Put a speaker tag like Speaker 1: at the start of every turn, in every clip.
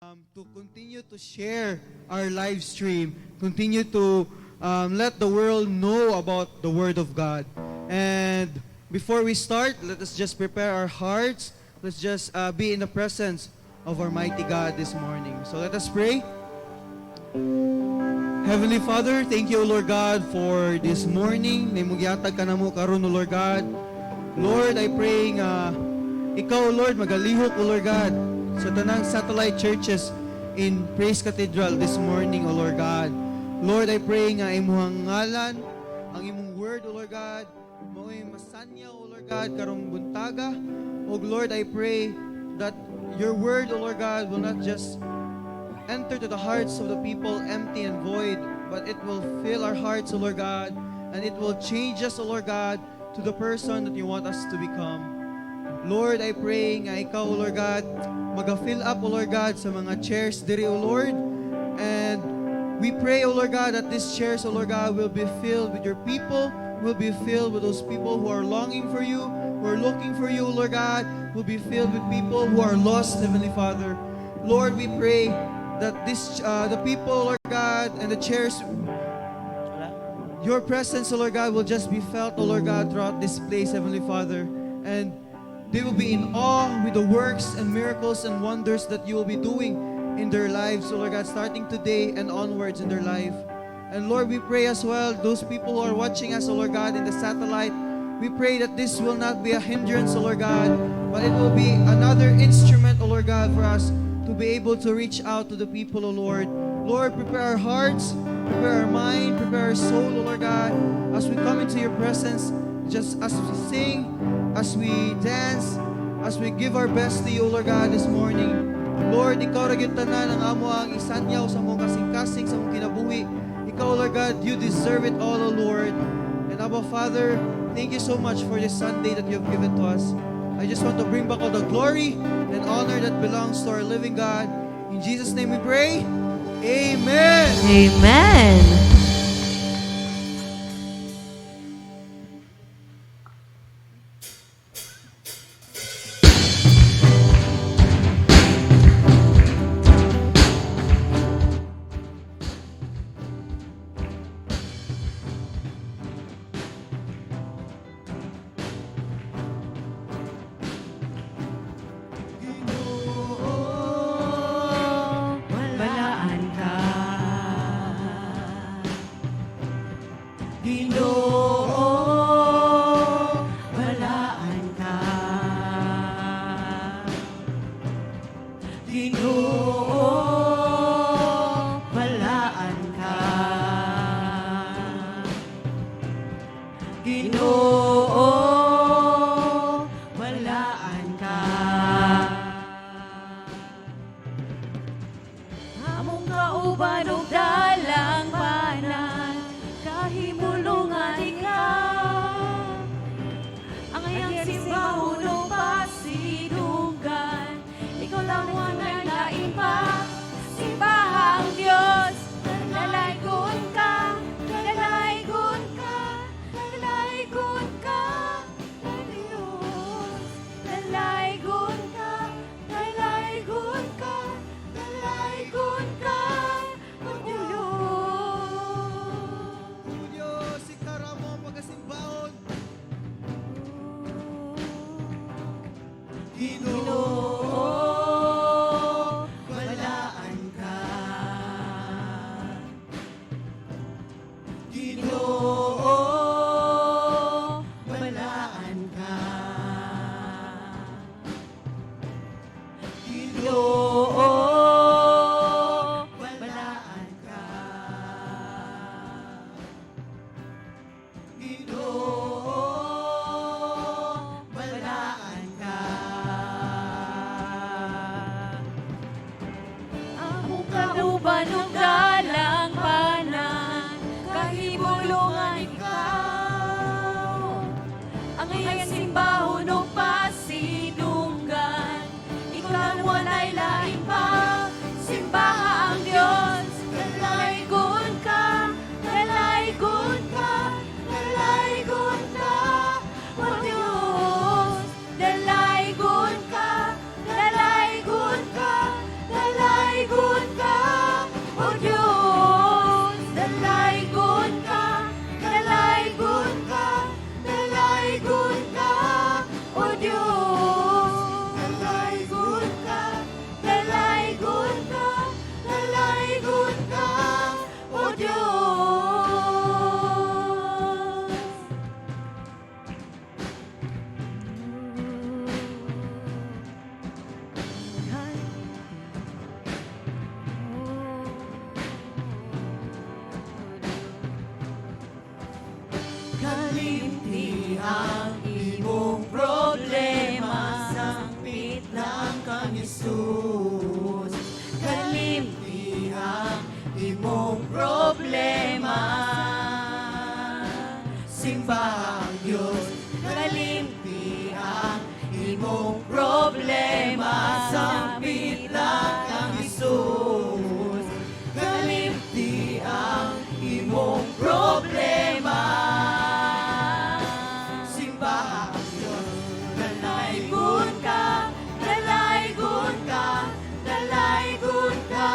Speaker 1: To continue to share our live stream, continue to let the world know about the Word of God. And before we start, let us just prepare our hearts. Let's just be in the presence of our mighty God this morning. So let us pray. Heavenly Father, thank you, O Lord God, for this morning. Nga imong gihatag kanamo karon, O Lord God. Lord, I pray nga ikaw, Lord, magalihok, O Lord God, sa tanang satellite churches in Praise Cathedral this morning, O Lord God. Lord, I pray nga imuhang ngalan, ang imong word, O Lord God, mao'y masanyaw, O Lord God, karong buntaga. O Lord, I pray that your word, O Lord God, will not just enter to the hearts of the people empty and void, but it will fill our hearts, O Lord God, and it will change us, O Lord God, to the person that you want us to become. Lord, I pray nga ikaw, O Lord God, maga-fill up, O Lord God, sa mga chairs diri, O Lord. And we pray, O Lord God, that these chairs, O Lord God, will be filled with your people, will be filled with those people who are longing for you, who are looking for you, O Lord God, will be filled with people who are lost, Heavenly Father. Lord, we pray that the people, Lord God, and the chairs, your presence, O Lord God, will just be felt, O Lord God, throughout this place, Heavenly Father. And they will be in awe with the works and miracles and wonders that you will be doing in their lives, O Lord God, starting today and onwards in their life. And Lord, we pray as well, those people who are watching us, O Lord God, in the satellite, we pray that this will not be a hindrance, O Lord God, but it will be another instrument, O Lord God, for us to be able to reach out to the people, O Lord. Lord, prepare our hearts, prepare our mind, prepare our soul, O Lord God, as we come into your presence, just as we sing, as we dance, as we give our best to you, O Lord God, this morning. Lord, ikaw ra gyud tanan ang amoang isanyaw sa among kasing-kasing, sa among kinabuhi. Ikaw, Lord God, you deserve it all, O Lord. And Abba Father, thank you so much for this Sunday that you have given to us. I just want to bring back all the glory and honor that belongs to our living God. In Jesus' name we pray. Amen.
Speaker 2: Amen. Balaan ka. Ginoo, balaan ka. Ginoo, balaan ka. Ginoo, balaan ka. Among kauban og dalang panan, kahimulungan ikaw. Ang iyang simbahon o pasidunggan, ikaw lang walay lain pa. Simbaha ang Diyos, dalaygon ka, dalaygon ka, dalaygon ka, ang Diyos. Dalaygon ka, dalaygon ka, dalaygon ka, ang Diyos. Kalimti ang imong problema, sampit lang kang Jesus. Kalimti ang imong problema, simba ang Diyos. Kalimti ang imong problema, sampit lang kang Jesus. Kalimti ang imong problema, simba ang Diyos. Dalaygon ka, dalaygon ka, dalaygon ka,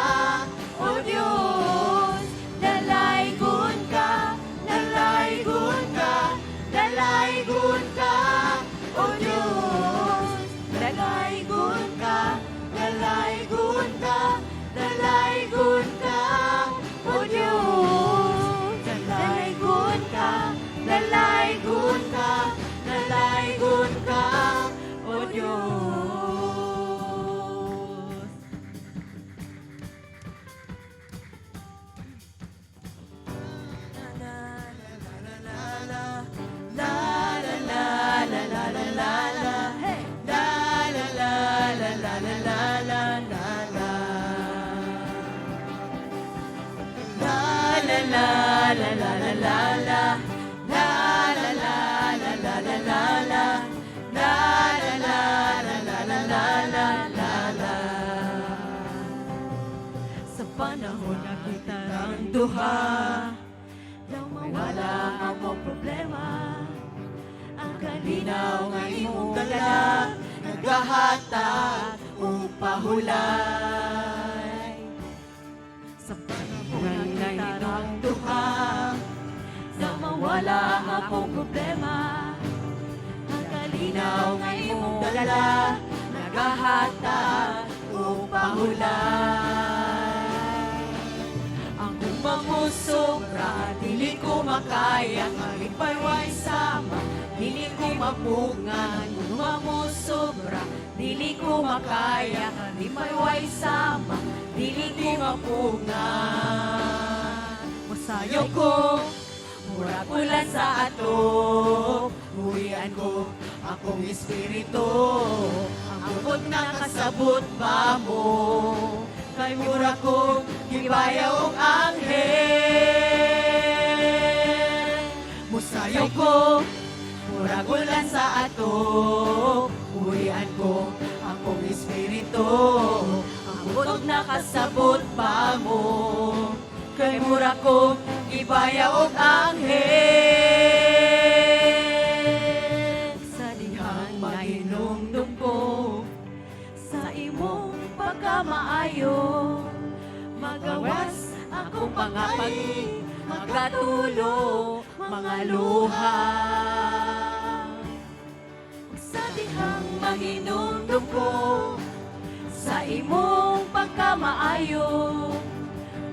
Speaker 2: O Diyos. Dalaygon ka, dalaygon ka, dalaygon ka, O Diyos. Dalaygon ka, dalaygon ka, dalaygon ka, O Diyos. Dalaygon ka, dalaygon ka, dalaygon ka, O Diyos. Hey!
Speaker 1: La la la la la la la la la la. La la la la la la la la. La la la la la la la la. La la la la la la la la la la.
Speaker 2: Sa panahon na kita ng duha, daw mawala ang akong problema. Ang kalinaw nga imong dala,
Speaker 1: nagahatag upahulay.
Speaker 2: Sa panahon na kita ng
Speaker 1: Duha,
Speaker 2: daw mawala ang akong problema. Ang kalinaw nga imong dala, nagahatag
Speaker 1: upahulay. Ang umamusobra, dili ko makaya, kalipay way sama, dili ko mapungan.
Speaker 2: Umamusobra, dili ko makaya, kalipay way sama, dili ko
Speaker 1: Mapungan.
Speaker 2: Masayo
Speaker 1: Sayo ko, mura ulan sa ato, huwian ko akong espiritu. Ang bukod na kasabot ba mo? Kay mura ko, gibayaw og anghel. Musayo ko, murag ulan sa ato, huwian ko akong espiritu. Ang bukod na kasabot pa mo? Kay mura ko, gibaya og anghel.
Speaker 2: Sa dihang
Speaker 1: Mahinumdum ko
Speaker 2: sa imong pagkamaayo, magawas akong pangapag, magkatulo mga luha. Sa dihang mahinumdum ko sa imong pagkamaayo,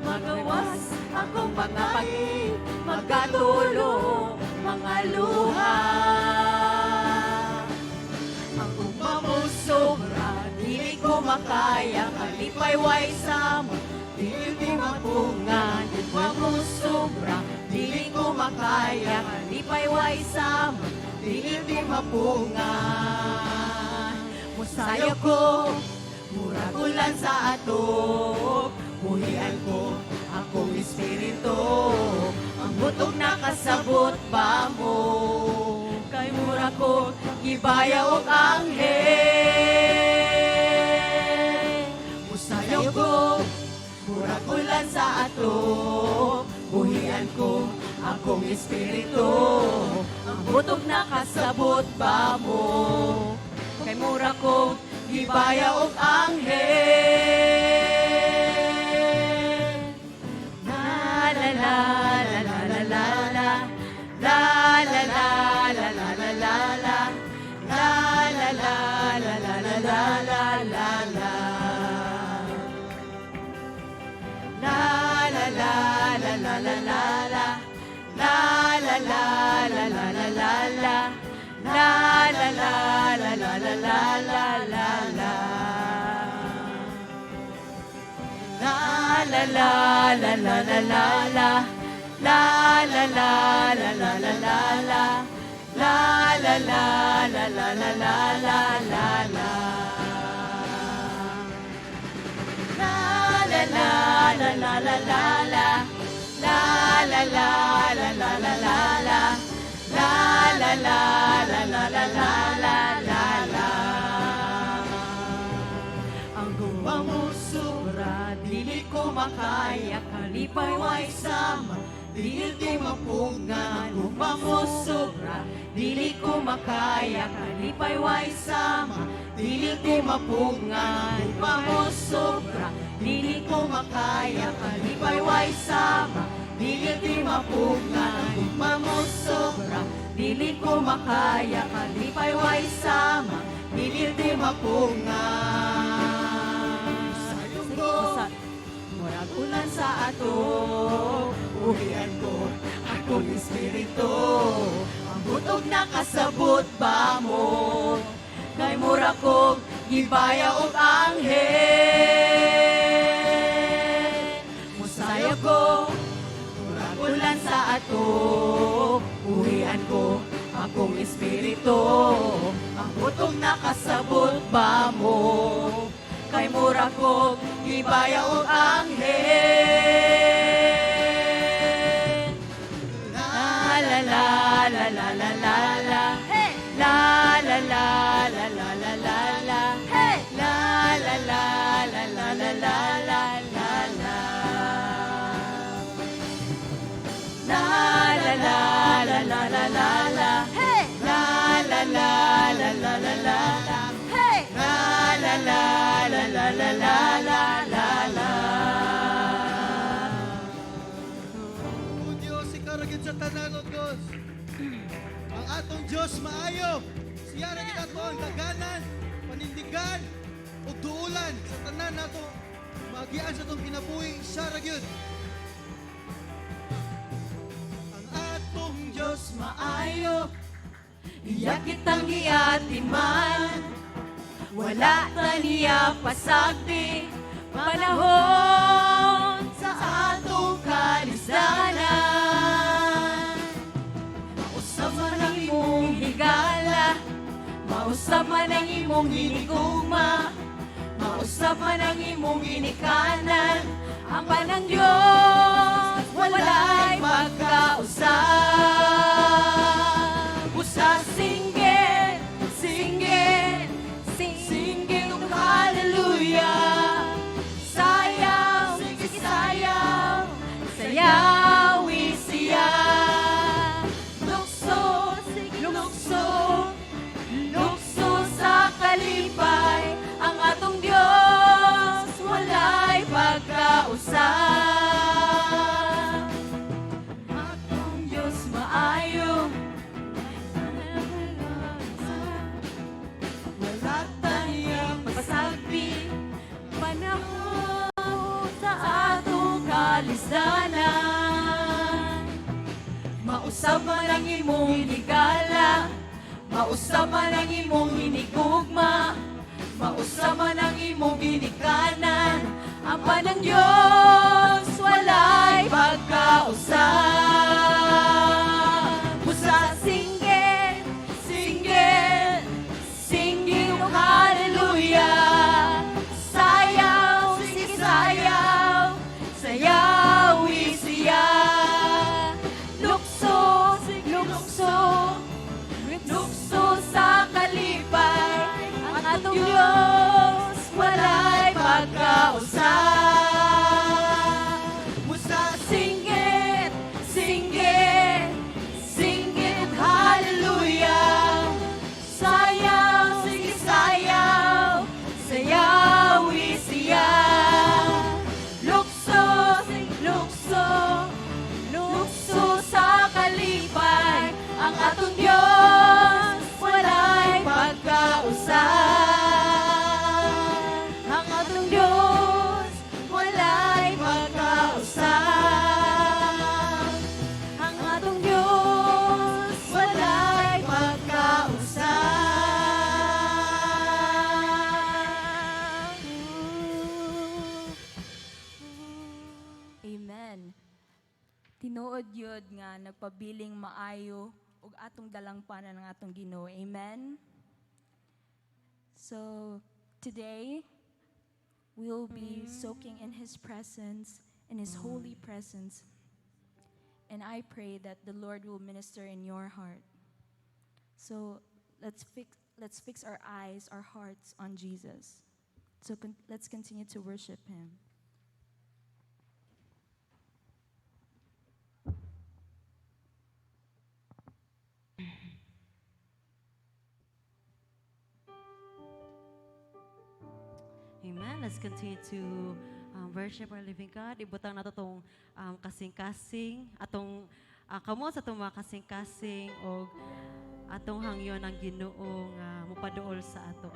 Speaker 2: magawas akong pangapag, magkatulo mga luha.
Speaker 1: Ang umamusobra, dili ko makaya, kalipay way sama, dili ko mapungan. Umamusobra, dili ko makaya, kalipay way sama, dili ko mapungan. Musayo ko, murag ulan sa ato, buhian ko akong espiritu. Ang butog nakasabot ba mo? Kay mura ko, gibaya og anghel. Musayo ko, murag ulan sa ato, buhian ko akong espiritu. Ang butog nakasabot ba mo? Kay mura ko, gibaya og anghel.
Speaker 2: La la la la la la la la.
Speaker 1: La la la la la la la la. La la la la la la la la la la. La la la la la la la la. La la la la la la la la. La la la la la la la la la la. La la la la la la la la.
Speaker 2: La la la la la la la la. La la la la la la la la la la. La la la la la la la la. La la la la la la la la. La la la la la la la la la la. Ang gugma mo sobra, dili ko makaya. Kalipay way sama, dili di mapugngan. Ang gugma mo sobra, dili ko makaya. Kalipay way sama, dili di mapugngan. Ang gugma mo sobra, dili ko makaya. Kalipay way sama, dili di mapugngan. Ang gugma mo sobra, dili ko makaya. Kalipay way sama, dili di mapugngan.
Speaker 1: Sayo ko.
Speaker 2: Murag ulan sa ato, uhian ko akong espiritu. Ang butog nakasabot ba mo? Kay mura kog gibaya og anghel. Musayo ko, murag ulan sa ato, uhian ko akong espiritu. Ang butog nakasabot ba mo? Kay mura kog gibaya og anghel. La la la la la la la la.
Speaker 3: Hey!
Speaker 2: La la la la la la la la.
Speaker 3: Hey!
Speaker 2: La la la la la la la la la la. La la la la la la la la.
Speaker 3: Hey!
Speaker 2: La la la la la la la la.
Speaker 3: Hey!
Speaker 2: La la la la la la la la la la.
Speaker 1: O Diyos, ikaw ra gyud sa tanan, O Diyos. Ang atong Diyos maayo. Siya ra gyud ato ang daganan, panindigan, ug duulan sa tanan nato maagian sa atong kinabuhi, siya ra gyud. Ang atong Diyos
Speaker 2: Maayo, iya kitang giatiman. Wala ta niya pasagdi panahon sa atong kalisdanan. Mausab man ang imong higala, mausab man ang imong hinigugma, mausab man ang imong ginikanan. Apan ang Diyos walay pagkausab. Usa singgit, singgit, singgit og hallelujah. Sayaw, sige sayaw, sayawi siya. Lukso, lukso, lukso sa kalipay. Ang atong Diyos walay pagkausab. Atong Diyos maayo, wala tayang pasagdi panahon sa atong kalisdanan. Mausab man ang imong higala, mausab man ang imong hinigugma, mausab man ang imong ginikanan. Apan ang Diyos walay pagkausab. Busa singgit, singgit, singgit og hallelujah. Sayaw, sige sayaw, sayawi siya. Lukso, lukso, lukso sa kalipay. Ang atong Diyos walay pagkausab. Musa singgit, singgit, singgit og hallelujah. Sayaw, sige sayaw, sayawi siya. Lukso, lukso, lukso sa kalipay. Ang atong Diyos walay pagkausab. Ang atong Diyos walay pagkausab. Ang atong Diyos walay pagkausab.
Speaker 3: Amen. Tinuod yun nga nagpabiling maayo ug atong dalangpanan ng atong Ginoo. Amen. So today we'll be soaking in His presence, in His holy presence. And I pray that the Lord will minister in your heart. So let's fix our eyes, our hearts on Jesus. So let's continue to worship Him.
Speaker 2: Amen. Let's continue to worship our living God. Ibutang nato tong kasing-kasing, atong kamot sa atong mga kasing-kasing og atong hangyon ang Ginoo nga mupaduol sa ato.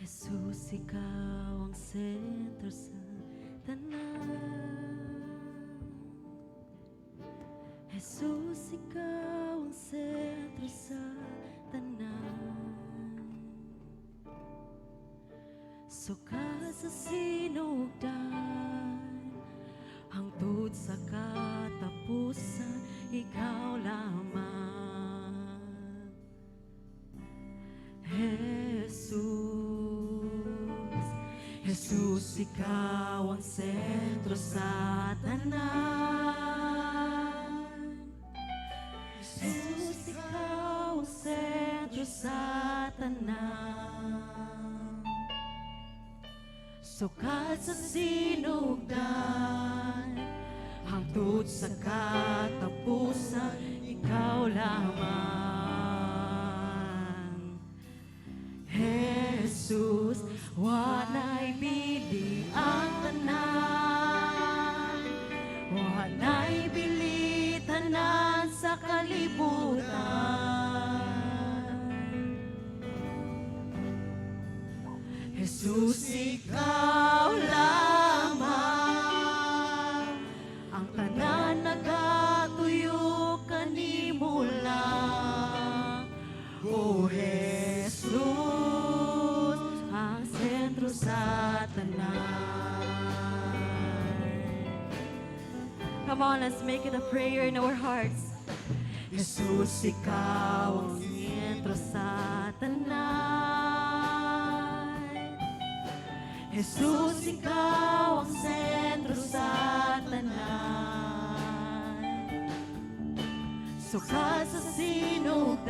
Speaker 2: Jesus, ikaw ang sentro sa tanan. Jesus, ikaw ang sentro sa tanan. Sukad sa sinugdan, hangtod sa katapusan, ikaw lamang. Jesus, Jesus, ikaw ang sentro sa tanan. Jesus, ikaw ang sentro sa tanan. Sukad sa sinugdan, hangtod sa katapusan, ikaw lamang. Jesus, walay bili ang tanan, walay bili tanan sa kalibutan. Jesus, ikaw lamang. Ang tanan nagatuyo kanimo lang. O Jesus, ang sentro sa tanan. Come on, let's make it a prayer in our hearts. Jesus, ikaw ang sentro sa tanan. Jesus, ikaw ang sentro sa tanan. Sukad sa sinugdan,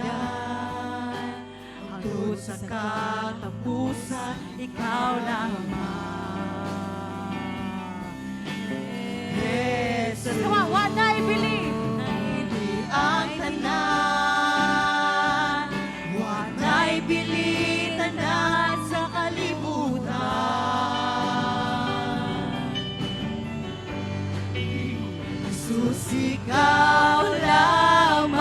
Speaker 2: hangtod sa katapusan, ikaw lamang. Jesus,
Speaker 4: Come on, walay bili.
Speaker 2: Bili ang tanan, walay bili tanan sa kalibutan. Jesus, ikaw lamang.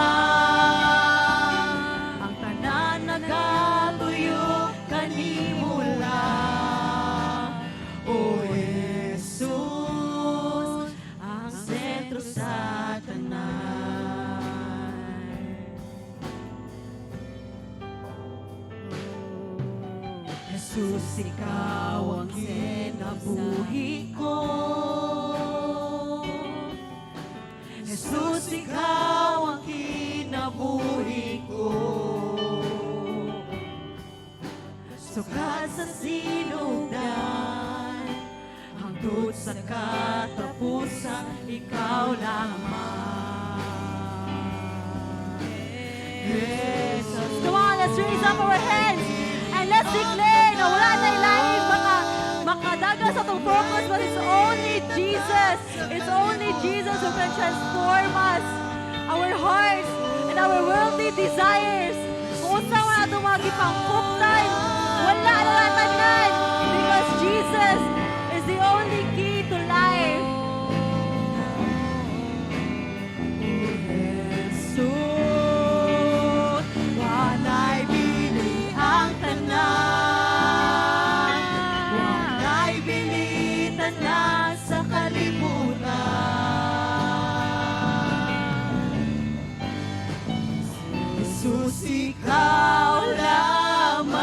Speaker 2: Ang tanan nagatuyo kanimo lang. O Jesus, ang sentro sa tanan. Jesus, ikaw ang kinabuhi ko. Jesus, ikaw ang kinabuhi ko. Sukad sa sinugdan, hangtod sa katapusan, ikaw lamang. Jesus.
Speaker 4: Come on, let's raise up our hands and let's declare na wala na laing makadagan sa atong focus, but it's only Jesus. It's only Jesus who can transform us, our hearts, and our worldly desires. Kung unsa man atong mga gipangkuptan, wala na tanan because Jesus is the only key to life.
Speaker 2: Jesus, walay bili ang tanan. Walay bili. tanan sa kalibutan. Jesus, ikaw lamang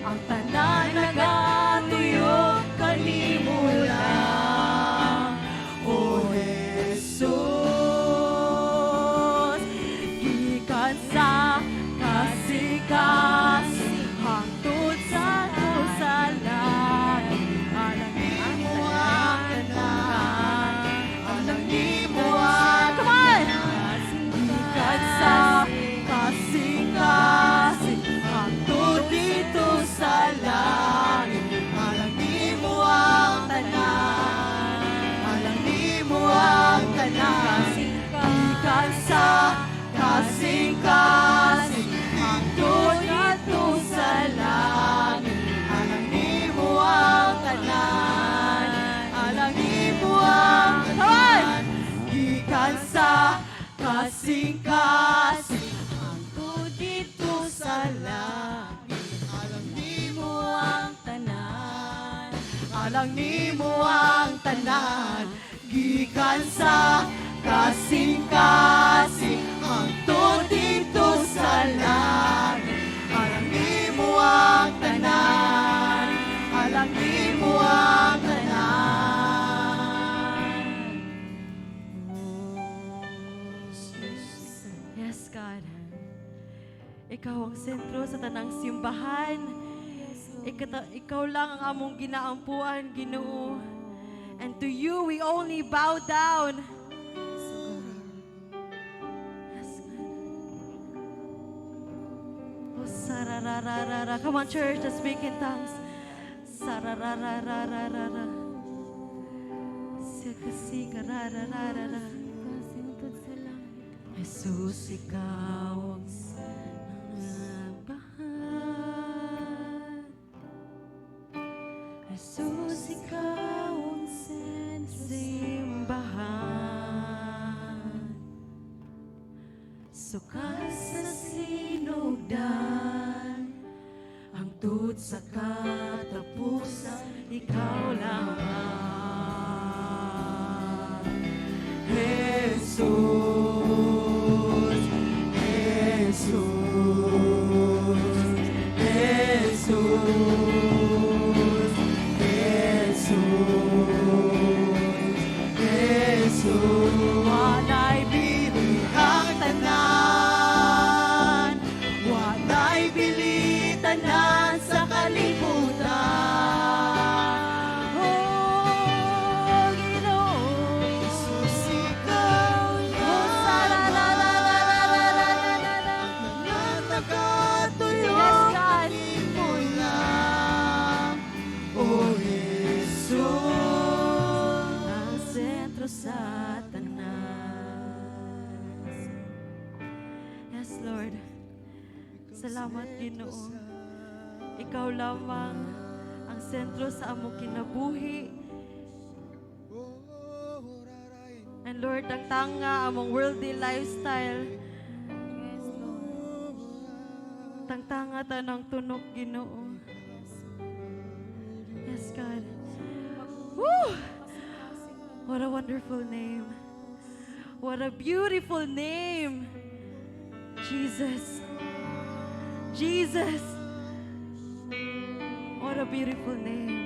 Speaker 2: ang tanan nagatuyo kanimo lang. O Jesus, gikan sa kasing-kasing hangtod sa langit, alang
Speaker 1: Nimo ang tanan, alang nimo ang
Speaker 4: Come on!
Speaker 2: Gikan sa kasing-kasing hangtod didto sa langit,
Speaker 1: alang nimo ang tanan, alang nimo ang tanan.
Speaker 2: Gikan sa kasing-kasing hangtod didto sa langit,
Speaker 1: Alang nimo ang tanan, alang nimo ang tanan.
Speaker 2: Gikan sa kasing-kasing hangtod didto sa langit,
Speaker 1: Alang nimo
Speaker 2: ang tanan,
Speaker 1: alang nimo ang tanan. Gikan sa kasing-kasing hangtod didto sa langit, alang nimo ang tanan, alang nimo ang tanan.
Speaker 4: Yes, God. Ikaw ang sentro sa tanang simbahan. Ikaw lang ang among ginaampuan, Ginoo. And to you we only bow down. Yes, God. Oh, sararararara. Come on, church, let's speak in tongues. Sarararararara. Sikasikarararara. Jesus, ikaw ang simbahan. Jesus, ikaw ang simbahan. Sukad sa sinugdan hangtod sa katapusan, ikaw lamang,
Speaker 1: Jesus, Jesus, Jesus, Jesus, Jesus.
Speaker 2: Walay
Speaker 1: Bili ang tanan, walay bili tanan sa kalibutan.
Speaker 4: Oh, Ginoo.
Speaker 1: Jesus, ikaw
Speaker 4: Oh, sararararararara.
Speaker 1: na nagatuyo
Speaker 4: Yes, God.
Speaker 1: kanimo lang. O Jesus,
Speaker 4: Ang sentro sa tanan. Yes, Lord. Salamat, Ginoo. Ikaw lamang ang sentro sa among kinabuhi. And Lord, ang tanga among worldly lifestyle. Tangtanga tanang tunok, Ginoo. Yes, God. Woo! What a wonderful name. What a beautiful name. Jesus. Jesus. What a beautiful name.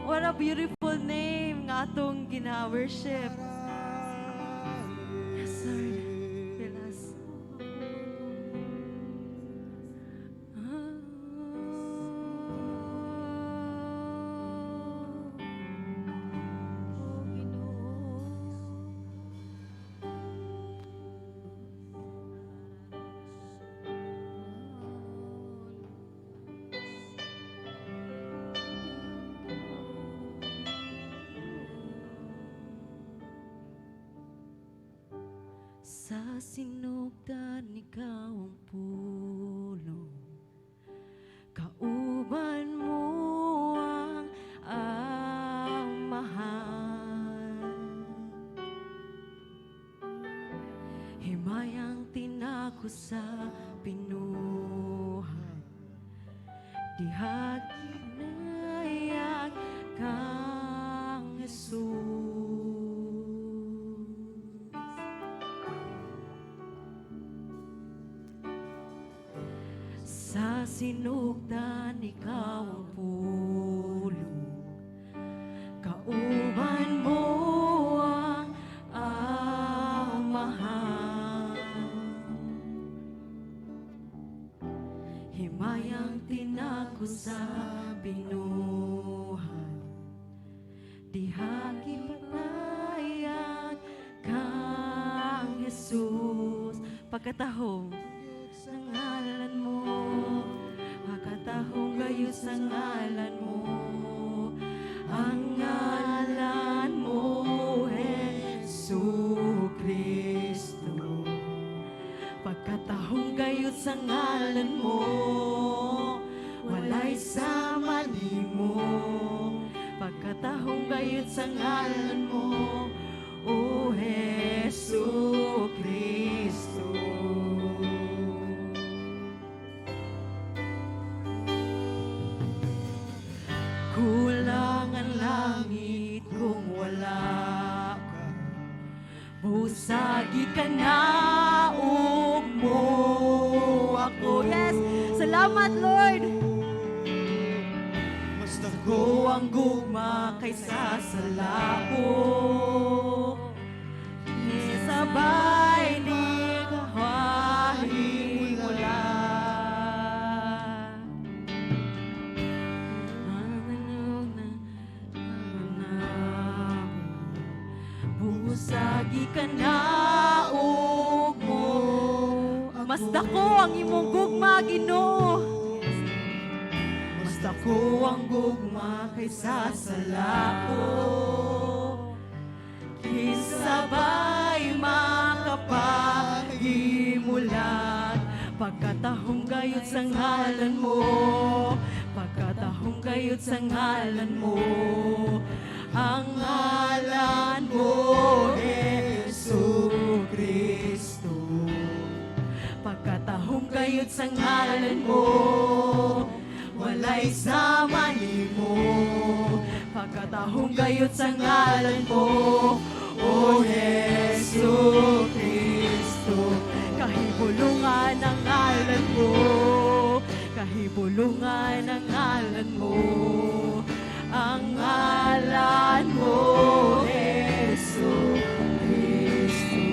Speaker 4: What a beautiful name nga atong gina-worship. Yes, Lord. Fill us. Sa sinugdan, ikaw ang pulong. Kauban mo ang Amahan. Himayang tinako sa pinuhan. Diha
Speaker 2: Sinugdan, ikaw ang pulong. Kauban mo ang Amahan. Himayang tinako sa binuhat, diha gipatayag kang Jesus. Pagkatahong sa ngalan mo, pagkatahong gayud sa ngalan mo. Ang ngalan mo, Hesu Kristo. Pagkatahong gayud sa ngalan mo, walay sama nimo. Pagkatahong gayud sa ngalan mo, O Hesu Kristo. Kulang ang langit kung wala ka. Busagi ka na ug mo ako. Yes, salamat, Lord.
Speaker 1: Mas
Speaker 2: Ko ang gugma kaysa sa lako. Sabay ni kahihimula. Busagi ka na ug mo. Mas dako ang imong gugma, Ginoo. Mas dako ang gugma kaysa sa lako. Kisabay makapagimulat. Pagkatahong gayud sa ngalan mo, pagkatahong gayud sa ngalan mo. Ang ngalan mo, Hesu Kristo. Pagkatahong gayud sa ngalan mo, walay sama nimo. Pagkatahong gayud sa ngalan mo, O Hesu Kristo. Kahibulungan ang ngalan mo, kahibulungan ang ngalan mo. Ang ngalan mo, Hesu Kristo.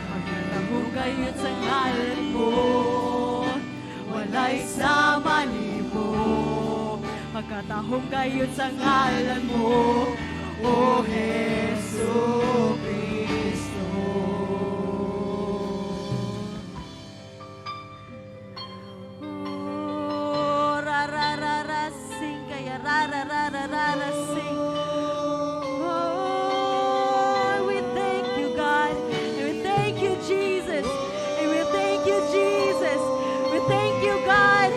Speaker 2: Pagkatahong gayud sa ngalan mo, walay sama nimo. Pagkatahong gayud sa ngalan mo, O Hesu Kristo. Oh, ra ra ra ra sing kaya ra ra ra ra ra ra sing. Oh, we thank you, God. And we thank you, Jesus. And we thank you, Jesus. We thank you, God,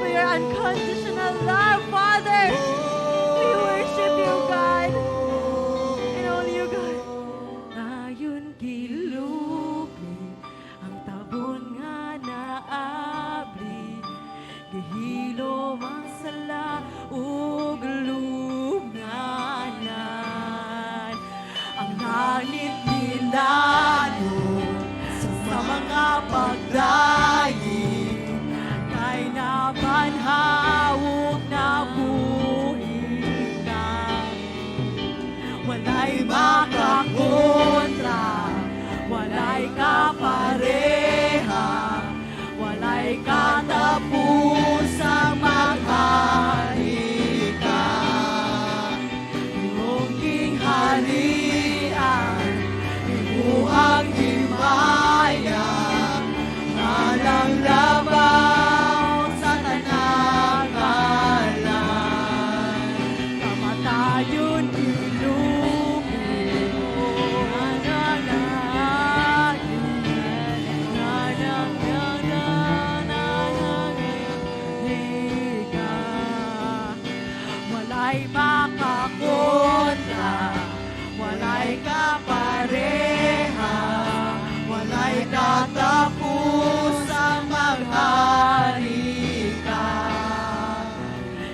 Speaker 2: for your unconditional love, Father. We worship you, God. And only you, God. Dayon gilubi ang tabon nga naabli, gihilom ang sala ug lunganan. Ang langit nilandong sa mga pagdaig kay nabanhaw ug nabuhi ka. Walay makakontra, walay kapareha, walay katapusang maghari ka. Imong gingharian, imuhang himaya, ngalang labaw sa tanang ngalan. Kamatayon gilubi, na na na na na na na na na. Walay makakontra, walay kapareha, walay katapusang maghari ka.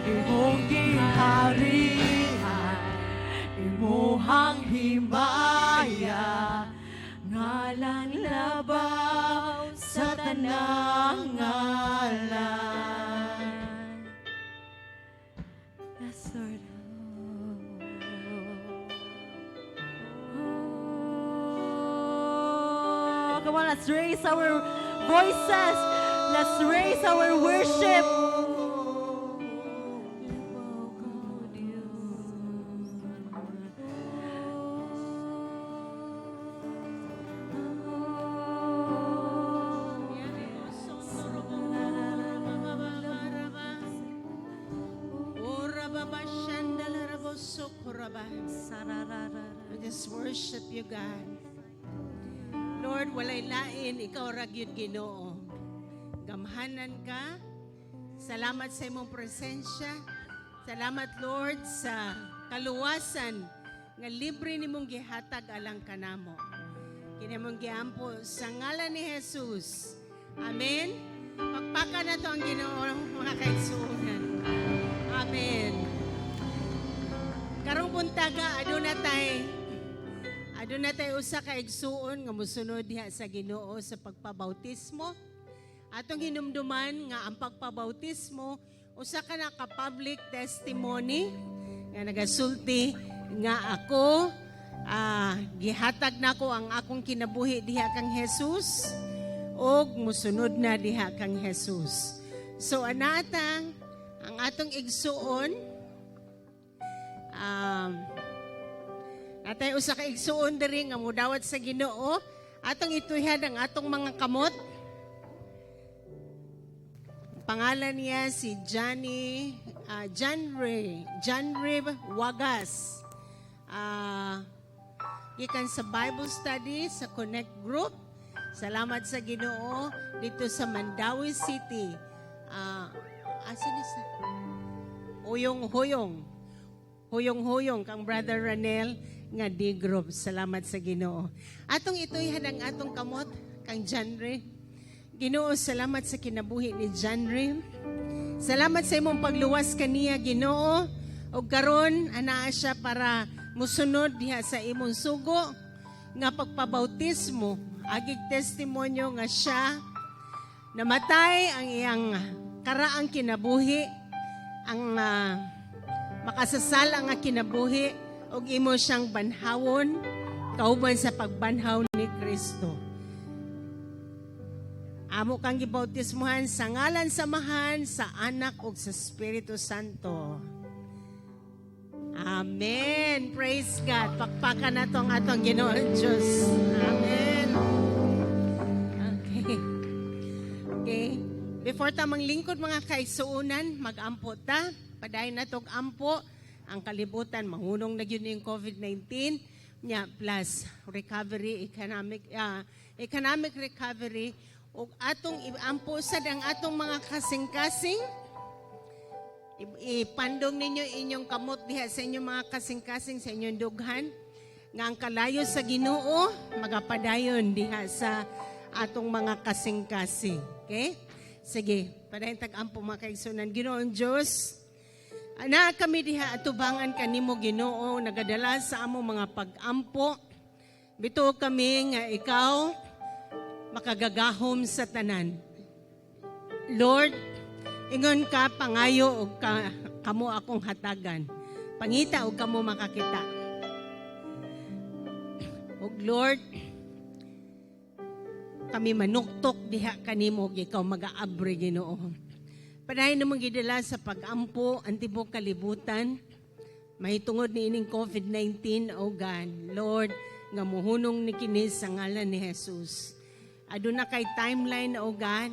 Speaker 2: Imong gingharian, imuhang himaya, ngalang labaw sa tanang ngalan.
Speaker 4: Yes, Lord. Oh, come on, let's raise our voices. Let's raise our worship. Labaw ka, Diyos.
Speaker 2: We just worship you, God. Lord, walay lain, ikaw ra gyud, Ginoo. Gamhanan ka. Salamat sa imong presensya. Salamat, Lord, sa kaluwasan nga libre nimong gihatag alang kanamo. Kini among giampo sa ngalan ni Jesus. Amen. Pakpakan nato ang Ginoo, mga kaigsuonan. Amen. Karong buntaga, aduna tay usa ka igsuon nga mosunod diha sa Ginoo sa pagpabautismo. Atong hinumduman nga ang pagpabautismo usa ka na ka public testimony nga nagasulti nga ako, gihatag nako ang akong kinabuhi diha kang Jesus og musunod na diha kang Jesus. So anatang ang atong igsuon, natay usa ka igsuon diri nga mudawat sa Ginoo. Atong ituyhan ang atong mga kamot. Pangalan niya si Johnny John Ray, John Ray Wagas. Gikan sa Bible study sa Connect Group. Salamat sa Ginoo dito sa Mandaue City. Asa ni sa Huyong Huyong. Huyong-huyong kang Brother Ranel nga D Group. Salamat sa Ginoo. Atong ituyhan ang atong kamot kang John Ray. Ginoo, salamat sa kinabuhi ni John Ray. Salamat sa imong pagluwas kaniya, Ginoo. Og karon anaa siya para musunod diha sa imong sugo nga pagpabautismo, agig testimonyo nga siya namatay ang iyang karaang kinabuhi, ang makasasala nga kinabuhi, ug imo siyang banhawon kauban sa pagbanhaw ni Kristo. Amo kang gibautismuhan sa ngalan sa Amahan, sa Anak ug sa Espiritu Santo. Amen. Praise God. Pakpakan nato ang atong Ginoong Diyos. Amen. Okay. Okay. Before ta manglingkod, mga kaigsuonan, magampo ta. Padayon natog ampo. Ang kalibutan mahunong na gyud yung COVID-19 nya, plus recovery, economic recovery, ug atong iampo sad ang atong mga kasing-kasing. Ipandong ninyo inyong kamot diha sa inyong mga kasing-kasing, sa inyong dughan, nga ang kalayo sa Ginoo magapadayon diha sa atong mga kasing-kasing. Okay? Sige, padayon tag-ampo, mga kaigsuonan. Ginoong Diyos, ana kami diha atubangan kanimo, Ginoo, nagadala sa among mga pag-ampo. Bituo kami nga ikaw makagagahom sa tanan. Lord, ingon ka, "Pangayo og kamo akong hatagan. Pangita og kamo makakita." Og Lord, kami manuktok diha kanimo ug ikaw magaabri, Ginoo. Padayon namong gidala sa pag-ampo ang tibuok kalibutan mahitungod ni ining COVID-19, O God. Lord, nga muhunong ni kini sa ngalan ni Jesus. Aduna kay timeline, O God.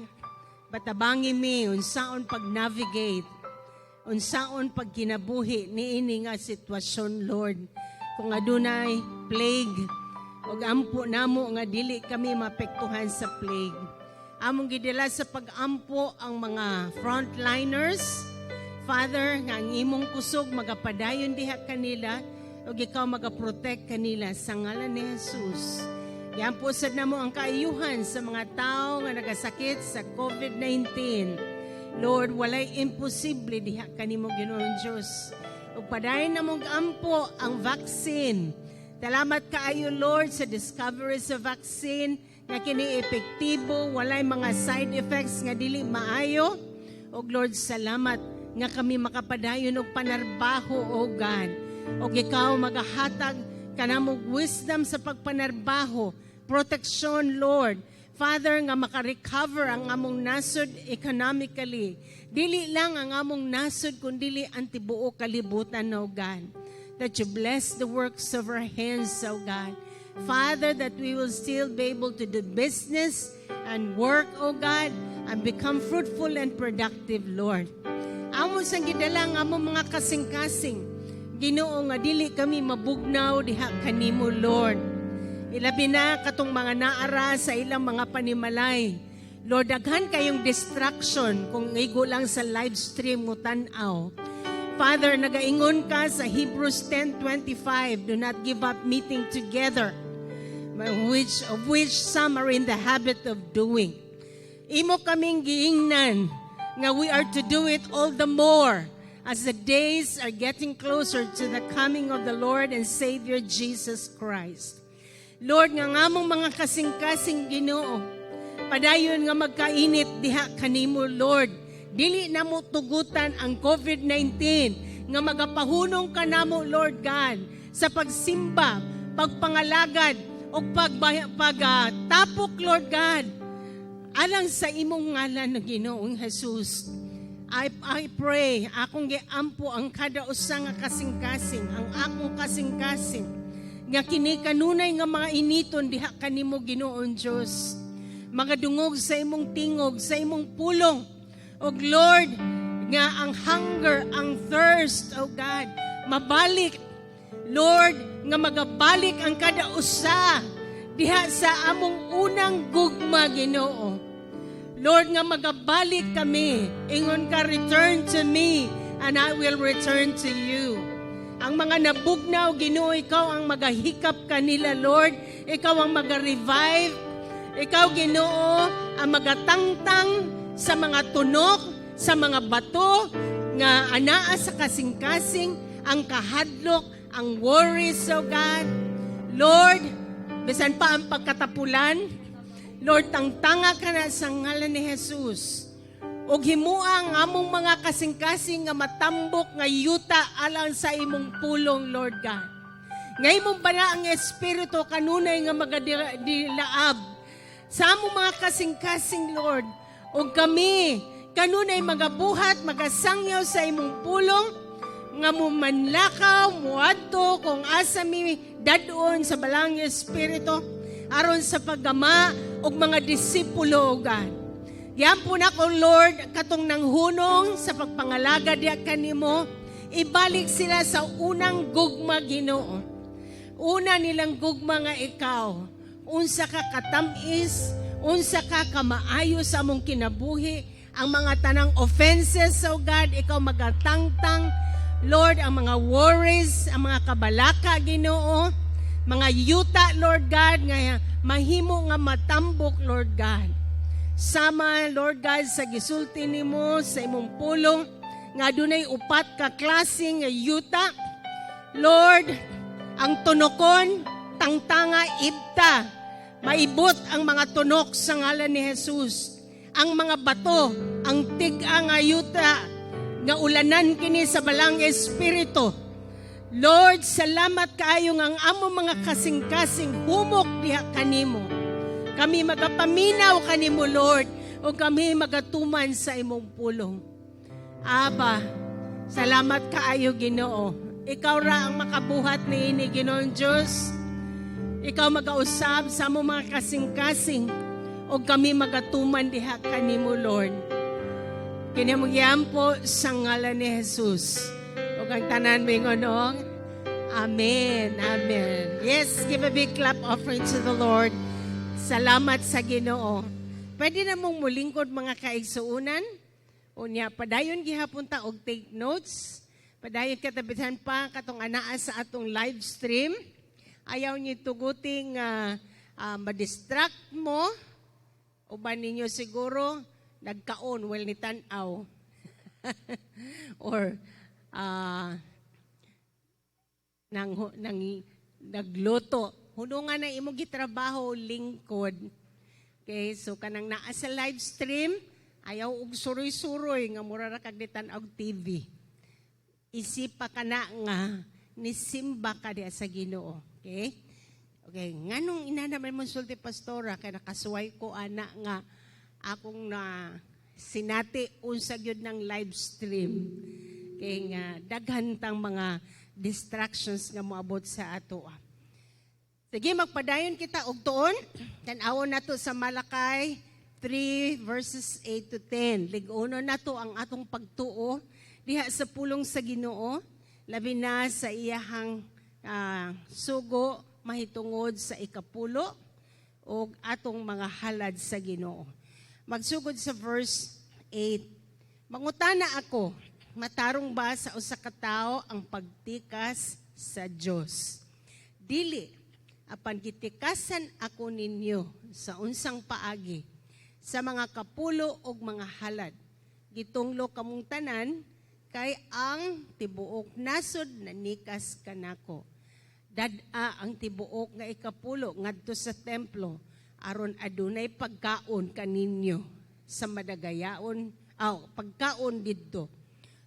Speaker 2: Patabangi mi unsaon pag-navigate, unsaon pagkinabuhi niini nga sitwasyon, Lord. Kung adunay plague, ug ampo namo nga dili kami maapektuhan sa plague. Among gidala sa pag-ampo ang mga frontliners. Father, nga ang imong kusog magapadayon diha kanila ug ikaw magaprotect kanila sa ngalan ni Jesus. Giampo sad namo ang kaayuhan sa mga tao nga nagasakit sa COVID-19. Lord, walay imposible diha kanimo, Ginoong Dios. Ug padayon namong ampo ang vaccine. Salamat kaayo, Lord, sa discovery sa vaccine nga kini epektibo, walay mga side effects nga dili maayo. Ug Lord, salamat.
Speaker 5: Nga kami makapadayon og panarbaho, O God. Og ikaw magahatag kanamog wisdom sa pagpanarbaho, protection, Lord. Father, nga makarecover ang among nasod economically. Dili lang ang among nasod, kundili ang tibuok kalibutan, O God. That you bless the works of our hands, O God. Father, that we will still be able to do business and work, O God, and become fruitful and productive, Lord. Amo sang gidala ang among mga kasing-kasing. Ginoo, nga dili kami mabugnaw diha kanimo, Lord. Ilabi na katong mga naara sa ilang mga panimalay. Lord, daghan kayong distraction kung igo lang sa live stream mo tan-aw. Father, nagaingon ka sa Hebrews 10:25, "Do not give up meeting together, which of which some are in the habit of doing." Imo kaming giingnan nga we are to do it all the more as the days are getting closer to the coming of the Lord and Savior Jesus Christ. Lord, nga ngamong mga kasing-kasing, Ginoo, padayon nga magkainit diha kanimo, Lord. Dili namo tugutan ang COVID-19 nga magapahunong kanamo, Lord God, sa pagsimba, pagpangalagad, o pag tapok, Lord God, alang sa imong ngalan ng Ginoong Jesus. I pray, akong giampo ang kada usa nga kasing-kasing, ang akong kasing-kasing, nga kini kanunay nga mga initon diha kanimo, Ginoong Dios. Mga dungog sa imong tingog, sa imong pulong. O Lord, nga ang hunger, ang thirst, O God, mabalik. Lord, nga magabalik ang kada usa diha sa among unang gugma, Ginoo. Lord, nga magabalik kami. Ingon ka, "Return to me and I will return to you." Ang mga nabugnaw, Ginoo, ikaw ang magahikap kanila, Lord. Ikaw ang maga-revive. Ikaw, Ginoo, ang magatangtang sa mga tunok, sa mga bato, nga anaa sa kasing-kasing, ang kahadlok, ang worries, oh God. Lord, bisan pa ang pagkatapulan, Lord, tangtanga ka na sa ngalan ni Jesus. Og himua ang among mga kasing-kasing nga matambok nga yuta alang sa imong pulong, Lord God. Nga imong Balaang Espiritu kanunay nga magadilaab sa among mga kasing-kasing, Lord. Og kami kanunay magabuhat, magasangyaw sa imong pulong, nga mumanlakaw, muadto kung asa mi dadon sa Balaang Espiritu, aron sa paggama og mga disipulo, O God. Giampo nako, Lord, katong nanghunong sa pagpangalagad diha kanimo, ibalik sila sa unang gugma, Ginoo. Una nilang gugma nga ikaw. Unsa ka katamis, unsa ka kamaayo sa among kinabuhi, ang mga tanang offenses, O God, ikaw magatangtang. Lord, ang mga worries, ang mga kabalaka, Ginoo, mga yuta, Lord God, nga mahimo nga matambok, Lord God. Sama, Lord God, sa gisulti nimo sa imong pulong, nga dunay upat ka klase nga yuta. Lord, ang tunokon, tangtanga ibta. Maibot ang mga tunok sa ngalan ni Jesus. Ang mga bato, ang tig-a nga yuta, nga ulanan kini sa Balaang Espiritu. Lord, salamat kaayo nga ang among mga kasing-kasing humok diha kanimo. Kami magapaminaw kanimo, Lord, o kami magatuman sa imong pulong. Aba, salamat kaayo, Ginoo. Ikaw ra ang makabuhat niini, Ginoong Diyos. Ikaw magausab sa among mga kasing-kasing o kami magatuman diha kanimo, Lord. Kini among giampo sa ngalan ni Jesus. Ug ang tanan moingon og Amen. Amen. Yes, give a big clap offering to the Lord. Salamat sa Ginoo. Pwede na mong mulingkod, mga kaigsuunan. Unya, padayon gihapon ta og take notes. Padayon katabitan pa katong anaa sa atong live stream. Ayaw niyo tuguting ma-distract mo. Uban ninyo siguro nagkaon while ni tan-aw. Or nang nagluto. Hunungan na imong gitrabaho lingkod. Okay, so kanang naa sa live stream, Ayaw og suroy-suroy nga mura ra kag og TV. Isipa ka na nga nisimba ka diha sa Ginoo. Okay? Okay, nganong ina naman mo sulti, pastora, kay nakasuway ko ana nga akong na sinati unsa gyud ng live stream. Kay nga daghan tang mga distractions nga moabot sa ato. Sige, magpadayon kita og tuon. Tan-awon nato sa Malakay 3 verses 8 to 10. Lig-uno nato ang atong pagtuo diha sa pulong sa Ginoo, labi na sa iyahang sugo mahitungod sa ikapulo o atong mga halad sa Ginoo. Magsugod sa verse 8. "Mangutana ako, matarong ba sa usa ka tawo ang pagtikas sa Dios? Dili, apan gitikasan ako ninyo sa unsang paagi? Sa mga kapulo og mga halad. Gitunglo kamong tanan kay ang tibuok nasod nanikas kanako. Dad-a ang tibuok nga ikapulo ngadto sa templo aron adunay pagkaon kaninyo sa madagayaon aw pagkaon didto.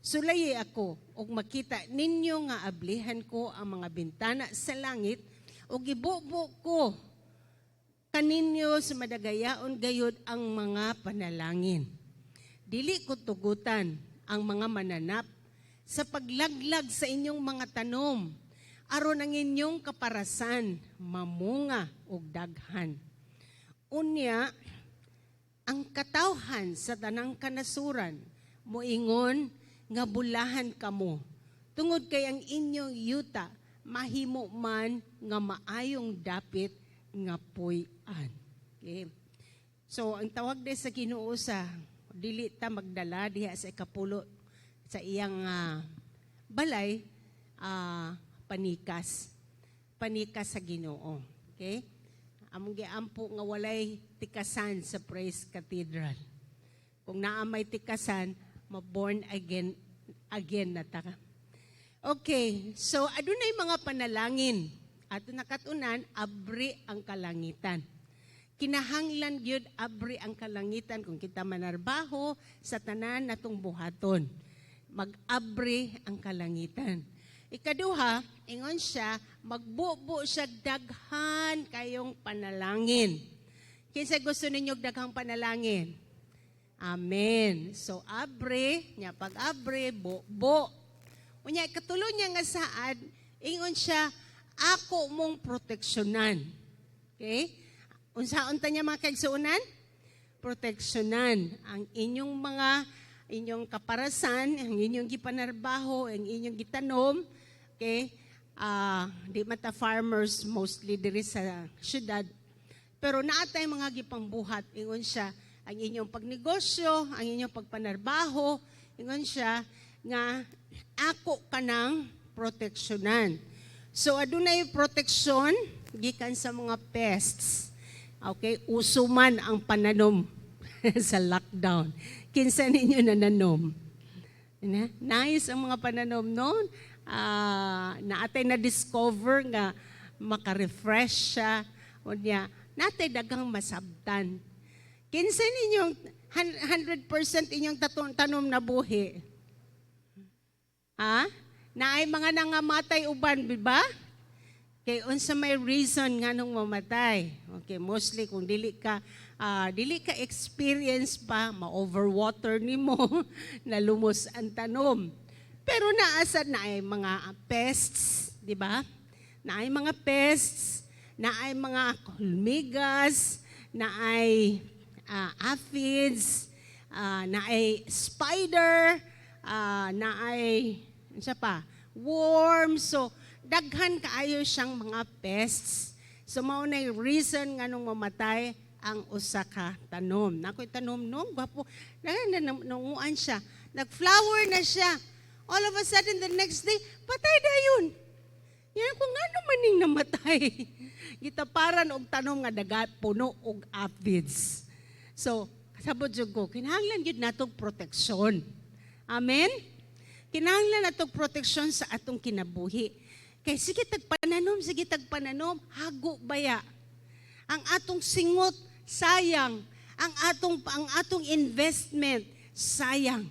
Speaker 5: Sulayi ako ug makita ninyo nga ablihan ko ang mga bintana sa langit ug ibubo ko kaninyo sa madagayaon gayud ang mga panalangin. Dili ko tugutan ang mga mananap sa paglaglag sa inyong mga tanom aron ang inyong kaparasan mamunga og daghan. Unya ang katawhan sa tanang kanasuran moingon nga bulahan kamo tungod kay ang inyong yuta mahimo man nga maayong dapit nga puy-an." Okay. So ang tawag de sa Ginoo sa dili ta magdala diha sa ikapulo sa iyang balay, panikas. Panikas sa Ginoo. Okay? Among giampo nga walay tikasan sa Praise Cathedral. Kung naa may tikasan, ma-born again again na ta. Okay, so adunay mga panalangin. Ato nakatunan, abri ang kalangitan. Kinahanglan gyud abri ang kalangitan kung kita manarbaho sa tanan natong buhaton. Mag-abri ang kalangitan. Ikaduha, ingon siya, magbubo siya daghan kayong panalangin. Kinsa gusto ninyo og daghang panalangin? Amen. So abre, nya pag abre, bo-bo. Unya ikatulo niya nga saad, ingon siya, ako mong proteksyonan. Okay? Unsaon ta niya, mga kaigsuonan? Proteksyonan ang inyong mga inyong kaparasan, ang inyong gipanarbaho, ang inyong gitanom. Okay? Di man ta farmers mostly diri sa syudad. Pero naa tay mga gipangbuhat, ingon siya, ang inyong pagnegosyo, ang inyong pagpanarbaho, ingon siya nga ako kanang proteksyonan. So adunay proteksyon gikan sa mga pests. Okay, uso man ang pananom sa lockdown. Kinsa ninyo nananom? Na? Nice ang mga pananom noon. Naatay na discover nga maka-refresh siya. Unya, natay daghang masabtan. Kinsa ninyong 100% inyong tanom na buhi? Ha? Naay mga nangamatay uban, di ba? Kay unsa may reason nga nung mamatay? Okay, mostly kung dili ka experience pa, ma-overwater nimo, nalumos ang tanom. Pero naasad na ay mga pests, di ba? Naay mga pests, naay mga hulmigas, naay aphids, naay spider, naay unsa pa, worms. So daghan kaayo siyang mga pests. So mao na reason nga nung mamatay ang usa ka tanom. Nakoy tanom no, gwapo. Na, nanguan siya. Nagflower na siya. All of a sudden, the next day, patay dayon. Yan kung ano maning namatay. Gitaparan og tanom nga dagat puno og aphids. So, kasabot jud ko, kinahanglan gyud natong proteksyon. Amen? Kinahanglan natong proteksyon sa atong kinabuhi. Kay sige tag pananom, hago baya. Ang atong singot, sayang. Ang atong investment sayang.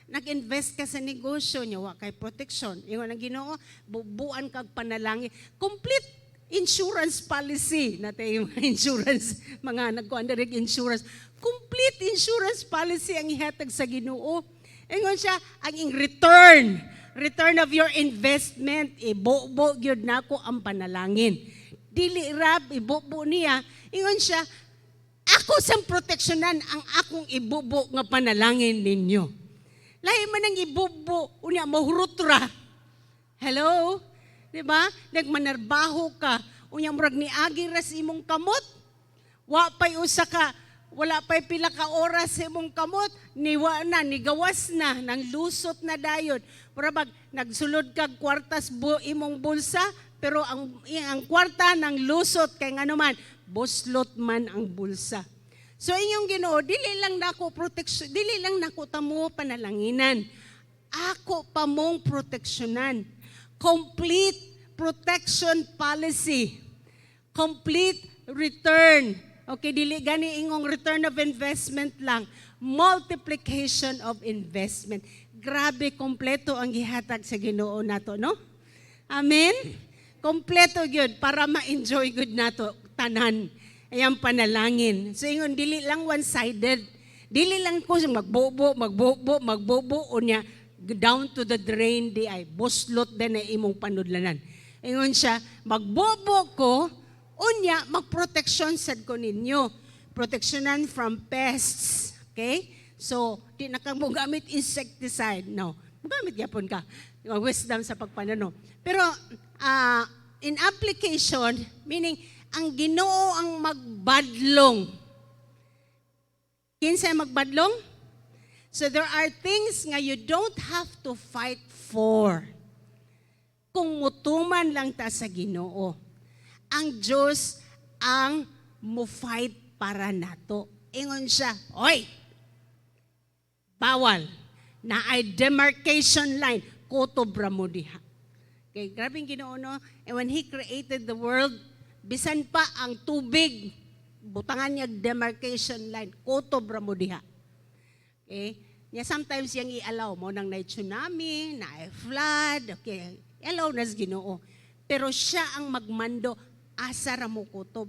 Speaker 5: Nag-invest ka sa negosyo niya, wa kay protection. Ingon ang Ginoo, bubuan kag panalangin. Complete insurance policy na tayo, mga insurance, mga nagkuan direct insurance. Complete insurance policy ang ihatag sa Ginoo. Ingon siya, ang in return, return of your investment, ibubo gyud nako ang panalangin. Dili rab ibubo niya, ingon siya, ako sang proteksyonan ang akong ibubo nga panalangin ninyo. Lahi man ang ibubo, unya mahurot ra. Hello? Di ba? Nagmanarbaho ka, unya murag niagi ra sa imong kamot. Wa pay usa ka, wala pay pila ka oras sa imong kamot, niwa na, nigawas na, nang lusot na dayon. Mura bag nagsulod kag kwartas bu imong bulsa, pero ang kwarta nang lusot kay ngano man, buslot man ang bulsa. So inyong Ginoo, dili lang nako protection, dili lang nako tamo panalanginan. Ako pa mong proteksyonan. Complete protection policy. Complete return. Okay, dili gani ingong return of investment lang. Multiplication of investment. Grabe kompleto ang gihatag sa Ginoo nato, no? Amen? Kompleto gyud para ma-enjoy gud nato tanan. Ayang panalangin. So ingon, dili lang one-sided. Dili lang ko magbobo, magbobo, magbobo unya down to the drain di ay buslot din na imong panudlanan. Ingon siya, magbobo ko, unya magproteksyon sad ko ninyo. Proteksyonan from pests. Okay? So, di na kang gamit insecticide. No. Mugamit gyapon ka. Wisdom sa pagpanano. Pero, in application, meaning, ang Ginoo ang magbadlong. Kinsa magbadlong? So there are things nga you don't have to fight for. Kung mutuman lang ta sa Ginoo. Ang Diyos ang mo-fight para nato. Ingon siya, "Oy, bawal. Naay demarcation line. Kutob ra mo diha." Okay, grabe ang Ginoo, no? And when He created the world, bisan pa ang tubig, butangan niya demarcation line, kutob ra mo diha. Okay? Nya sometimes yang i-allow mo nang na tsunami, na flood, okay? I-allow na sa Ginoo. Pero siya ang magmando, asa ra mo kutob.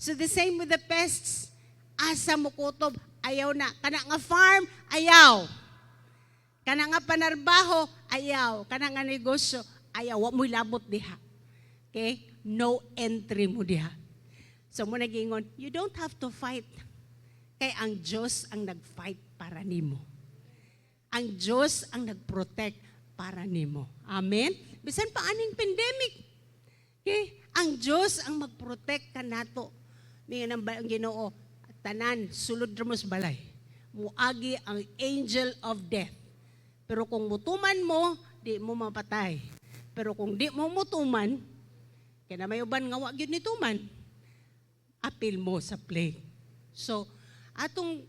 Speaker 5: So the same with the pests, asa mo kutob, ayaw na. Kana nga farm, ayaw. Kana nga panarbaho, ayaw. Kana nga negosyo, ayaw. Wa mo'y labot diha. Okay? No entry mo diha. So mo nagingon, you don't have to fight. Kay ang Diyos ang nag-fight para nimo. Ang Diyos ang nag-protect para nimo. Amen? Bisan pa aning pandemic. Okay? Ang Diyos ang mag-protect kanato. Mingon ang Ginoo, tanan, sulod ra mo sa balay. Muagi ang angel of death. Pero kung mutuman mo, di mo mapatay. Pero kung di mo mutuman, kaya na may uban nga wa gyud ni tuman, apil mo sa plague. So, atong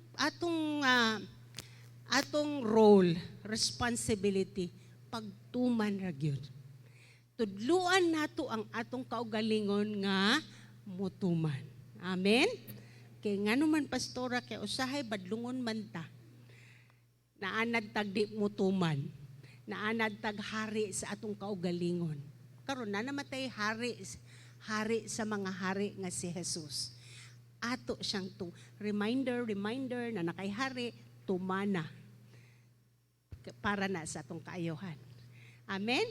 Speaker 5: role, responsibility, pagtuman ra gyud. Tudluan nato ang atong kaugalingon nga mutuman. Amen? Kay ngano man, pastora, kay usahay badlungon man ta. Naanad tag di mutuman. Naanad tag hari sa atong kaugalingon. Karon na namatay hari, hari sa mga hari nga si Jesus. Ato siyang tu reminder, reminder na nakay hari, tumana para na sa atong kaayohan. Amen?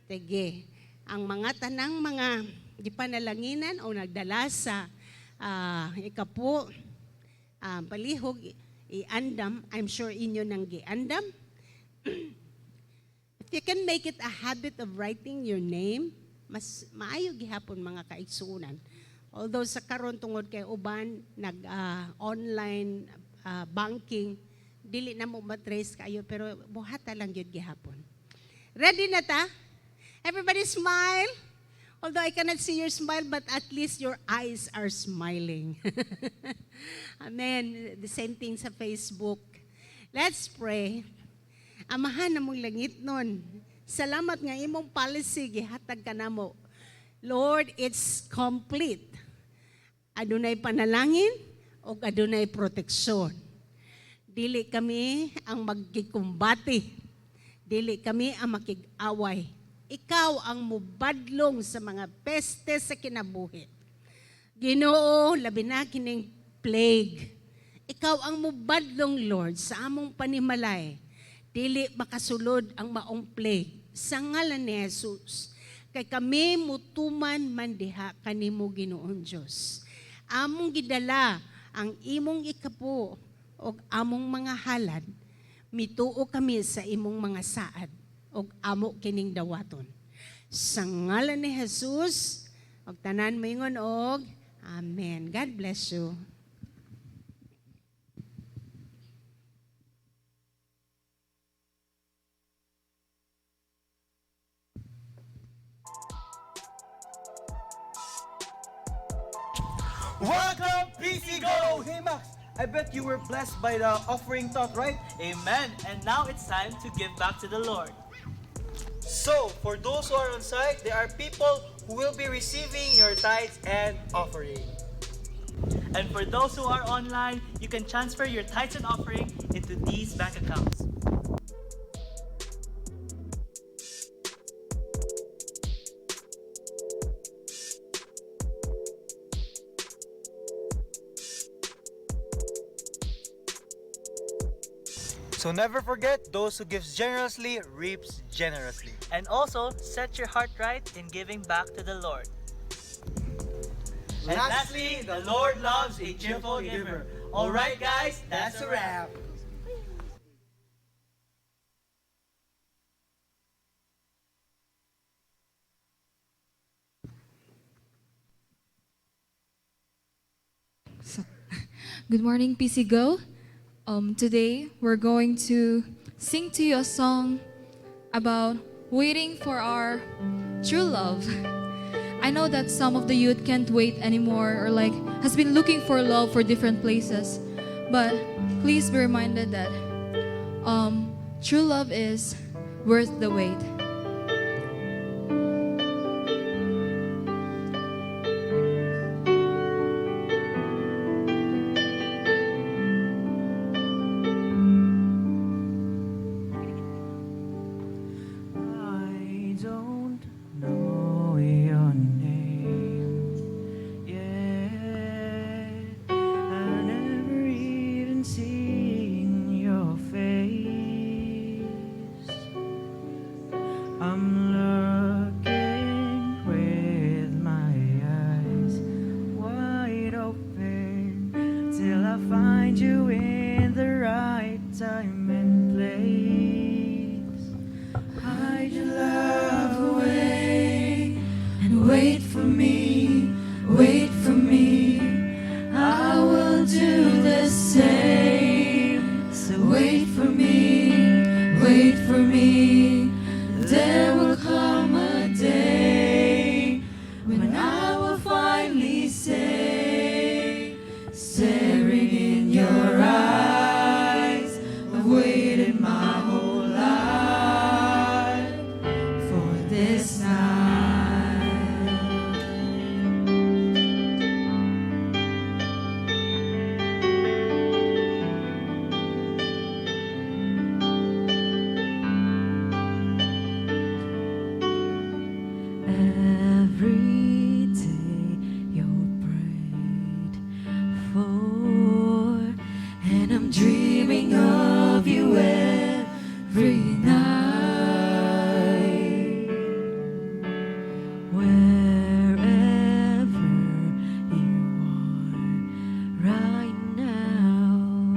Speaker 5: Sige. Ang mga tanang mga gipanalanginan o nagdala sa ikapu, palihog, i-andam, I'm sure inyo nang giandam. If you can make it a habit of writing your name, mas maayo gihapon, mga kaigsuonan. Although sa karon, tungod kay uban nag online banking, dili na mo matrace kayo, pero buhata lang gyud gihapon. Ready na ta? Everybody smile. Although I cannot see your smile, but at least your eyes are smiling. Amen. The same thing sa Facebook. Let's pray. Amahan namong langitnon, salamat nga imong policy gihatag ka namo. Lord, it's complete. Adunay panalangin Ug adunay proteksyon. Dili kami ang magkikumbate. Dili kami ang makig-away. Ikaw ang mubadlong sa mga peste sa kinabuhi. Ginoo, labi na kining plague. Ikaw ang mubadlong, Lord, sa among panimalay. Dili makasulod ang maong plague. Sa ngalan ni Jesus, kay kami mutuman man diha kanimo, Ginoong Dios. Among gidala ang imong ikapu og among mga halad. Mituo kami sa imong mga saad og amo kining dawaton. Sa ngalan ni Jesus, og tanan moingon og Amen. God bless you.
Speaker 6: Welcome, PC Go! Hey, Max, I bet you were blessed by the offering thought, right?
Speaker 7: Amen. And now it's time to give back to the Lord.
Speaker 6: So, for those who are on site, there are people who will be receiving your tithes and offering.
Speaker 7: And for those who are online, you can transfer your tithes and offering into these bank accounts.
Speaker 6: So never forget, those who gives generously reaps generously.
Speaker 7: And also, set your heart right in giving back to the Lord. And lastly, the Lord loves a cheerful giver. All right, guys, that's a wrap.
Speaker 8: Good morning, PC Go. Today, we're going to sing to you a song about waiting for our true love. I know that some of the youth can't wait anymore or like has been looking for love for different places, but please be reminded that true love is worth the wait.
Speaker 6: I don't know your name yet. I never even seen your face. I'm looking with my eyes wide open till I find you in the right time and place. Hide your love away and wait for me, wait for me. I will do the same. So wait for me, wait for me. There will come a day when I will finally say, staring in your eyes, I've waited my whole life for this night.
Speaker 2: Every day you're prayed for, and I'm dreaming of you every night. Wherever you are right now,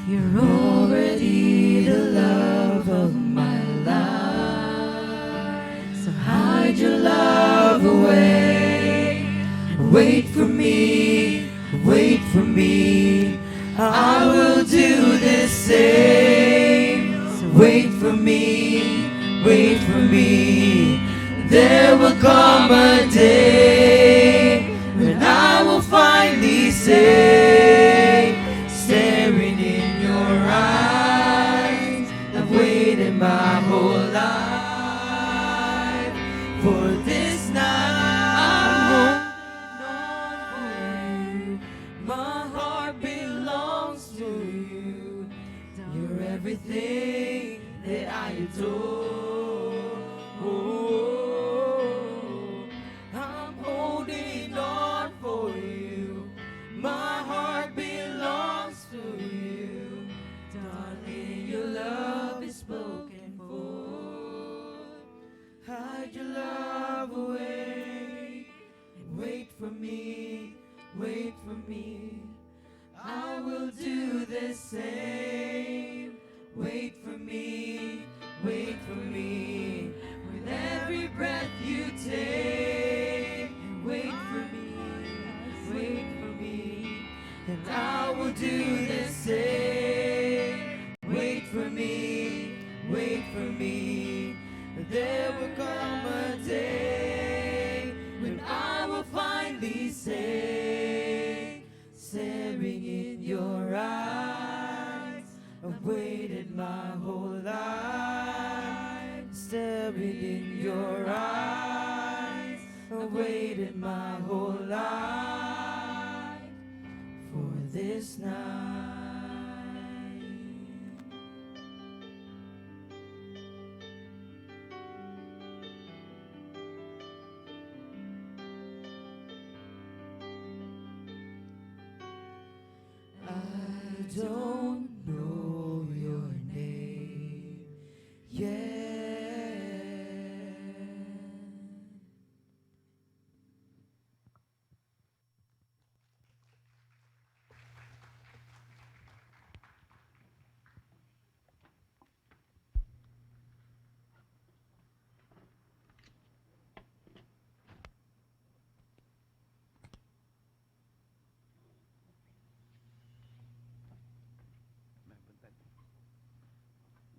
Speaker 2: you're already the love of my life. So hide your love away
Speaker 6: and wait for me, wait for me. I will do the same. So wait for me, wait for me. There will come a day when I will finally say, staring in your eyes, I've waited my whole life for this night. I'm holding on for you. My heart
Speaker 2: Hide your love away and wait for me, wait for me. I will do the same. Wait for me, wait for me. With every breath you take, wait for me, wait for me. And I will do the same. Wait for me, wait for me. There will come a day when I will finally say, staring in your eyes, I've waited my whole life. Staring in your eyes, I've waited my whole life for this night. I don't know your name yet.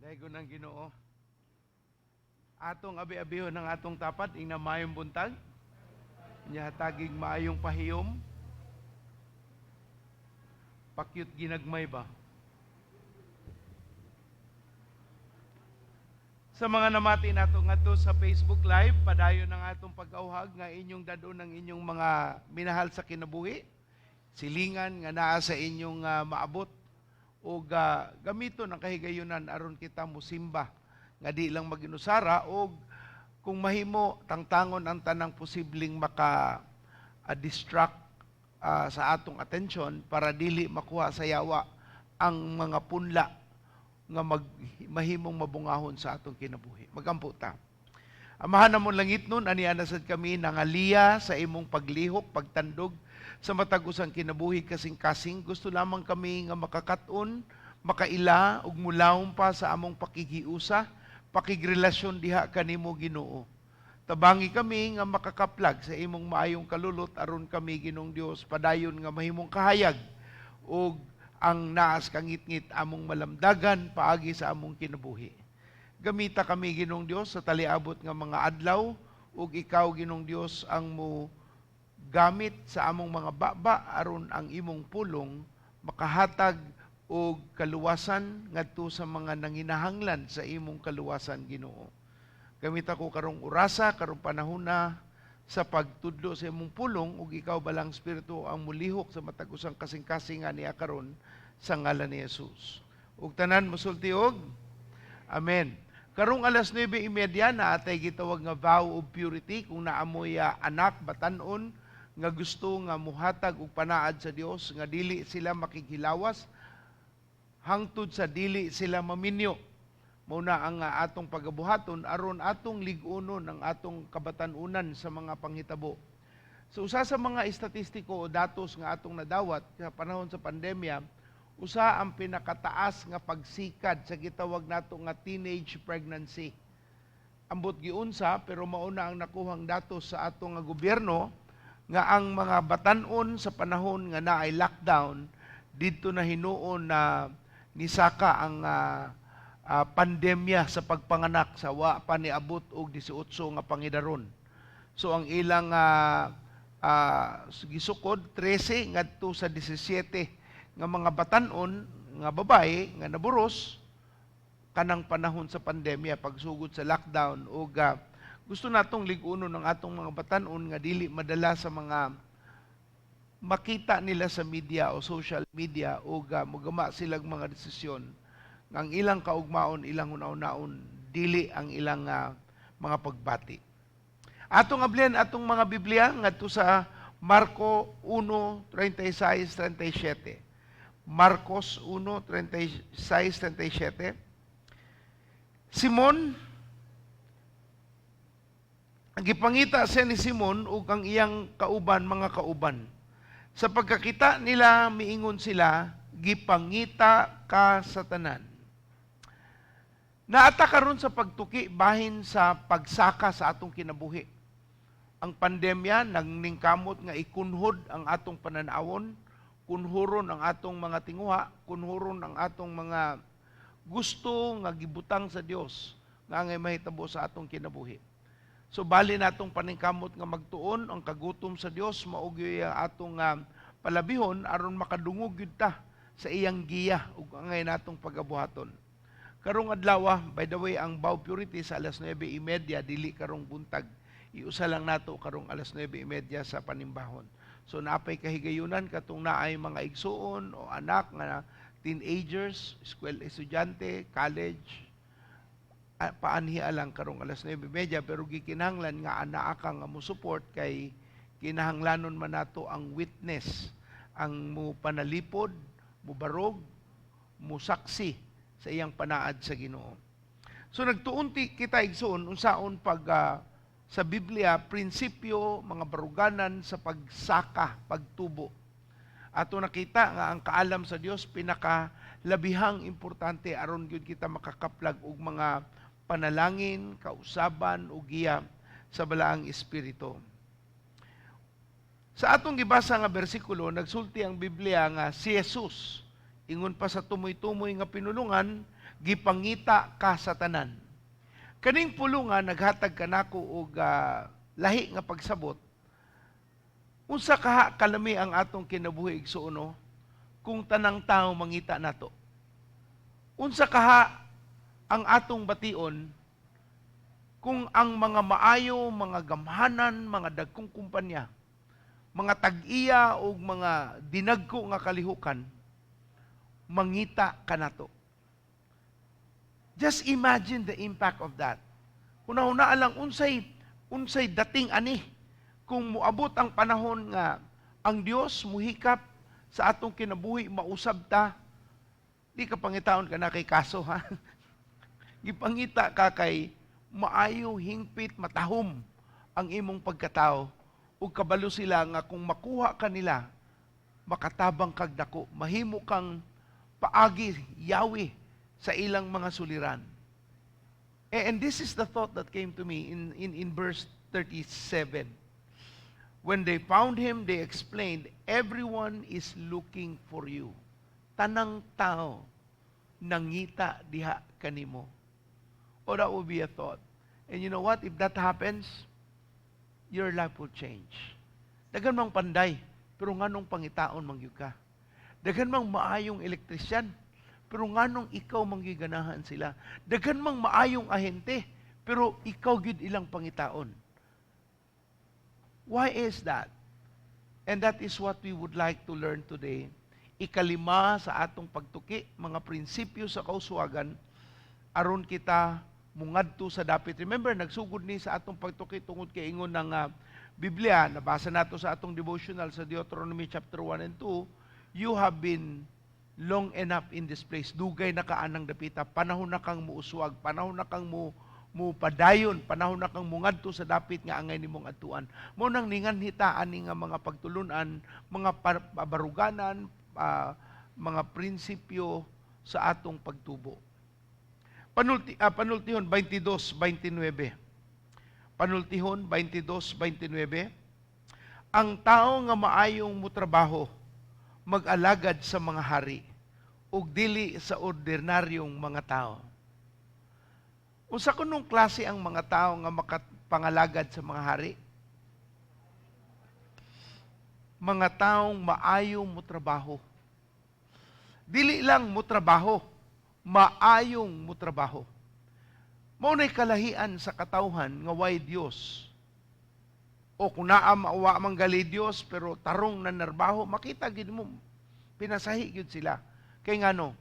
Speaker 9: Daygon ng Ginoo. Atong abi-abihon ng atong tapat ing maayong buntag. Nya hatagig maayong pahiyom. Pakyut ginagmay ba? Sa mga namati nato ngadto sa Facebook Live, padayon ang atong pag-auhag nga inyong dadon ng inyong mga minahal sa kinabuhi. Silingan nga naa sa inyong maabot og gamiton ang kahigayunan aron kita musimba nga di lang maginusara og kung mahimo tangtangon ang tanang posibleng maka distract sa atong atensyon para dili makuha sa yawa ang mga punla nga mahimong mabungahon sa atong kinabuhi. Magampo ta. Amahan namon langit nun, ania na sad kami nangaliya sa imong paglihok, pagtandog sa matag usang kinabuhi kasing-kasing. Gusto lamang kami nga makakaton, makaila ug mulawom pa sa among pakigiusa, pakigrelasyon diha kanimo, Ginoo. Tabangi kami nga makakaplag sa imong maayong kalulot aron kami, Ginoong Dios, padayon nga mahimong kahayag ug ang naas kangitngit among malamdagan paagi sa among kinabuhi. Gamita kami, Ginoong Dios, sa taliabot nga mga adlaw ug ikaw, Ginoong Dios, ang mo gamit sa among mga baba aron ang imong pulong makahatag og kaluwasan ngadto sa mga nanginahanglan sa imong kaluwasan, Ginoo. Gamit ako karong orasa, karong panahona sa pagtudlo sa imong pulong ug ikaw balang Espiritu ang mulihok sa matag usang kasing-kasing niya karon sa ngalan ni Jesus. Ug tanan mosulti og Amen. Karong alas 9:30 na atay gitawag nga vow of purity. Kung naamoy anak batanon nga gusto nga muhatag og panaad sa Dios nga dili sila makighilawas hangtod sa dili sila maminyo. Mao na ang atong pagabuhaton aron atong lig-unon ang atong kabatan-unan sa mga panghitabo. So usa sa mga estatistiko o datos nga atong nadawat sa panahon sa pandemya, usa ang pinakataas nga pagsikad sa gitawag nato nga teenage pregnancy. Ambot giunsa, pero mao na ang nakuhang datos sa atong nga gobyerno nga ang mga batan-on sa panahon nga naay lockdown didto na hinuon na nisaka ang pandemya sa pagpanganak sa wa pa niabot og 18 nga pangidaron. So ang ilang gisukod 13 ngadto sa 17 nga mga batan-on nga babae nga naburos kanang panahon sa pandemya pagsugod sa lockdown. Ug gusto natong lig-unon ang atong mga batan-on nga dili madala sa mga makita nila sa media o social media ug mugama silang mga desisyon nga ang ilang kaugmaon, ilang hunahunaon, dili ang ilang mga pagbati. Atong ablihan atong mga Biblia ngadto sa Marko 1:36-37. Marcos 1:36-37. Simon, Ang gipangita siya ni Simon ug ang iyang kauban, mga kauban. Sa pagkakita nila, miingon sila, "Gipangita ka sa tanan." Naa ta karon sa pagtuki bahin sa pagsaka sa atong kinabuhi. Ang pandemya nagningkamot nga ikunhod ang atong pananawon, kunhuron ang atong mga tinguha, kunhuron ang atong mga gusto nga gibutang sa Dios nga angay mahitabo sa atong kinabuhi. So bali natong paningkamot nga magtuon ang kagutom sa Dios mao gyud ang atong palabihon aron makadungog gyud ta sa iyang giya ug angay natong pagabuhaton. Karong adlaw, by the way, ang Vow Purity sa alas 9:30, dili karong buntag. Iusa lang nato karong alas 9:30 sa panimbahon. So naapay kahigayunan katong naay mga igsuon o anak nga teenagers, school estudyante, college, paanhi lang karong alas 9:30, pero gikinahanglan nga anaa ka nga mo support kay kinahanglanon man nato ang witness, ang mo panalipod, mubarog, musaksi sa iyang panaad sa Ginoo. So nagtuunti kita, igsoon, unsaon pag sa Biblia prinsipyo, mga baruganan sa pagsaka, pagtubo. Ato nakita nga ang kaalam sa Dios pinaka labihang importante aron gyud kita makakaplag og mga panalangin, kausaban ug giya sa Balaang Espiritu. Sa atong gibasa nga bersikulo, nagsulti ang Biblia nga si Jesus, ingon pa sa tumoy-tumoy nga pinulungan, "Gipangita ka sa tanan." Kaning pulungan naghatag kanako og lahi nga pagsabot. Unsa kaha kalami ang atong kinabuhi, igsuon, no, kung tanang tao mangita nato? Unsa kaha ang atong bation kung ang mga maayo, mga gamhanan, mga dagkong kumpanya, mga tag-iya o mga dinagko nga kalihukan, mangita kanato? Just imagine the impact of that. Huna-huna lang unsay dating ani kung muabot ang panahon nga ang Dios muhikap sa atong kinabuhi, mausab ta. Di ka pangitaon ka na kay kaso, ha. Gipangita ka kay maayo, hingpit, matahom ang imong pagkatao ug kabalo sila nga kung makuha ka nila, makatabang kag dako, mahimo kang paagi, yawi sa ilang mga suliran. And this is the thought that came to me in verse 37. When they found him, they explained, "Everyone is looking for you." Tanang tao nangita diha kanimo. Oh, that would be a thought. And you know what? If that happens, your life will change. Daghan mang panday, pero nganong pangitaon man gyud ka? Daghan mang maayong elektrisyan, pero nganong ikaw man gyud ganahan sila? Daghan mang maayong ahente, pero ikaw gyud ilang pangitaon. Why is that? And that is what we would like to learn today. Ikalima sa atong pagtuki, mga prinsipyo sa kauswagan, aron kita mungadto sa dapit. Remember, nagsugod ni sa atong pagtuki tungod kay ingon ng Biblia, nabasa nato sa atong devotional sa Deuteronomy chapter 1 and 2, "You have been long enough in this place." Dugay na ka anang dapita, panahon na kang muuswag, panahon na kang mo padayon, panahon na kang mungadto sa dapit nga angay nimong adtuan. Mao nang ninganhi ta ani nga mga pagtulunan, mga baruganan, mga prinsipyo sa atong pagtubo. Panultihon 22:29. Panultihon 22:29. Ang tao nga maayong mutrabaho mag-alagad sa mga hari ug dili sa ordinaryong mga tao. Unsa kunong klase ang mga tao nga makapangalagad sa mga hari? Mga taong maayo mo trabaho. Dili lang mo trabaho, maayong mo trabaho. Mao na'y kalahian sa katawhan nga way Dios. O kung naa maawa man gali Dios pero tarong na narbaho, makita gid mo pinasahi gyud sila. Kay ngano,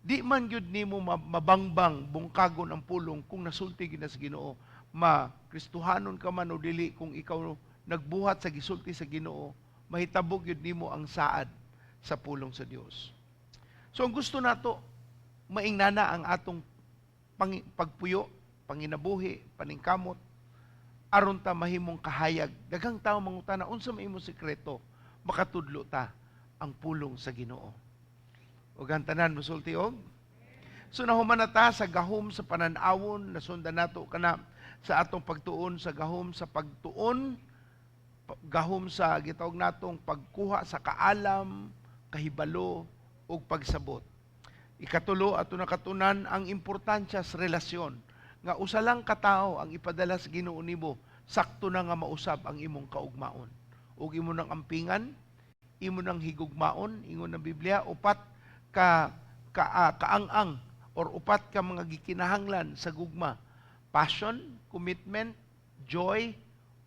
Speaker 9: di man gyud nimo mabangbang bungkagon ang pulong kung nasulti gyud na sa Ginoo. Ma Kristohanon ka man o dili, kung ikaw nagbuhat sa gisulti sa Ginoo, mahitabo gyud nimo ang saad sa pulong sa Dios. So ang gusto nato, maingnana ang atong pagpuyo, panginabuhi, paningkamot, Aron ta mahimong kahayag. Daghang tao mangutana, unsa may imong sikreto? Makatudlo ta ang pulong sa Ginoo. Ug ang tanan mosulti og. So nahuman na ta sa gahom sa panan-awon, nasundan nato kana sa atong pagtuon sa gahom sa pagtuon, gahom sa gitawag natong pagkuha sa kaalam, kahibalo ug pagsabot. Ikatulo, ato nakatunan ang importansya sa relasyon nga usa lang ka tawo ang ipadala sa Ginoo nimo, sakto na nga mausab ang imong kaugmaon. Ug imo nang ampingan, imo nang higugmaon, ingon ng Biblia, upat ka kaang-ang or upat ka mga gikinahanglan sa gugma: passion, commitment, joy,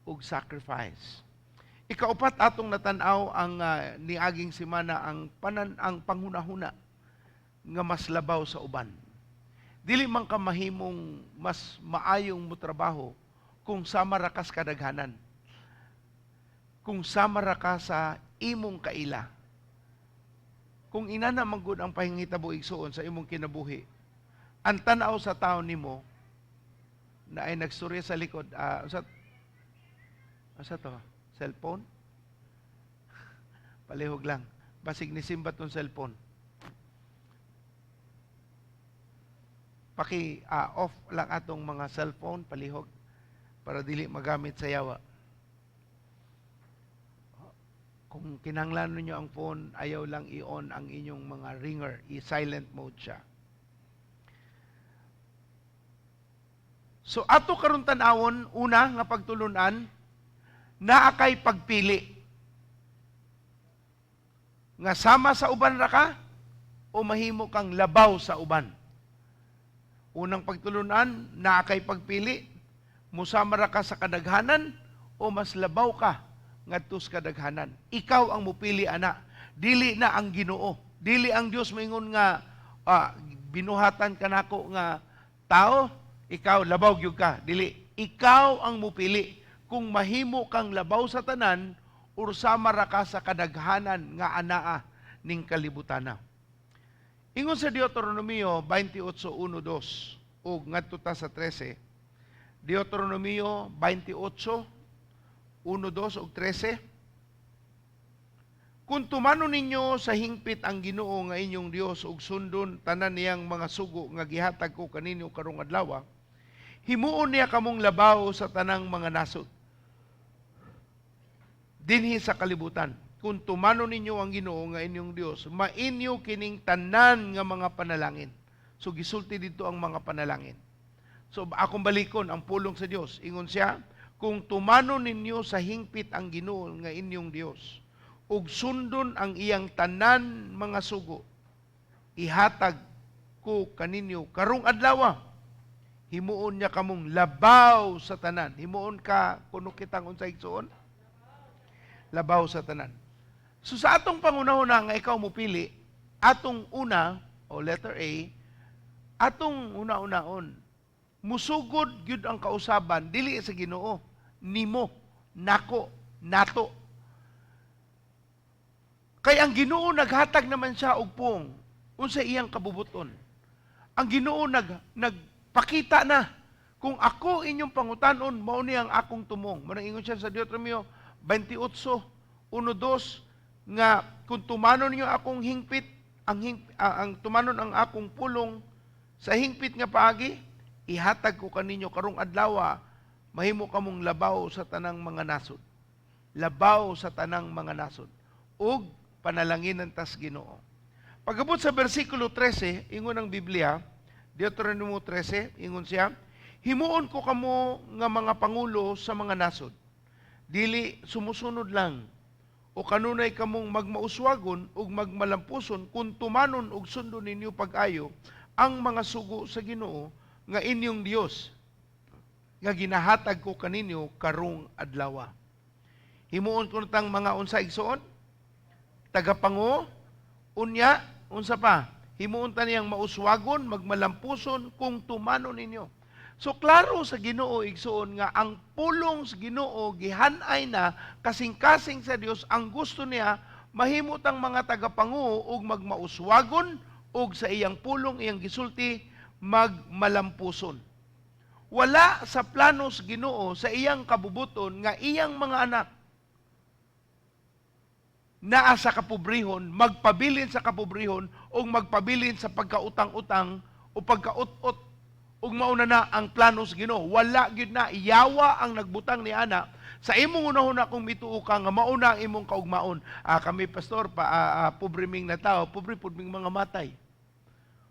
Speaker 9: ug sacrifice. Ikaupat, atong natan-aw ang niaging semana ang panghunahuna nga mas labaw sa uban. Dili man ka mahimong mas maayong motrabaho kung sama ra ka sa kadaghanan. Kung sama ra ka sa imong kaila. Kung inana man gud ang pahingitabo, igsuon, sa imong kinabuhi, ang tan-aw sa tao nimo na ay nagstorya sa likod, sa to, cellphone? Palihog lang. Basig ni simba tong cellphone. Paki off lang atong mga cellphone, palihog, para dili magamit sa yawa. Kung kinahanglan ninyo ang phone, ayaw lang i-on ang inyong mga ringer, i-silent mode siya. So ato karon tan-awon, una nga pagtulunan, naa kay pagpili. Nga sama sa uban ra ka o mahimo kang labaw sa uban. Unang pagtulunan, naa kay pagpili, musama ra ka sa kadaghanan o mas labaw ka ngadto sa kadaghanan. Ikaw ang mupili ana, dili na ang Ginoo. Dili ang Dios moingon nga binuhatan kanako nga tao, ikaw labaw gyud ka. Dili, ikaw ang mupili kung mahimo kang labaw sa tanan or sama ra ka sa kadaghanan nga anaa ning kalibutana. Ingon sa Deuteronomio 28:1-2 ug ngadto ta sa 13. Deuteronomio 28:1-2 ug 13. Kung tumanon ninyo sa hingpit ang Ginoo nga inyong Dios ug sundon tanan niyang mga sugo nga gihatag ko kaninyo karong adlaw, himuon niya kamong labaw sa tanang mga nasod dinhi sa kalibutan. Kung tumanon ninyo ang Ginoo nga inyong Dios, mainyo kining tanan nga mga panalangin. So gisulti dito ang mga panalangin. So akong balikon ang pulong sa Dios. Ingon siya, kung tumanon ninyo sa hingpit ang Ginoo nga inyong Dios ug sundon ang iyang tanan mga sugo, ihatag ko kaninyo karong adlaw, himuon niya kamong labaw sa tanan. Himuon ka kuno kitang unsa, igsuon? Labaw sa tanan. So sa atong pangunahuna nga ikaw mopili, atong una o letter A, atong una-unaon, musugod gyud ang kausaban dili sa Ginoo, nimo, nako, nato. Kay ang Ginoo naghatag naman siya og puong unsa iyang kabubuton. Ang Ginoo nagpakita na, kung ako inyong pangutanon, mao ni ang akong tumong. Mao ingon siya sa Deuteronomio 28:1-2 nga kung tumanon ninyo akong hingpit, ang tumanon ang akong pulong sa hingpit nga paagi, ihatag ko kaninyo karong adlaw, mahimo kamong labaw sa tanang mga nasod. Labaw sa tanang mga nasod. Ug panalanginan tas Ginoo. Pagabot sa bersikulo 13, ingon ang Biblia, Deuteronomio 13, ingon siya, himuon ko kamo nga mga pangulo sa mga nasod. Dili sumusunod lang o kanunay kamong magmauswagon ug magmalampuson kung tumanon ug sundon ninyo pag-ayo ang mga sugo sa Ginoo nga inyong Dios nga ginahatag ko kaninyo karong adlaw. Himuon ko tang mga unsa, igsuon? Tagapango, unya, unsa pa? Himuon ta niyang mauswagon, magmalampuson kung tumanon ninyo. So klaro sa Ginoo, igsuon, nga ang pulong sa Ginoo gihanay na kasing-kasing sa Dios ang gusto niya mahimo tang mga tagapango ug magmauswagon ug sa iyang pulong iyang gisulti magmalampuson. Wala sa planos Ginoo sa iyang kabubuton nga iyang mga anak naa sa kapobrehon, magpabilin sa kapobrehon o magpabilin sa pagkautang-utang o pagkaut-ut ug mauna na ang planos Ginoo. Wala gyud na, yawa ang nagbutang ni ana sa imong unahuna kung mituo ka nga mauna ang imong kaugmaon. Ah, kami, pastor, pa pobre ming na tao, pobre pud ming mga matay.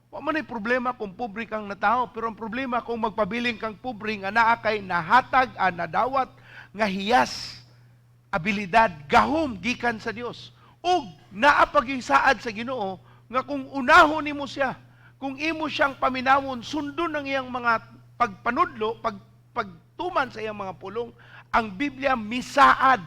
Speaker 9: Wa man ay problema kung pobre kang natao, pero ang problema kung magpabilin kang pobre nga naa kay nahatag, nadawat nga hiyas, abilidad, gahom gikan sa Dios. Ug naa pagisaad sa Ginoo nga kung unahon nimo siya, kung imo siyang paminawon, sundon ang iyang mga pagpanudlo, pagtuman sa iyang mga pulong, ang Biblia misaad.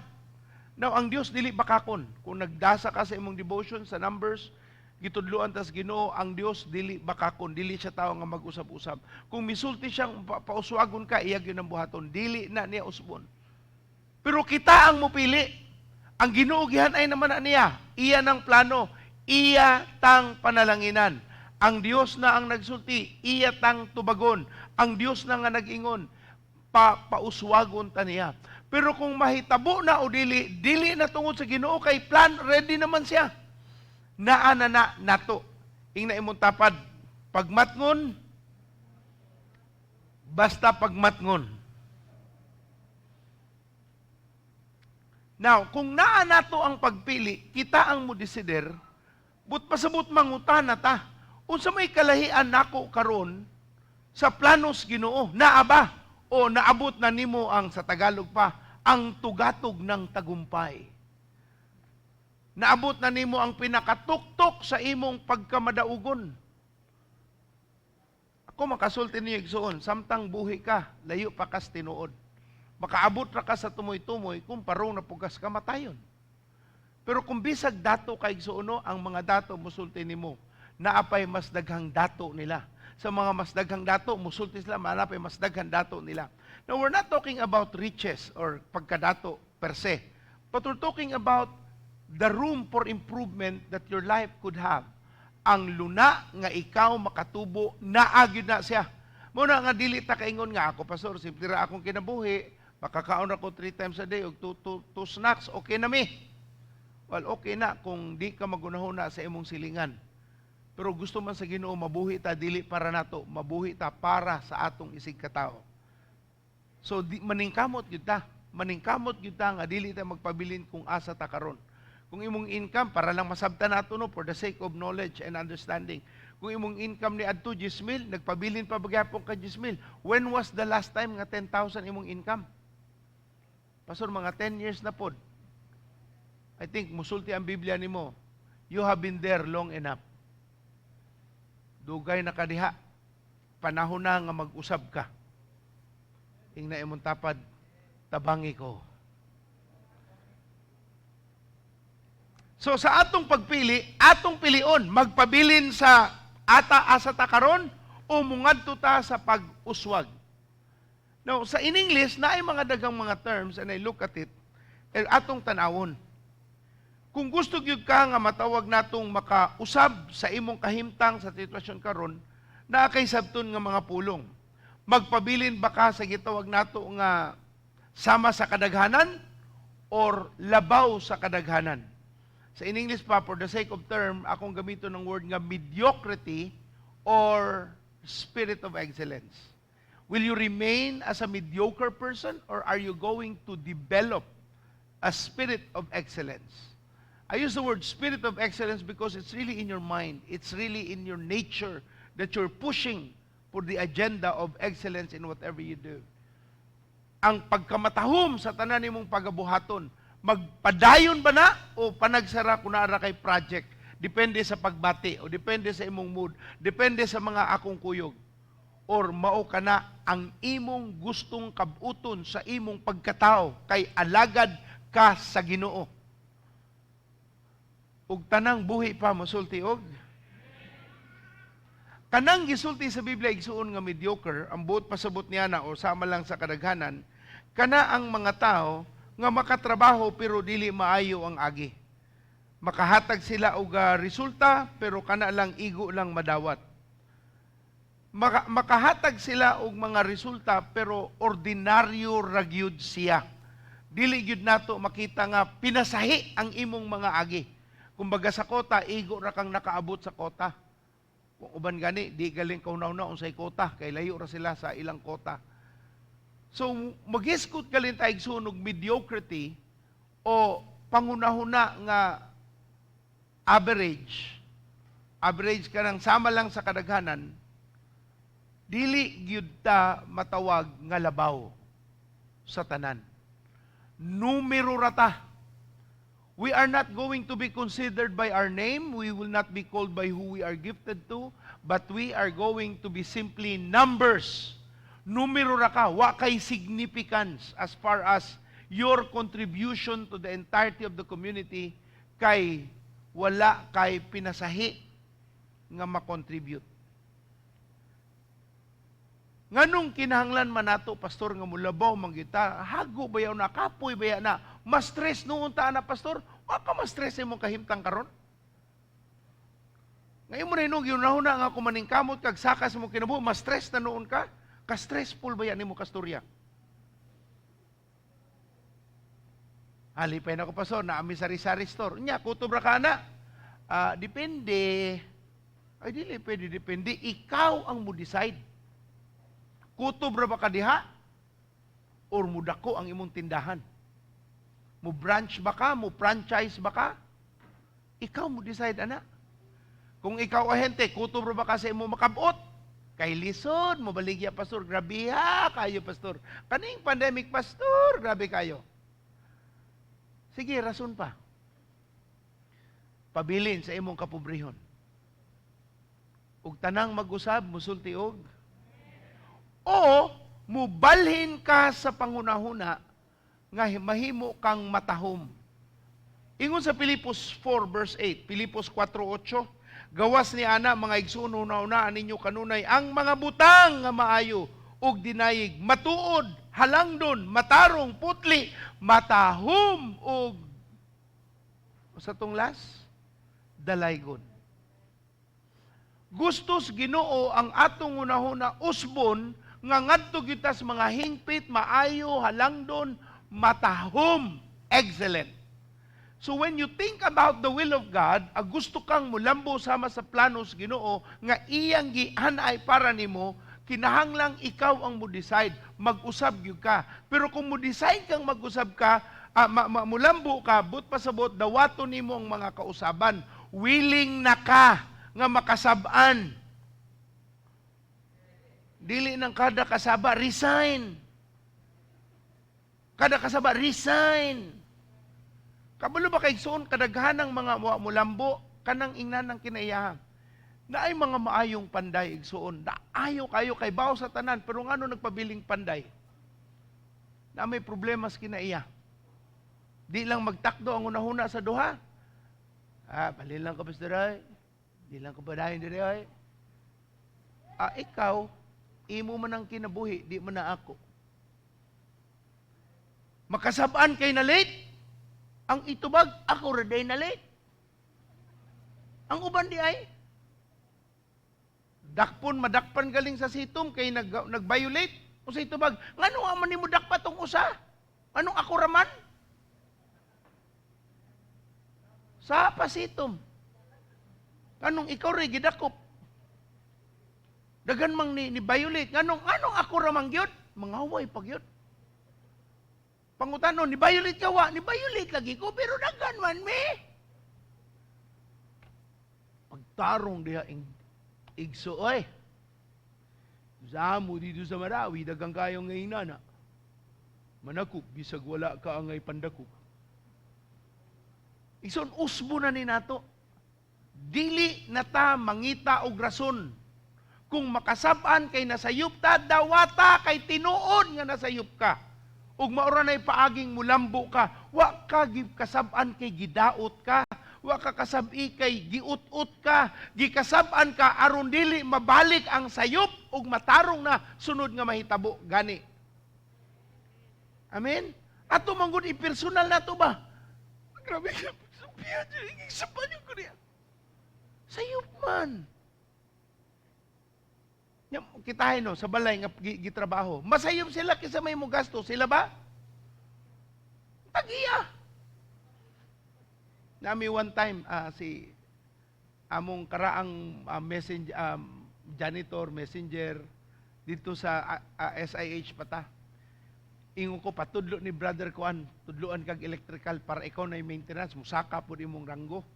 Speaker 9: Now, ang Dios dili bakakon. Kung nagdasa ka sa imong devotion sa Numbers, gitudloan tas Ginoo, ang Dios dili bakakon, dili siya tao nga mag-usab-usab. Kung misulti siyang pauswagon ka, iya gyud ang buhaton, dili na niya usbon. Pero kita ang mupili. Ang Ginoo gihan-ay naman na niya. Iya ng plano, iya tang panalanginan. Ang Dios na ang nagsulti, iya tang tubagon. Ang Dios na nga nag-ingon, pauswagon ta niya. Pero kung mahitabo na o dili, dili na tungod sa Ginoo kay plan ready naman siya. Naa na na nato. Ingna imong tapad, pagmatngon, basta pagmatngon. Now, kung naa nato ang pagpili, kita ang modesider, but pasabot mangutana ta. Unsa may kalahian nako karon sa planos Ginoo? Naa ba? O naabot na nimo ang, sa Tagalog pa, ang tugatog ng tagumpay? Naabot na nimo ang pinakatuktok sa imong pagkamadaugon. Ako makasulti niyo, igsuon, samtang buhi ka, layo pa kas tinuod. Makaabot ra ka sa tumoy-tumoy kung parong napugas ka matayon. Pero kung bisag dato kay igsuon, no, ang mga dato musulti nimo, naapay mas daghang dato nila. Sa mga mas daghang dato, musulti sila, maanapay mas daghang dato nila. Now, we're not talking about riches or pagkadato per se, but we're talking about the room for improvement that your life could have. Ang luna nga ikaw makatubo, naa gyud na siya. Muna nga dili ta kaingon nga ako, pastor, simple ra akong kinabuhi, makakaon ako 3 times a day og two snacks, okay na mi. Well, okay na kung di ka magunahuna sa imong silingan. Pero gusto man sa Ginoo mabuhi ta dili para nato, mabuhi ta para sa atong isig katao. So di, maningkamot gyud ta, maningkamot gyud ta nga dili ta magpabilin kung asa ta karon. Kung imong income para lang masabtan nato, no, for the sake of knowledge and understanding. Kung imong income ni adto 10,000, nagpabilin pa bagyapon ka 10,000. When was the last time nga 10,000 imong income? Pastor, mga 10 years na pod. I think musulti ang Biblia nimo. You have been there long enough. Dugay na kadiha. Panahon na nga mag-usab ka. Ingna imong tapad, tabangi ko. So sa atong pagpili, atong pilion, magpabilin sa ata asa ta karon o mungadto ta sa pag-uswag. Now, sa in English, naay mga dagang mga terms and I look at it, eh, atong tanawon. Kung gusto gyud ka nga matawag natong makausab sa imong kahimtang sa sitwasyon karon, naa kay sabton nga mga pulong. Magpabilin ba ka sa gitawag nato nga sama sa kadaghanan or labaw sa kadaghanan? Sa in English pa, for the sake of term, akong gamiton ng word nga mediocrity or spirit of excellence. Will you remain as a mediocre person or are you going to develop a spirit of excellence? I use the word spirit of excellence because it's really in your mind. It's really in your nature that you're pushing for the agenda of excellence in whatever you do. Ang pagkamatahom sa tanan nimong pagabuhaton, magpadayon ba na o panagsara kung naa ra kay project? Depende sa pagbati o depende sa imong mood, depende sa mga akong kuyog. Or mao ka na ang imong gustong kabuton sa imong pagkatao kay alagad ka sa Ginoo. Ug tanang buhi pa mosulti og kanang gisulti sa Biblia, igsuon, nga mediocre, ang buot pasabot niya na o sama lang sa kadaghanan, kana ang mga tao nga makatrabaho pero dili maayo ang agi. Makahatag sila og resulta pero kana lang igo lang madawat. Makahatag sila og mga resulta, pero ordinaryo ra gyud siya. Dili gyud nato makita nga pinasahi ang imong mga agi. Kumbaga sa kota, igo ra kang nakaabot sa kota. Kung uban gani, di galing kaunaw-na unsay kota, kay layo ra sila sa ilang kota. So, maghisgot galin ta, igsoon, og mediocrity o pangunahuna nga average. Average ka nang sama lang sa kadaghanan, dili gyud ta matawag nga labaw sa tanan. Numero rata. We are not going to be considered by our name. We will not be called by who we are gifted to, but we are going to be simply numbers. Numero ra ka, wa kay significance as far as your contribution to the entirety of the community kay wala kay pinasahi nga makontribute. Nganong kinahanglan man nato, pastor, nga mulabaw man kita? Hago bayaw na, kapoy baya na, ma-stress noon ta na, pastor? Wa ka ma-stress imong kahimtang karon? Ngayon mo na hinog, yung nahuna nga kumaningkamot kag saka sa imong kinabuhi, ma-stress na noon ka? Ka-stressful ba yan nimo kasturya? Halipay na ko, pastor, naami sari-sari store. Nya, kutob ra ka na. Ah, depende. Ay, dili pwede depende. Ikaw ang mo decide. Kutob ra ba ka diha? Or mudako ang imong tindahan? Mo branch ba ka? Mo franchise ba ka? Ikaw mo decide, ana. Kung ikaw ahente, kutob ra ba ka sa imong makabot? Kay lisod, mo baligya, pastor, grabe ha kayo, pastor. Kaning pandemic, pastor, grabe kayo. Sige, rason pa. Pabilin sa imong kapobrehon. Ug tanang mag-usab, musulti og o mubalhin ka sa panghunahuna nga mahimo kang matahom. Ingon sa Pilipos 4 verse 8, Pilipos 4:8, gawas ni ana, mga igsoon, hunahunaan ninyo kanunay ang mga butang nga maayo ug dinayig, matuod, halangdon, matarong, putli, matahom ug sa tunglas dalaygon. Gustos Ginoo ang atong hunahuna usbon nga ngadto kita sa mga hingpit, maayo, halangdon, matahom, excellent. So when you think about the will of God, ag gusto kang mulambo sama sa planos Ginoo nga iyang gihanay para nimo, kinahanglang ikaw ang mo decide, mag-usab gyud ka. Pero kung mo decide kang mag-usab ka, mulambo ka, but pasabot dawaton nimo ang mga kausaban. Willing na ka nga makasab-an. Dili nang kada kasaba, resign. Kada kasaba, resign. Kabalo ba kay igsoon, kadaghanang mga mulambo, kanang ingnan ng kinaiyahan. Naay mga maayong panday, igsoon. Naayo kayo kay baw sa tanan, pero ngano nagpabiling panday? Na may problema sa kinaiya. Di lang magtakdo ang unahuna sa duha. Ah, balin lang ka, pastor, ay. Di lang ka padayon diri ay. Ah, ikaw, imo man ang kinabuhi, di man na ako. Makasabaan kay na late. Ang itubag, ako ra day na late. Ang uban di ay. Dakpon, madakpan galing sa sitom kay nag-violate. O sa itubag, ngano nga man nimo dakpa tong usa? Anong ako raman? Sa pasitom. Anong ikaw rin gidakop? Dagan mang ni violate. Nganong ako ramang gyud? Mangaway pag gyud. Pangutano, ni violate ka wa? Ni violate lagi ko, pero dagan man me. Pagtarong diha igso oy. Sa amo dito sa Marawi, dagang kayong ngayon na. Manakop, bisag wala ka angay pandakop. Igsoon, usbo na ni nato. Dili na ta mangita og rason. Kung makasab-an kay nasayop ta, dawata kay tinuod nga nasayop ka. Ug maura na'y paaging mulambo ka. Wa ka kasab-an kay gidaot ka. Wa ka kasab-i kay giut-ut ka. Gikasab-an ka aron dili mabalik ang sayop ug matarong na sunod nga mahitabo gani. Amen? Ato man gud i-personal na to ba? Grabe ka, pagsabihan niyo, isapan niyo ko niya. Sayop man. Nya, kitahay no, sa balay nga gitrabaho. Masayop sila kaysa may mo gasto. Sila ba? Tagiya. Nami one time, si among karaang messenger, janitor, messenger, dito sa SIH pata. Ingon ko, patudlo ni Brother Kuan, tudloan kag electrical para ikaw na maintenance, musaka po imong ranggo.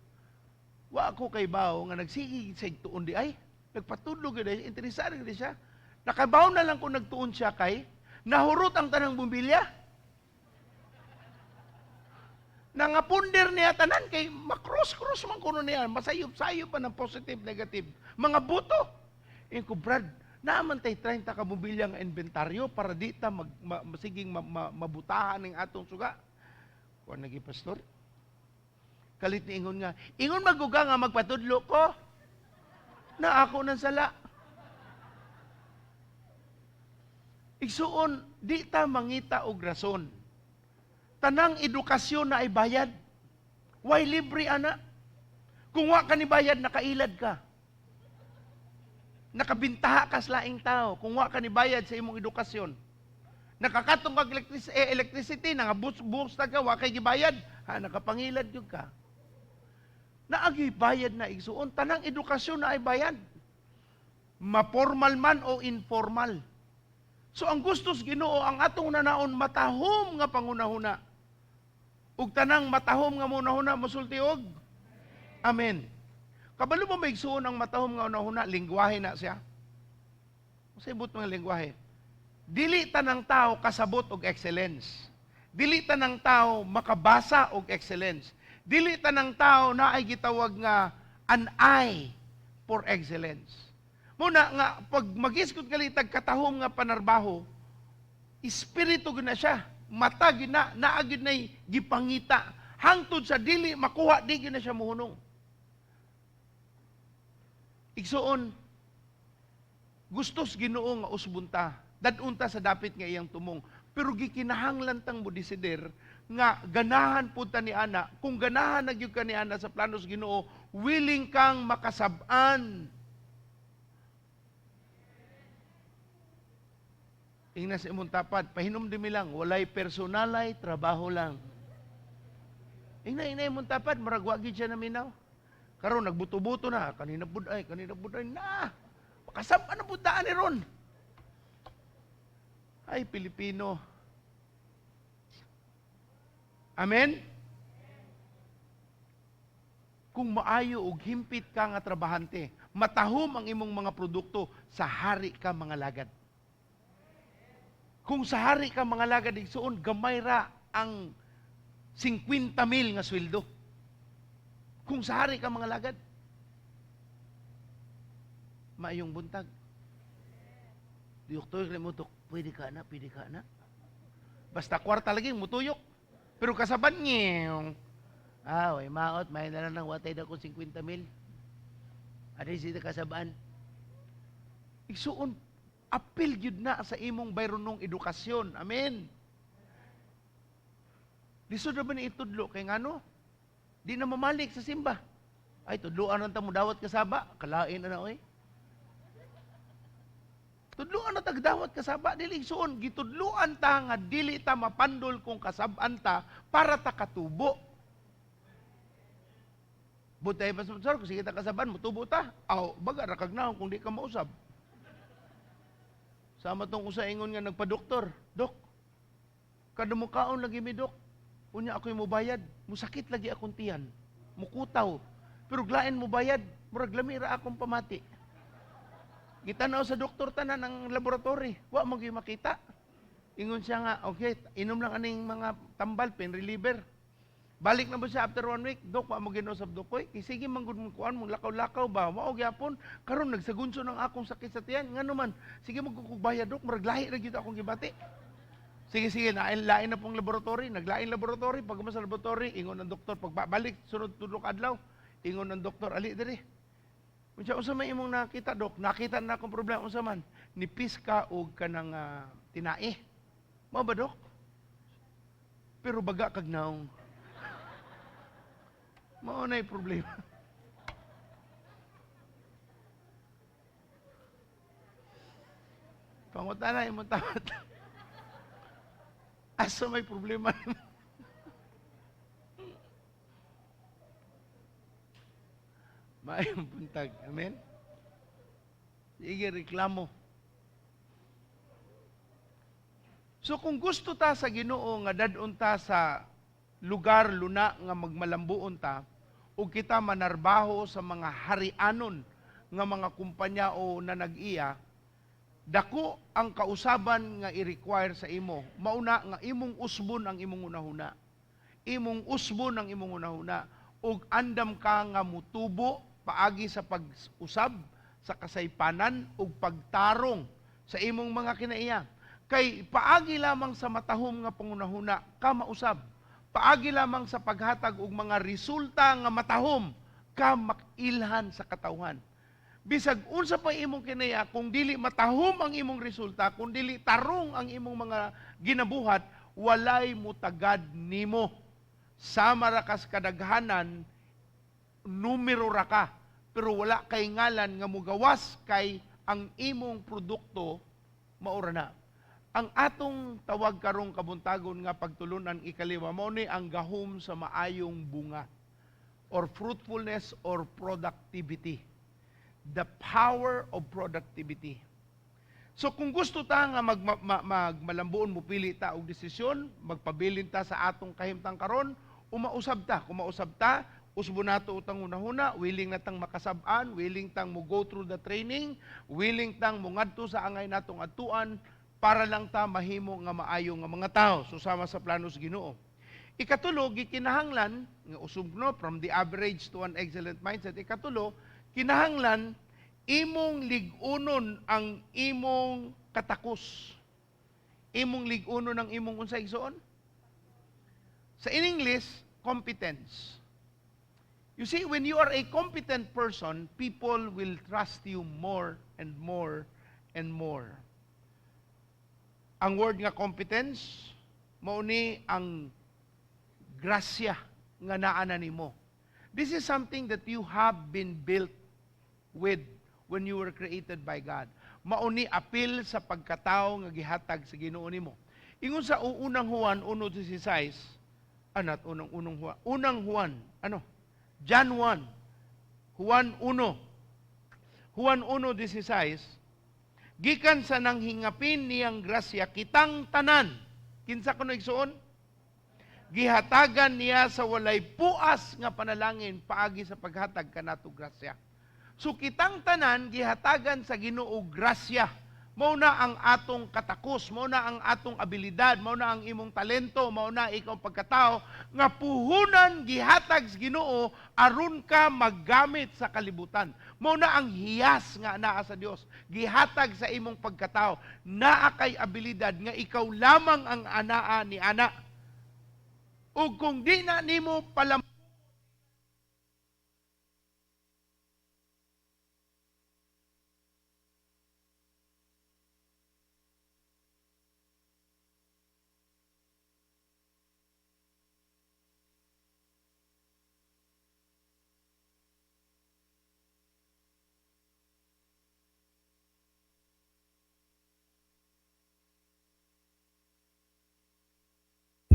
Speaker 9: Wa ako kay bao nga nagsige sa tuon di ay. Nagpatudlo gyud ay, interesado gyud siya. Nakabaw na lang kung nagtuon siya kay nahurot ang tanang bumbilya. Nangapunder niya tanan kay makross-cross man kuno niya, masayop-sayop pa ng positive, negative. Mga buto. Ingon ko, Brad, naaman tay 30 ka bumbilya nga inventaryo para di ta masiging mabutahan ning atong suga. Kuan lagi, pastor. Kalit ni ingon nga, ingon maguga nga magpatudlo ko. Na ako nang sala. Igsuon, di ta mangita og rason. Tanang edukasyon na ay bayad. Why libre, ana? Kung wa ka ni bayad, nakailad ka. Nakabintaha ka sa laing tao. Kung wa ka ni bayad sa imong edukasyon. Nakakatong kag electricity, nangabus-bus na ka, wa kay gibayad. Ha, nakapangilad gyud ka. Naagi bayad na, igsuon. Tanang edukasyon na ay bayad. Mapormal man o informal. So ang gustos Ginoo ang atong nanaon matahom nga pangunahuna. Ug tanang matahom nga munahuna mosulti og amen. Kabalo mo maigsuon ang matahom nga unahuna, lingwahe na siya. Unsay but mga lingwahe? Dili tanang tao kasabot og excellence. Dili tanang tao makabasa og excellence. Dili tanang tao na ay gitawag nga an eye for excellence. Muna nga pag magisgot kalitag katahom nga panarbaho, espiritu gyud na siya, mata gyud na, naa gyud nay gipangita. Hangtod sa dili makuha, di gyud na siya muhunong. Igsuon, gustos Ginoo nga usbon ta, dad-on ta sa dapit nga iyang tumong. Pero gikinahanglan tang mo desider nga ganahan pud ta ni ana. Kung ganahan na gyud ka ni ana sa planos Ginoo, willing kang makasab-an. Ingna sa imong tapad, pahinumdumi lang, walay personalay, trabaho lang. Ingna imong tapad, murag wa gyud siya naminaw. Karon nagbuto-buto na, kanina pud ay, kanina pud ay, na. Makasab-an na pud daan ni ron. Ay, Pilipino. Amen? Kung maayo og himpit ka nga trabahante, matahom ang imong mga produkto, sa hari ka mga lagad. Kung sa hari ka mga lagad, igsuon, gamay ra ang 50,000 nga sweldo. Kung sa hari ka mga lagad, maayong buntag. Diyok-tuyok lang mo, pwede ka na, pwede ka na. Basta kwarta lagi, mutuyok. Pero kasaban ngiyong, way maot, may na lang ng watay na kung 50,000. Adi sila kasaban. Igsuon, apil gyud na sa imong bayronong edukasyon. Amen. Lisod na ba ni itudlo? Kay ngano? Di na mamalik sa simba. Ay, tudloan lang ta mo dawat kasaba. Kalain na na, oy. Tudloan na tagdawat kasaba. Dili igsuon, gitudloan ta nga dili ta mapandol kung kasab-an ta para ta katubo. Butay pa sa kung sige ta kasaban, mutubo ta. Aw, baga ra kag naong kung di ka mausab. Sama tong usa ingon nga nagpadoktor. Dok, kada mukaon lagi mi, dok. Unya ako'y mubayad. Musakit lagi akong tiyan. Mukutaw. Pero glain mo bayad. Murag lami ra akong pamati. Gitanaw sa doktor tanan ang laboratory. Wa mo gyud makita. Ingon siya nga, okay, inom lang aning mga tambal, pain reliever. Balik na ba siya after 1 week? Dok, wa mo ginusab, dok, oy. Kay sige man gud mo kuan mo lakaw-lakaw ba? Mao gyapon. Karon nagsagunso ng akong sakit sa tiyan. Ngano man? Sige mo kog bayad, dok, murag lahi ra gyud akong gibati. Sige, sige, lain na pong laboratory, naglain laboratory, pag sa laboratory, ingon ang doktor, pagbalik sunod tudlok adlaw, ingon ang doktor, ali diri. Unsa unsa may imong nakita, dok? Nakita na akong problema, unsa man? Nipis ka og kanang tinae. Mao ba, dok? Pero baga kag naong. Mao na problema. Pangutana imong tawat. Asa may problema nimo? Maayong buntag. Amen? Sige, reklamo. So kung gusto ta sa Ginoo nga dad-on ta sa lugar luna nga magmalambuon ta ug kita manarbaho sa mga harianon nga mga kumpanya o na nag-iya, dako ang kausaban nga i-require sa imo. Mauna nga imong usbon ang imong hunahuna. Imong usbon ang imong hunahuna ug andam ka nga mutubo paagi sa pag-usab sa kasaypanan ug pagtarong sa imong mga kinaiya. Kay paagi lamang sa matahom nga pangunahuna ka mausab. Paagi lamang sa paghatag og mga resulta nga matahom ka makilhan sa katawhan. Bisag unsa pa imong kinaiya, kung dili matahom ang imong resulta, kung dili tarong ang imong mga ginabuhat, walay mutagad nimo. Sama ra kas kadaghanan, numero ra ka, pero wala kay ngalan nga mugawas kay ang imong produkto maura na. Ang atong tawag karong kabuntagon nga pagtulunan ikalima, mao ni ang gahom sa maayong bunga or fruitfulness or productivity. The power of productivity. So kung gusto ta nga magmalambuon, mupili ta og desisyon, magpabilin ta sa atong kahimtang karon, umausab ta. Kung mausab ta, usbo nato utang hunahuna, willing na tang makasab-an, willing tang mo go through the training, willing tang mongadto sa angay natong adtuan para lang ta mahimo nga maayo nga mga tao. So sama sa plano sa Ginoo. Ikatulo, gikinahanglan nga usab no from the average to an excellent mindset. Ikatulo, kinahanglan imong lig-unon ang imong katakos. Imong lig-unon ang imong unsa, igsoon? Sa in English, competence. You see, when you are a competent person, people will trust you more and more and more. Ang word nga competence, mao ni ang grasya nga naa na nimo. This is something that you have been built with when you were created by God. Mao ni apil sa pagkatao nga gihatag sa Ginoo nimo. Ingon sa unang Juan 1:16, anat unang unang Juan, unang Juan, ano? John 1, Juan 1, Juan 1:16, gikan sa nanghingapin niyang grasya kitang tanan. Kinsa kuno, igsuon? Gihatagan niya sa walay puas nga panalangin paagi sa paghatag kanato grasya. So kitang tanan gihatagan sa Ginoo grasya. Mao na ang atong katakos, mao na ang atong abilidad, mao na ang imong talento, mao na ikaw pagkatao nga puhunan gihatag sa Ginoo aron ka maggamit sa kalibutan. Mao na ang hiyas nga naa sa Dios, gihatag sa imong pagkatao. Naa kay abilidad nga ikaw lamang ang anaa ni ana. Ug kung di na nimo palam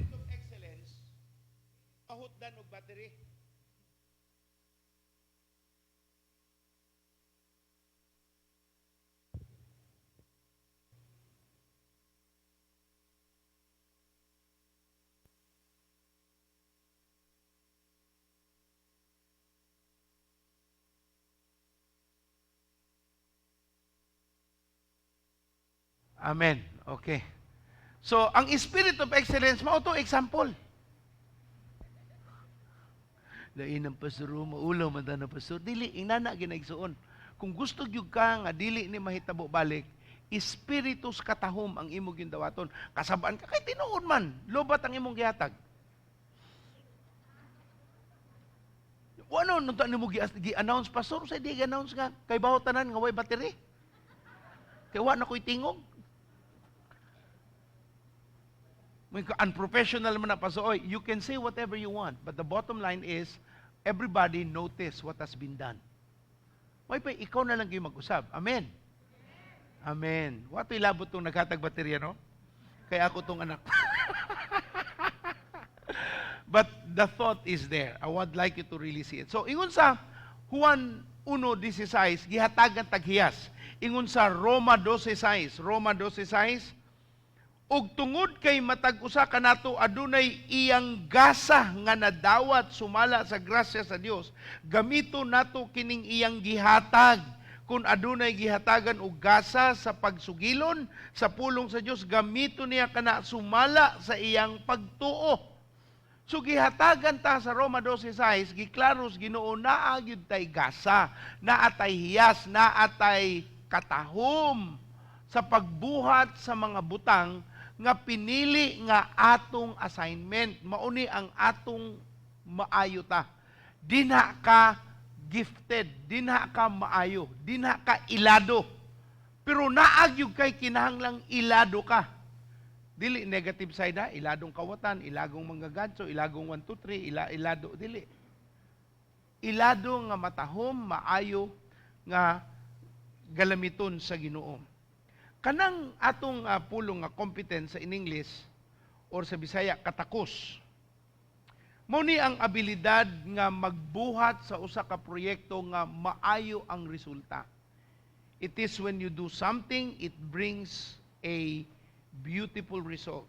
Speaker 9: of excellence, pahutdan og battery. Amen. Okay. So, ang spirit of excellence, mao to example. Lain ang pastor, maulaw man ta na pastor. Dili, inana ginaigsuon. Kung gusto gyud ka nga dili ni mahitabo balik, espiritus katahom ang imo gindawaton. Kasabaan ka kay tinuod man, lobat ang imong gihatag. Wano nung nimo gi-announce, pastor, sa di gi-announce nga kay bawo tanan nga way battery. Kay wa na ko'y tingog. May unprofessional man na pastor. Oy, you can say whatever you want, but the bottom line is everybody notice what has been done. May pa ikaw na lang kayo mag-usab. Amen. Amen. Wa to'y labot tong naghatag baterya, no? Kaya ako tong anak. But the thought is there. I would like you to really see it. So, ingon sa Juan 1:16, gihatagan tag hiyas. Ingon sa Roma 12:6, Roma 12:6, ug tungod kay matag usa kanato adunay iyang gasa nga nadawat sumala sa grasya sa Dios, gamito nato kining iyang gihatag. Kung adunay gihatagan og gasa sa pagsugilon sa pulong sa Dios, gamito niya kana sumala sa iyang pagtuo. So gihatagan ta sa Roma 12:6, giklaros Ginoo, naa gyud tay gasa, naa tay hiyas, naa tay katahom sa pagbuhat sa mga butang nga pinili nga atong assignment. Mauni ang atong maayo ta. Dinha ka gifted, dinha ka maayo, dinha ka ilado. Pero naa gyud kay kinahanglang ilado ka. Dili negative side ha, iladong kawatan, iladong manggagadso, iladong 1, 2, 3, ilado, dili. Ilado nga matahom, maayo nga galamiton sa Ginoo. Kanang atong pulong nga competence sa in English or sa Bisaya katakos. Mao ni ang abilidad nga magbuhat sa usa ka proyekto nga maayo ang resulta. It is when you do something, it brings a beautiful result.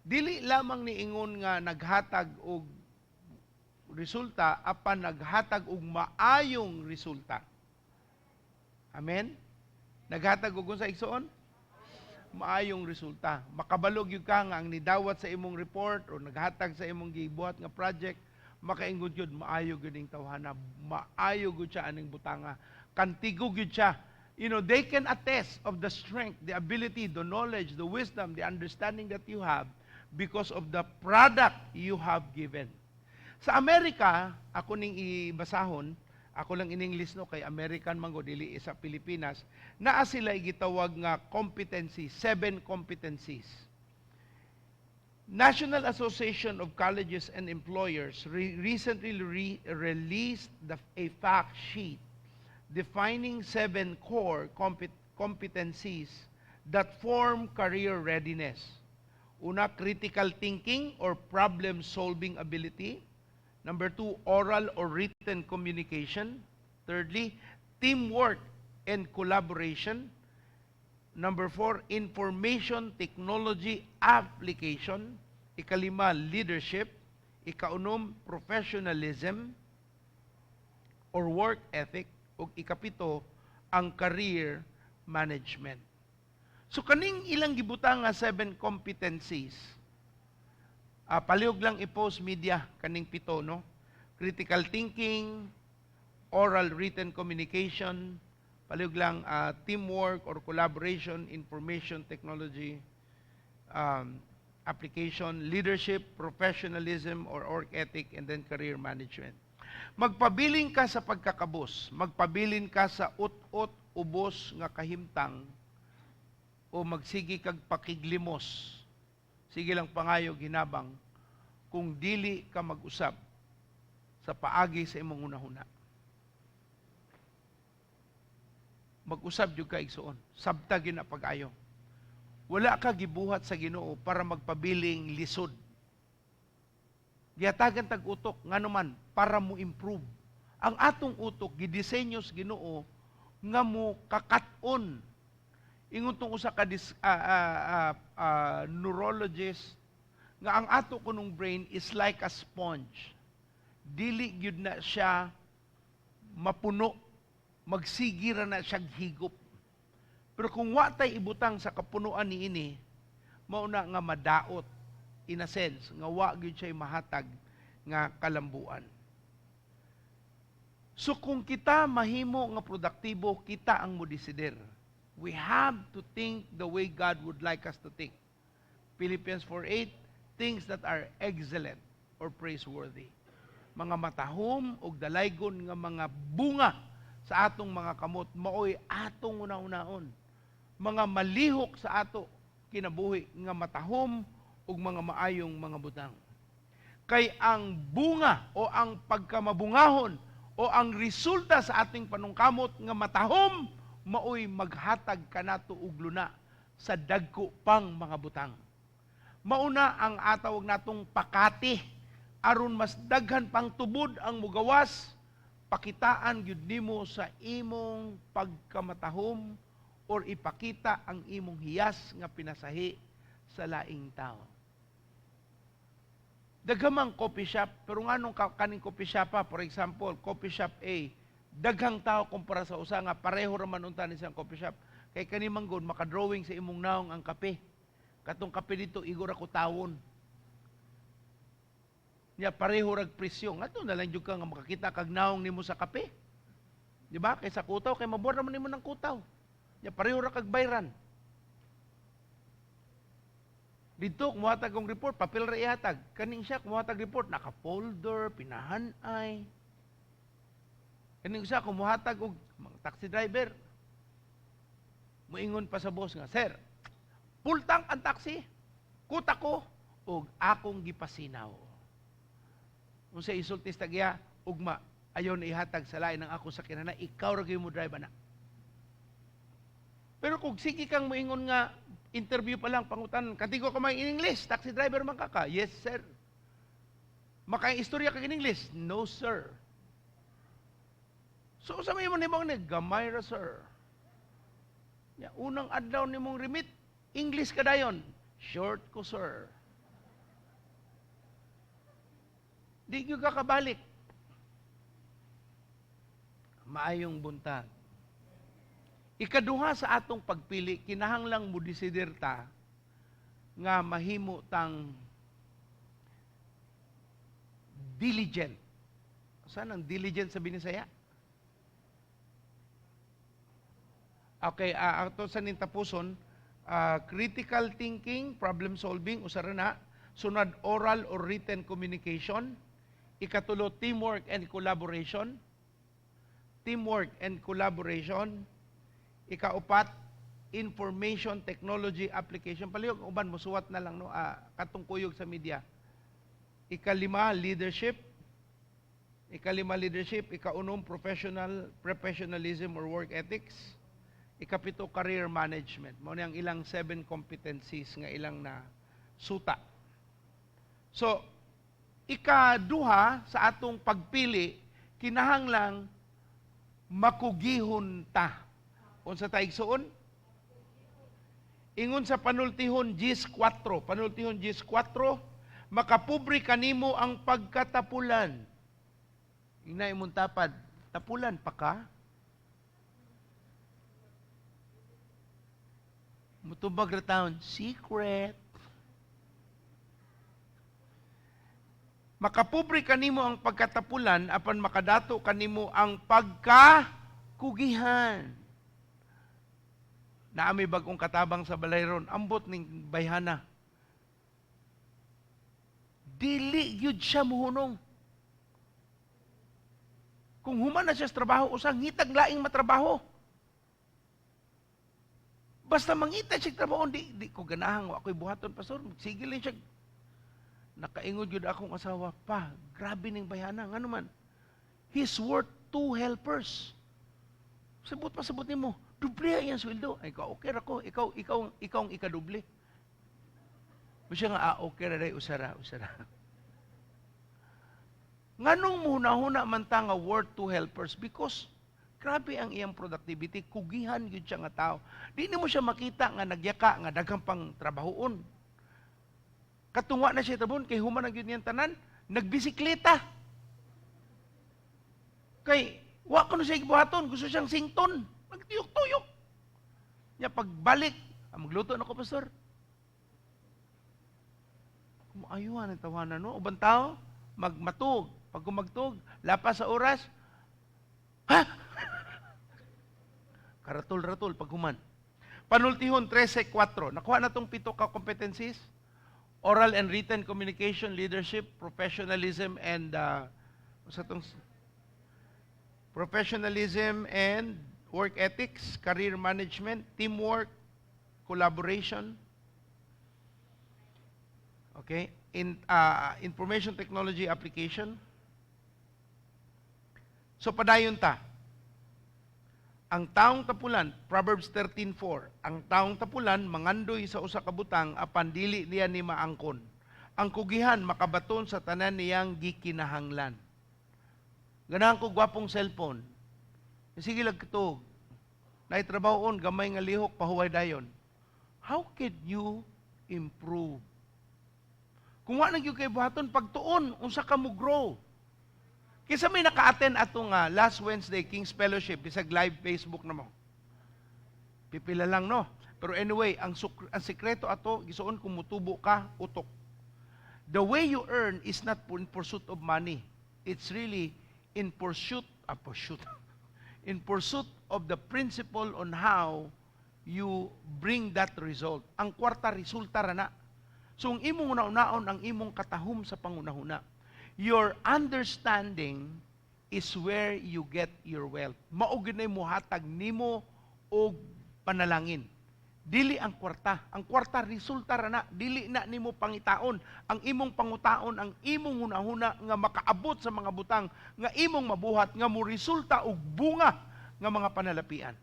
Speaker 9: Dili lamang ni ingon nga naghatag og resulta, apan naghatag og maayong resulta. Amen? Naghatag og unsa, igsoon? Maayong resulta. Makabalo gyud ka nga ang nidawat sa imong report o naghatag sa imong gibuhat nga project, makaingon gyud, "Maayo gyud ning tawhana, maayo gyud siya aning butanga. Kantigo gyud siya." They can attest of the strength, the ability, the knowledge, the wisdom, the understanding that you have because of the product you have given. Sa Amerika, ako ning ibasahon, ako lang in English, no, kay American man go, dili sa Pilipinas, naa sila gitawag nga competency, seven competencies. National Association of Colleges and Employers recently released a fact sheet defining seven core competencies that form career readiness. Una, critical thinking or problem-solving ability. Number two, oral or written communication. Thirdly, teamwork and collaboration. Number four, information technology application. Ikalima, leadership. Ikaunom, professionalism or work ethic. Ug ikapito, ang career management. So kaning ilang gibutang nga seven competencies, palihog lang i-post media kaning pito, no? Critical thinking, oral written communication, palihog lang teamwork or collaboration, information technology application, leadership, professionalism or work ethic, and then career management. Magpabilin ka sa pagkakabos, magpabilin ka sa ut-ut ubos nga kahimtang, o magsige kag pakiglimos. Sige lang pangayo ginabang kung dili ka mag-usab sa paagi sa imong hunahuna. Mag-usab jud ka, igsuon. Sabta gyud na pag-ayo. Wala ka gibuhat sa Ginoo para magpabiling lisod. Gihatagan tag utok ngano man para mo improve. Ang atong utok gidisenyo sa Ginoo nga mo kakat-on. Ingon tong usa ka neurologist nga ang ato kunong brain is like a sponge. Dili gyud na siya mapuno, magsige ra na siya higop. Pero kung wa tay ibutang sa kapunuan niini, mao na nga madaot in a sense nga wa gyud siya mahatag nga kalambuan. So kung kita mahimo nga produktibo, kita ang modesider. We have to think the way God would like us to think. Philippians 4:8, things that are excellent or praiseworthy. Mga matahom og dalaygon nga mga bunga sa atong mga kamot, maoy atong una-unaon. Mga malihok sa ato kinabuhi nga matahom ug mga maayong mga butang. Kay ang bunga o ang pagkamabungahon o ang resulta sa ating panungkamot nga matahom, Maoy maghatag kanato og luna sa dagko pang mga butang. Mauna ang atawag natong pakati aron mas daghan pang tubod ang mugawas, pakitaan gyud nimo sa imong pagkamatahom or ipakita ang imong hiyas nga pinasahi sa laing tao. Daghamang coffee shop, pero nganong kaning coffee shop pa, for example, coffee shop A, daghang tao kumpara sa usa nga pareho ra man unta ni siyang coffee shop. Kay kani man gud maka-drawing sa imong naong ang kape. Katong kape dito igo ra ko tawon. Nya pareho rag presyo. Ngadto na lang jud ka nga makakita kag naong nimo sa kape. Di ba? Kay sa kutaw kay mabuhat naman nimo ng kutaw. Nya pareho ra kag bayran. Dito kumuhatag og report, papel ra ihatag. Kaning siya kumuhatag report, naka-folder, pinahanay. Kaning siya kumuhatag og mga taxi driver. Muingon pa sa boss nga, "Sir, full tank ang taxi. Kuta ko og akong gipasinaw." Unsa isulti sa tagya, ugma, ayaw na ihatag sa lain ng ako sa kinana, ikaw ra gyud mo drive ana. Pero kung sige kang moingon nga interview pa lang pangutan, "Katigo ka may in English, taxi driver man ka ka?" "Yes, sir." "Maka-istorya ka in English?" "No, sir." "So sa may mo nimo ni gamay ra, sir." Ya, unang adlaw nimong remit, English ka dayon. "Short ko, sir." Di gyud ka kabalik. Maayong buntag. Ikaduha sa atong pagpili, kinahanglang mo desider ta nga mahimo tang diligent. Saan ang diligent sa Binisaya? Okay, ato sa nintapuson, critical thinking, problem solving, usara na. Sunod, oral or written communication. Ikatulo, teamwork and collaboration. Teamwork and collaboration. Ikaupat, information technology application. Palihog, uban, musuwat na lang, no? Katong kuyog sa media. Ikalima, leadership. Ikalima, leadership. Ikaunom, professionalism or work ethics. Ikapito, career management. Mao ni ang ilang 7 competencies nga ilang na suta. So, ikaduha sa atong pagpili, kinahanglang makugihon ta. Unsa ta, igsuon? Ingon sa Panultihon 10:4, Panultihon 10:4, makapobre kanimo ang pagkatapulan. Ingna imong tapad, tapulan pa ka? Mutubag ra taon, secret. Makapobre kanimo ang pagkatapulan, apan makadato kanimo ang pagkakugihan. Naami bagong katabang sa balay ron, ambot ning bayhana. Dili gyud siya muhunong. Kung human na siya sa trabaho, usang ngitag laing matrabaho. Basta mangita siya trabaho, di ko ganahan, wa ako'y buhaton, pastor. Sige lang siya. Nakaingod yun akong asawa, pa, grabe ning bayhana. Ngano man? He's worth 2 helpers. Sabot pa sabot nimo, doble ang iyang sweldo. Ay, ikaw, okay ra ko. Ikaw ang ikadoble. Siya nga, okay ra day, usara, usara. Nganong muhuna-huna man ta nga worth 2 helpers? Because grabe ang iyang productivity, kugihan yun siya nga tao. Di nimo siya makita nga nagyaka, nga daghang pang trabahoon. Katungwa na siya trabahon, kay human ang yun niyang tanan, nagbisikleta. Kay, wa ko na siya gibuhaton, gusto siyang sington, nagtuyok-tuyok. Nya pagbalik, magluto na ko, pastor. Kumaayuhan ang tawanan, no? Ubang tao, magmatug. Pag kumagtug, lapas sa oras, ha? Karatol-ratol pag human. Panultihon 13:4. Nakuha na tong 7 ka competencies. Oral and written communication, leadership, professionalism, and sa tong professionalism and work ethics, career management, teamwork, collaboration. Okay, in information technology application. So padayon ta. Ang taong tapulan, Proverbs 13:4, ang taong tapulan mangandoy sa usa ka butang apan dili niya ni maangkon. Ang kugihan makabaton sa tanan niyang gikinahanglan. Ganahan ko gwapong cellphone. Sige lang kitog. Naay trabahoon, gamay nga lihok, pahuway dayon. How can you improve? Kung wa na gyud kay buhaton pagtuon, unsa ka mo grow? Kinsa may naka-attend ato nga last Wednesday, King's Fellowship, bisag live Facebook na mo. Pipila lang, no? Pero anyway, ang sekreto ato, gisuon kung mutubo ka, utok. The way you earn is not in pursuit of money. It's really in pursuit of the principle on how you bring that result. Ang kwarta, resulta ra na. So, ang imong una-unaon, ang imong katahum sa pangunahuna. Your understanding is where you get your wealth. Mao gyud muhatag nimo og panalangin. Dili ang kwarta. Ang kwarta, resulta ra na. Dili na nimo pangitaon. Ang imong pangutaon, ang imong hunahuna nga makaabot sa mga butang nga imong mabuhat nga mo resulta og bunga nga mga panalapian.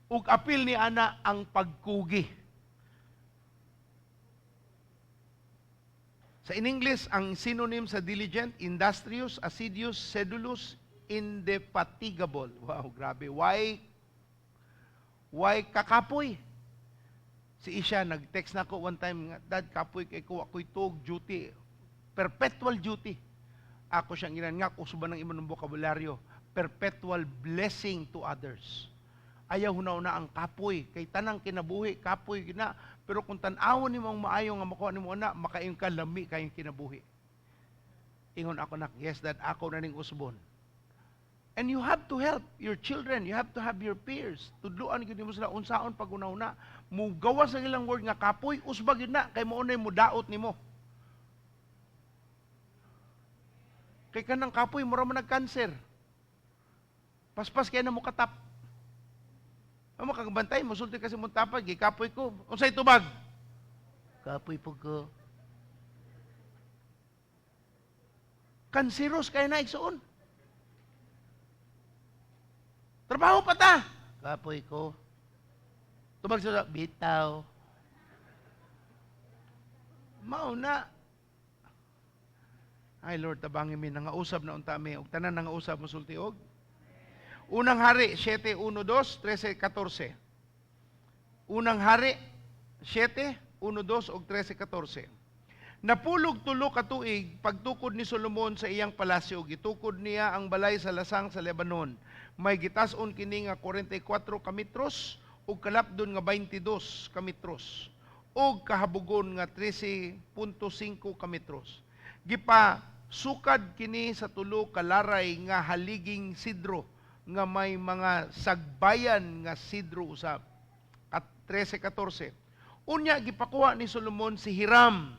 Speaker 9: Ug apil ni ana ang pagkugi. Sa in English, ang synonym sa diligent, industrious, assiduous, sedulous, indefatigable. Wow, grabe. Why? Why kakapoy? Si Isha, nag-text na ako one time, nga, "Dad, kapoy kay ko, ako'y tuog duty. Perpetual duty." Ako siyang ginan nga, kusuban ng imong bokabularyo. Perpetual blessing to others. Ayaw huna-huna ang kapoy. Kay tanang kinabuhi, kapoy gina. Pero kung tan-awon nimo ang maayo nga makuha nimo ana, makaingon ka lami kayong kinabuhi. Ingon ako nak, "Yes, Dad, ako na ning usbon." And you have to help your children. You have to have your peers. Tudluan gyud nimo sila unsaon pag una-una. Mugawas ang ilang word nga kapoy, usba gyud na kay mao nay mudaot nimo. Kay kanang kapoy mura man nag-cancer. Paspas kay na mo katap. Amo kag bantay, musulti kasi mong tapad, gikapoy ko. Unsay tubag? Kapoy pud ko. Kanseros kay na, igsuon. Trabaho pa ta. Kapoy ko. Tubag sa bitaw. Mao na. Ay Lord, tabangi mi nangausab na unta mi og tanan nangausab mosulti og. Unang Hari 7:1-2, 13:14. Unang Hari 7:1-2 ug 13:14. Napulog 3 ka tuig pagtukod ni Solomon sa iyang palasyo, gitukod niya ang balay sa lasang sa Lebanon. May gitas-on kini nga 44 ka metros ug kalapdon nga 22 ka metros ug kahabogon nga 13.5 ka metros. Gipa sukad kini sa 3 ka laray nga haliging sidro nga may mga sagbayan nga sidro usab. At 13:14. Unya gipakuha ni Solomon si Hiram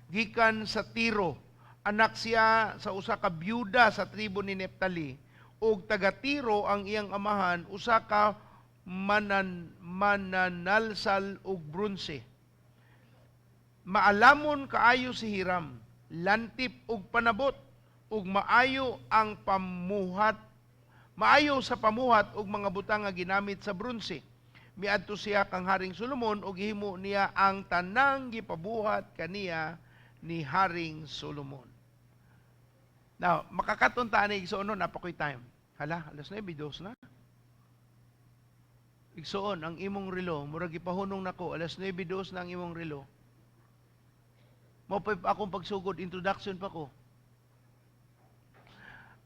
Speaker 9: gikan sa Tiro. Anak siya sa usa ka byuda sa tribo ni Neptali ug taga Tiro ang iyang amahan, usa ka mananalsal og bronse. Maalamon kaayo si Hiram, lantip og panabot ug maayo ang pamuhat, maayo sa pamuhat og mga butang nga ginamit sa bronse. Miadto siya kang Haring Solomon ug gihimo niya ang tanang gipabuhat kaniya ni Haring Solomon. Now, makakaton ta ani, igsuon, no, napakoy time. Hala, alas 9:02 na. Igsuon, ang imong relo, murag gipahunong nako, alas 9:02 na ang imong relo. Mao pa akong pagsugod, introduction pa ko.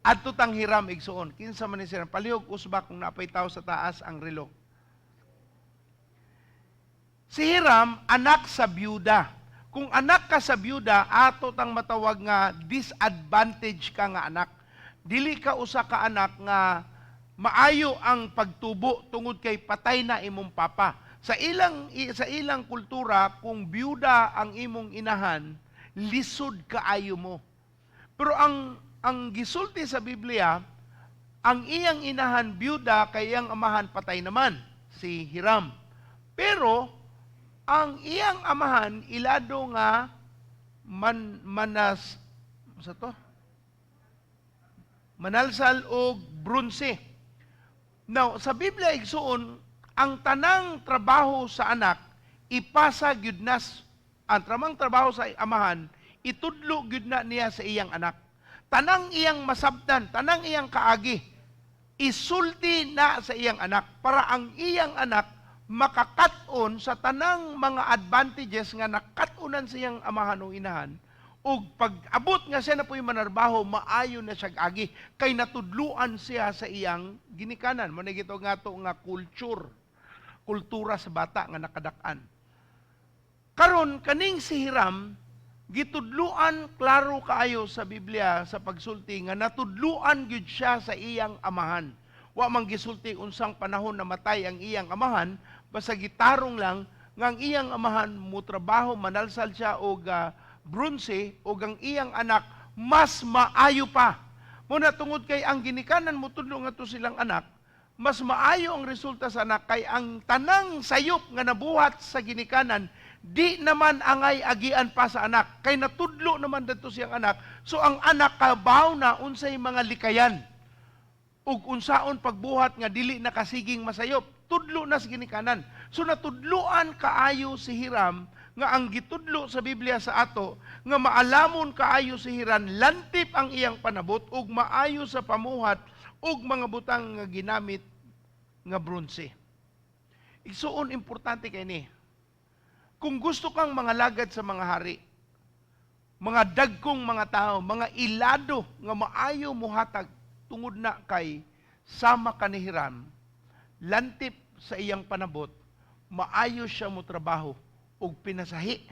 Speaker 9: Adto tang Hiram, igsuon. Kinsa man ni si Hiram? Palihog usba kung napay tao sa taas ang relo. Si Hiram, anak sa byuda. Kung anak ka sa byuda, ato tang matawag nga disadvantage ka nga anak. Dili ka usa ka anak nga maayo ang pagtubo tungod kay patay na imong papa. Sa ilang kultura, kung byuda ang imong inahan, lisod kaayo mo. Pero ang gisulti sa Biblia, ang iyang inahan byuda kay iyang amahan patay naman, si Hiram. Pero ang iyang amahan ilado nga man manas sa to manalsal og bronse. Now, sa Biblia, igsuon, ang tanang trabaho sa anak ipasa gyud nas ang tramang trabaho sa amahan, itudlo gyud na niya sa iyang anak. Tanang iyang masabtan, tanang iyang kaagi, isulti na sa iyang anak para ang iyang anak makakat-on sa tanang mga advantages nga nakat-unan sa iyang amahan o inahan, ug pag abot nga siya na po'y manarbaho, maayo na siya agi kay natudluan siya sa iyang ginikanan. Mo na gito nga to nga culture, kultura sa bata nga nakadak-an. Karon, kaning si Hiram, gitudluan klaro kaayo sa Biblia sa pagsulti nga natudluan gyud siya sa iyang amahan. Wa man gisulti unsang panahon namatay ang iyang amahan, basta gitarong lang nga ang iyang amahan mutrabaho, manalsal siya og bronse, ug ang iyang anak mas maayo pa. Muna tungod kay ang ginikanan motudlo ngadto silang anak, mas maayo ang resulta sa anak kay ang tanang sayop nga nabuhat sa ginikanan di naman angay agian pa sa anak kay natudlo naman dadto siyang anak. So ang anak kabaw na unsay mga likayan ug unsaon pagbuhat nga dili nakasiging masayop, tudlo na sa ginikanan. So natudloan kaayo si Hiram nga ang gitudlo sa Biblia sa ato nga maalamon kaayo si Hiram, lantip ang iyang panabot ug maayo sa pamuhat ug mga butang nga ginamit nga bronse. Igsuon, importante kay ni. Kung gusto kang mga lagad sa mga hari, mga dagkong mga tao, mga ilado nga maayo muhatag, tungod na kay sama ka ni Hiram, lantip sa iyang panabot, maayo siya mo trabaho ug pinasahi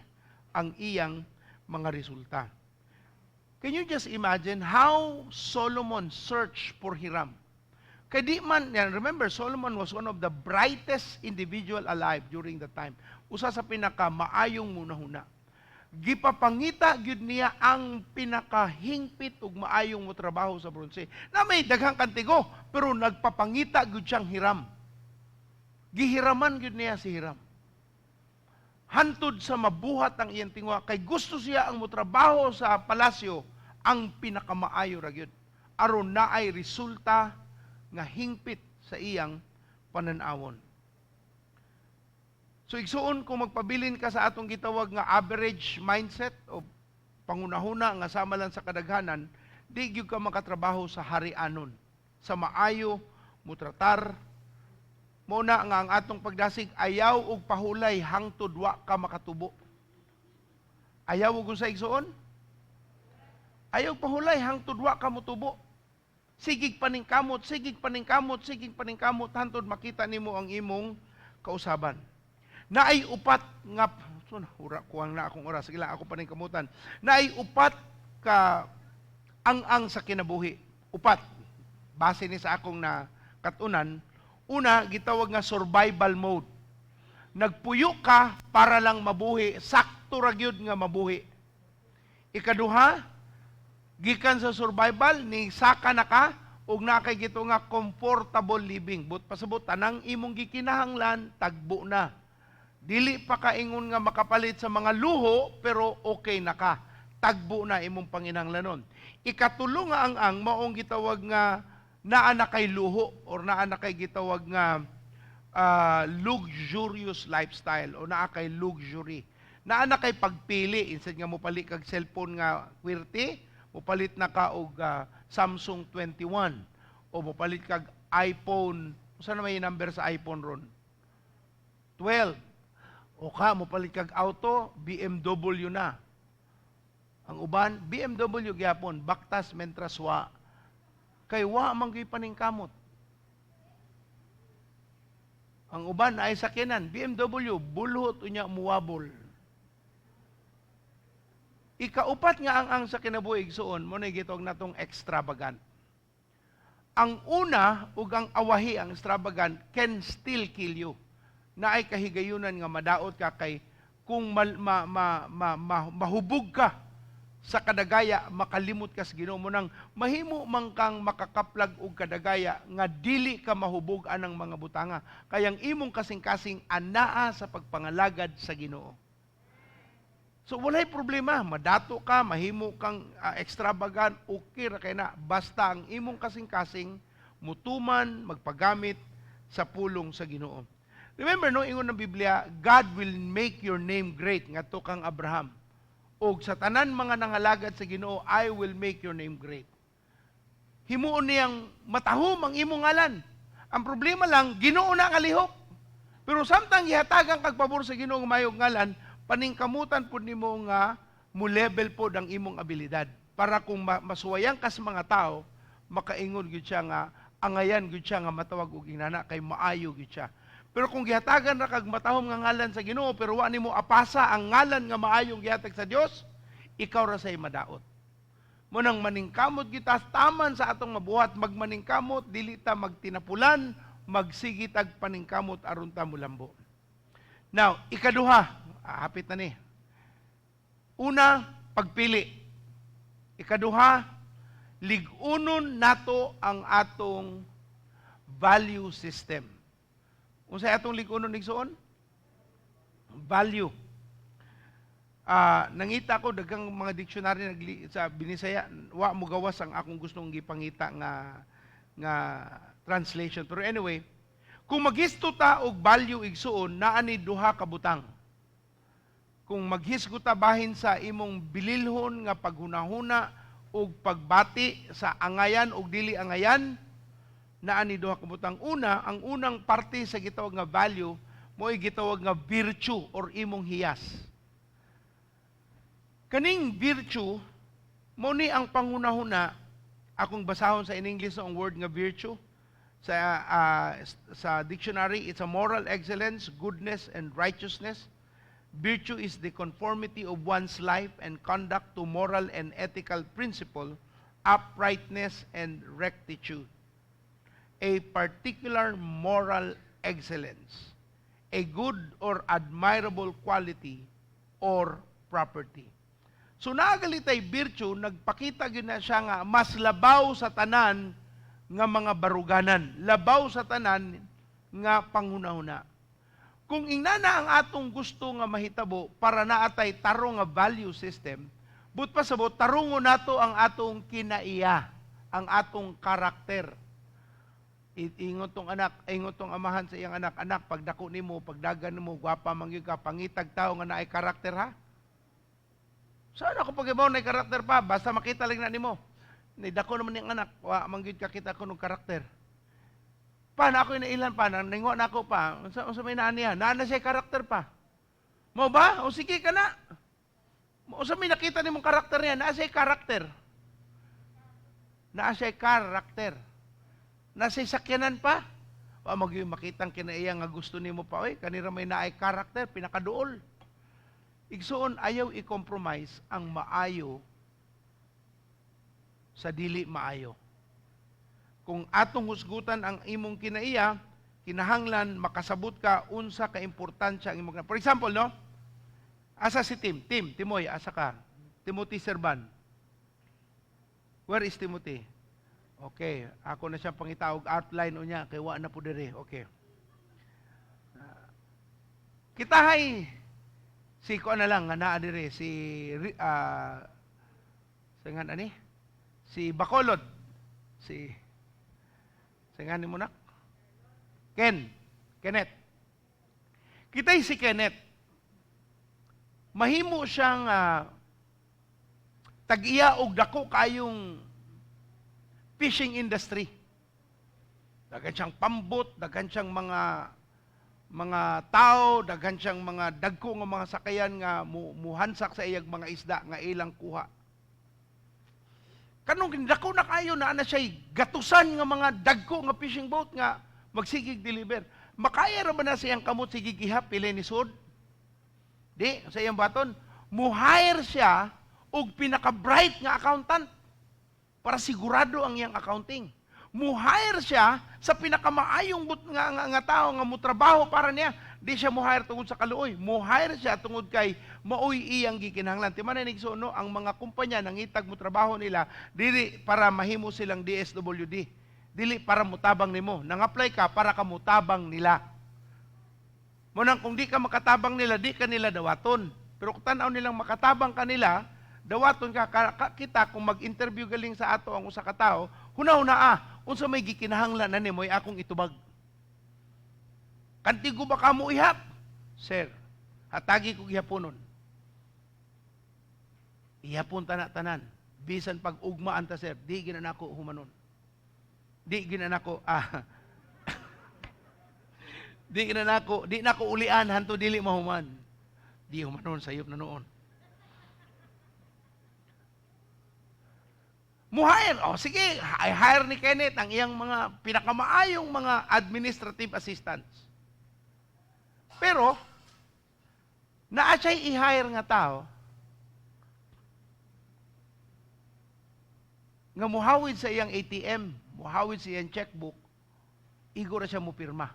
Speaker 9: ang iyang mga resulta. Can you just imagine how Solomon searched for Hiram? Kay di man, yan, remember, Solomon was one of the brightest individual alive during the time. Usa sa pinaka maayong munahuna. Gipapangita gyud niya ang pinakahingpit ug maayong motrabaho sa bronse. Na may daghang kantigo, pero nagpapangita gyud siyang Hiram. Gihiraman gyud niya si Hiram. Hantod sa mabuhat ang iyang tinguha kay gusto siya ang motrabaho sa palasyo ang pinakamaayo ra gyud. Aron naay resulta nga hingpit sa iyang pananawon. So igsuon, kung magpabilin ka sa atong gitawag nga average mindset o pangunahuna nga sama lang sa kadaghanan, di gyud ka makatrabaho sa harianon. Sa maayo mutratar mo na nga ang atong pagdasig, ayaw og pahulay hangtod wa ka makatubo. Ayaw og unsa, igsuon? Ayaw pahulay hangtod wa ka motubo. Sigig paningkamot, sigig paningkamot, sigig paningkamot hangtod makita nimo ang imong kausaban. Naay upat nga so na ura kuwang na akong oras. Sige lang, ako paningkamutan. Naay upat ka ang-ang sa kinabuhi. Upat. Base ni sa akong na katunan. Una, gitawag nga survival mode. Nagpuyo ka para lang mabuhi, sakto ra gyud nga mabuhi. Ikaduha, gikan sa survival ni saka na ka ug naa kay gito nga comfortable living. But pasabot tanang imong gikinahanglan tagbo na. Dili pa kaingon nga makapalit sa mga luho, pero okay na ka. Tagbo na imong panginahanglanon. Ikatulo nga ang-ang maong gitawag nga naa na kay luho or naa na kay gitawag nga luxurious lifestyle o naa kay luxury. Naa na kay pagpili. Instead nga mopalit kag cellphone nga QWERTY, mopalit na ka og Samsung 21 o mopalit kag iPhone. Usa na may number sa iPhone ron? 12. O ka mopalit kag auto, BMW na. Ang uban, BMW gyapon, baktas mentras wa. Kay wa man gyud paningkamot. Ang uban ay sakyanan, BMW, bulhot unya muwabol. Ikaupat nga ang sa kinabuhi, igsuon, mo na gitawag natong extravagant. Ang una ug ang awahi, ang extravagant can still kill you. Naay kahigayunan nga madaot ka kay kung mal, ma, ma, ma, ma, mahubog ka sa kadagaya, makalimot ka sa Ginoo. Mo nang mahimo man kang makakaplag og kadagaya nga dili ka mahubog anang mga butanga. Kay ang imong kasing-kasing anaa sa pagpangalagad sa Ginoo. So walay problema, madato ka, mahimo kang extravagant, okay ra kay na, basta ang imong kasing-kasing Mutuman, magpagamit sa pulong sa Ginoo. Remember, no, ingon ng Biblia, "God will make your name great," ngadto kang Abraham. Og sa tanan mga nangalagad sa Ginoo, "I will make your name great." Himuon niyang matahom ang imong ngalan. Ang problema lang, Ginoo na ang alihok. Pero samtang gihatagan kag pabor sa Ginoo nga mayong ngalan, paningkamutan pud nimo nga mo level pod ang imong abilidad para kung masuwayan ka sa mga tao, makaingon gyud siya nga angayan gyud siya nga matawag og inana kay maayo gyud siya. Pero kung gihatagan ra kag matahom nga ngalan sa Ginoo pero wa nimo apasa ang ngalan nga maayong gihatag sa Dios, ikaw ra say madaot. Mao nang maningkamot kita taman sa atong mabuhat, magmaningkamot, dili ta magtinapulan, magsige tag paningkamot aron ta mulambo. Now, ikaduha, hapit na ni. Una, pagpili. Ikaduha, lig-unon nato ang atong value system. Unsay atong lig-unon, igsoon? Value. Nangita ko daghang mga dictionary sa Binisaya, wa mo gawas ang akong gustong gipangita nga translation. Pero anyway, kung maghisto ta og value, igsuon, naa ni duha ka butang. Kung maghisgot ta bahin sa imong bililhon nga paghunahuna ug pagbati sa angayan ug dili angayan, naa ni duha ka butang. Una, ang unang parte sa gitawag nga value mo'y gitawag nga virtue or imong hiyas. Kaning virtue, mo ni ang panghunahuna, akong basahon sa in English ang word nga virtue. Sa dictionary, it's a moral excellence, goodness, and righteousness. Virtue is the conformity of one's life and conduct to moral and ethical principle, uprightness, and rectitude. A particular moral excellence, a good or admirable quality or property. So naa gali tay virtue, nagpakita gyud na siya nga mas labaw sa tanan nga mga baruganan, labaw sa tanan nga panghunahuna. Kung ingana ang atong gusto nga mahitabo para naatay tarong nga value system, but pasabot tarungo nato ang atong kinaiya, ang atong karakter. Ingon tong anak, ingon tong amahan sa iyang anak, "Anak, pagdako nimo, pagdagan nimo, gwapa man gyud ka, pangitag tao nga naay karakter ha." "Saan ako pag-ibaw na karakter pa? Basta makita lang na nimo." Ni dako naman niyang anak, wa man gyud kakita ko ng karakter. "Pa, na ako inailan pa, ningo na ako pa. Unsa may naa niya?" "Naa na siya karakter pa." "Mo ba? O sige ka na. Unsa may nakita nimong karakter niya?" "Naa siya karakter." Naa siya karakter. "Nasa sakyanan pa." Wa magyud makitang kinaiya nga gusto nimo pa, oy, kanira may naay karakter, pinakaduol. Igsuon, ayaw i-compromise ang maayo sa dili maayo. Kung atong husgutan ang imong kinaiya, kinahanglan makasabot ka unsa ka importansya ang imong. For example, no? Asa si Tim? Tim, Timoy, asa ka? Timothy Serban. Where is Timothy? Okay, ako na siyang pangitaog outline unya kay wa na po diri. Okay. Kita hay si ko na lang nga naa diri si sa nga ani? Si Bacolod. Si sa nga ni mo nak? Ken. Kenneth. Kita si Kenneth. Mahimo siyang tag-iya og dako kayong fishing industry. Daghan siyang pambot, daghan siyang mga tao, daghan siyang mga dagko nga mga sakayan nga muhansak sa iyang mga isda nga ilang kuha. Kanong dako na kayo na siya gatusan nga mga dagko nga fishing boat nga magsigig deliver. Makaya ra ba na siyang kamot sige gihap pili ni sud? Di, sa iyang baton, mu-hire siya og pinaka-bright nga accountant para sigurado ang iyang accounting. Mu-hire siya sa pinakamaayong but nga tao nga mutrabaho para niya. Di siya mu-hire tungod sa kaluoy. Mu-hire siya tungod kay maoy iyang gikinahanglan. Ti man no, ang mga kumpanya nangitag mo trabaho nila dili para mahimo silang DSWD. Dili para mutabang nimo. Nang-apply ka para ka mutabang nila. Mo nang kung di ka makatabang nila, di ka nila dawaton. Pero kung tan-aw nilang makatabang ka nila, dawaton ka, kita kung mag-interview galing sa ato ang usa ka tawo, huna-huna. Unsa may gikinahanglan na nimo akong itubag. Kantigo ba kamo ihap? Sir, hatagi ko gihaponon. Ihapon tana tanan. Bisan pag ugmaan ta, sir, di gina nako humanon. Di gina nako ah. Di gina nako, di nako ulian hanto dili mahuman. Di humanon, sayop na noon. Mo-hire. O sige, I hire ni Kenneth ang iyang mga pinakamaayong mga administrative assistants. Pero, naa siya'y i-hire nga tao nga muhawid sa iyang ATM, muhawid sa iyang checkbook, igo ra siya mo pirma.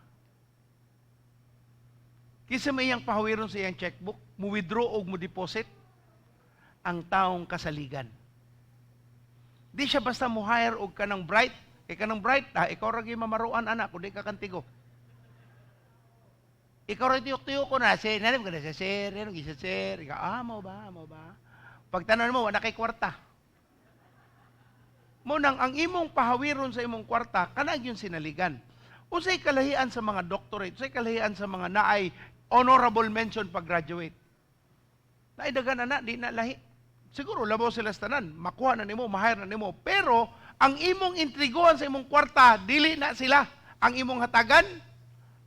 Speaker 9: Kinsa may iyang pahawiron sa iyang checkbook, mo withdraw og mo deposit, ang taong kasaligan. Di siya basta mo hire og kanang bright, kay kanang bright, ikaw ra gyud mamaruan ana kun di ka kantigo. Ikaw ra tiyok-tiyok ko na, sir, nanim ka na siya, sir, nanim ka siya, sir. Ikaw, mo ba, mo ba? Pagtanan mo, wala kay kwarta. Mo nang ang imong pahawiron sa imong kwarta, kanang yung sinaligan. Unsay kalahian sa mga doctorate, unsay kalahian sa mga naay honorable mention pag graduate. Naay daghan ana, di na lahi. Siguro labaw sila sa tanan, makuha na nimo, ma-hire na nimo, pero ang imong intriguan sa imong kwarta, dili na sila. Ang imong hatagan,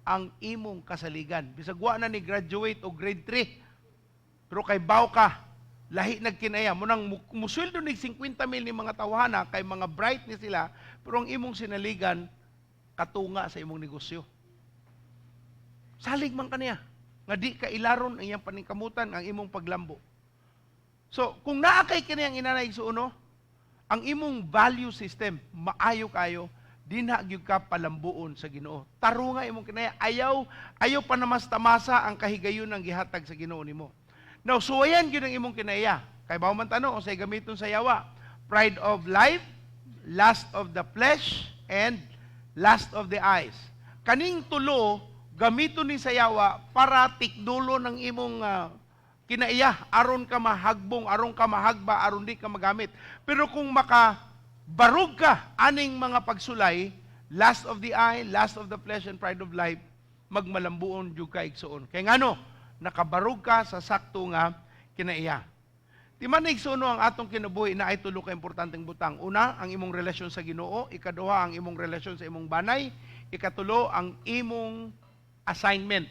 Speaker 9: ang imong kasaligan. Bisag wa na ni graduate o grade 3, pero kay baw ka, lahi nagkinaya. Munang musweldo ni 50 mil ni mga tawhana, kay mga bright ni sila, pero ang imong sinaligan, katunga sa imong negosyo. Salig man kaniya, nga di ka ilaron ang iyang paningkamutan, ang imong paglambo. So, kung naa kay kaniyang inanay suono, ang imong value system, maayo kayo, dinha gyud ka palambuon sa Ginoo. Tarunga imong kinaya, ayaw ayaw panamastamasa ang kahigayon ng gihatag sa Ginoo nimo. Now, suwayan gyud ang imong kinaya. Kay bawo man tanong unsay gamiton sa yawa? Pride of life, lust of the flesh, and lust of the eyes. Kaning tulo gamiton ni sa yawa para tikdulo ng imong kinaiya, aron ka mahagbong, aron ka mahagba, aron di ka magamit. Pero kung makabarog ka aning mga pagsulay, lust of the eye, lust of the flesh, and pride of life, magmalambuon jud ka, igsuon. Kay ngano, nakabarog ka sa sakto nga kinaiya. Di man, igsuon, ang atong kinabuhi na ay tulo ka importanteng butang. Una, ang imong relasyon sa Ginoo, ikaduha, ang imong relasyon sa imong banay, ikatulo, ang imong assignment,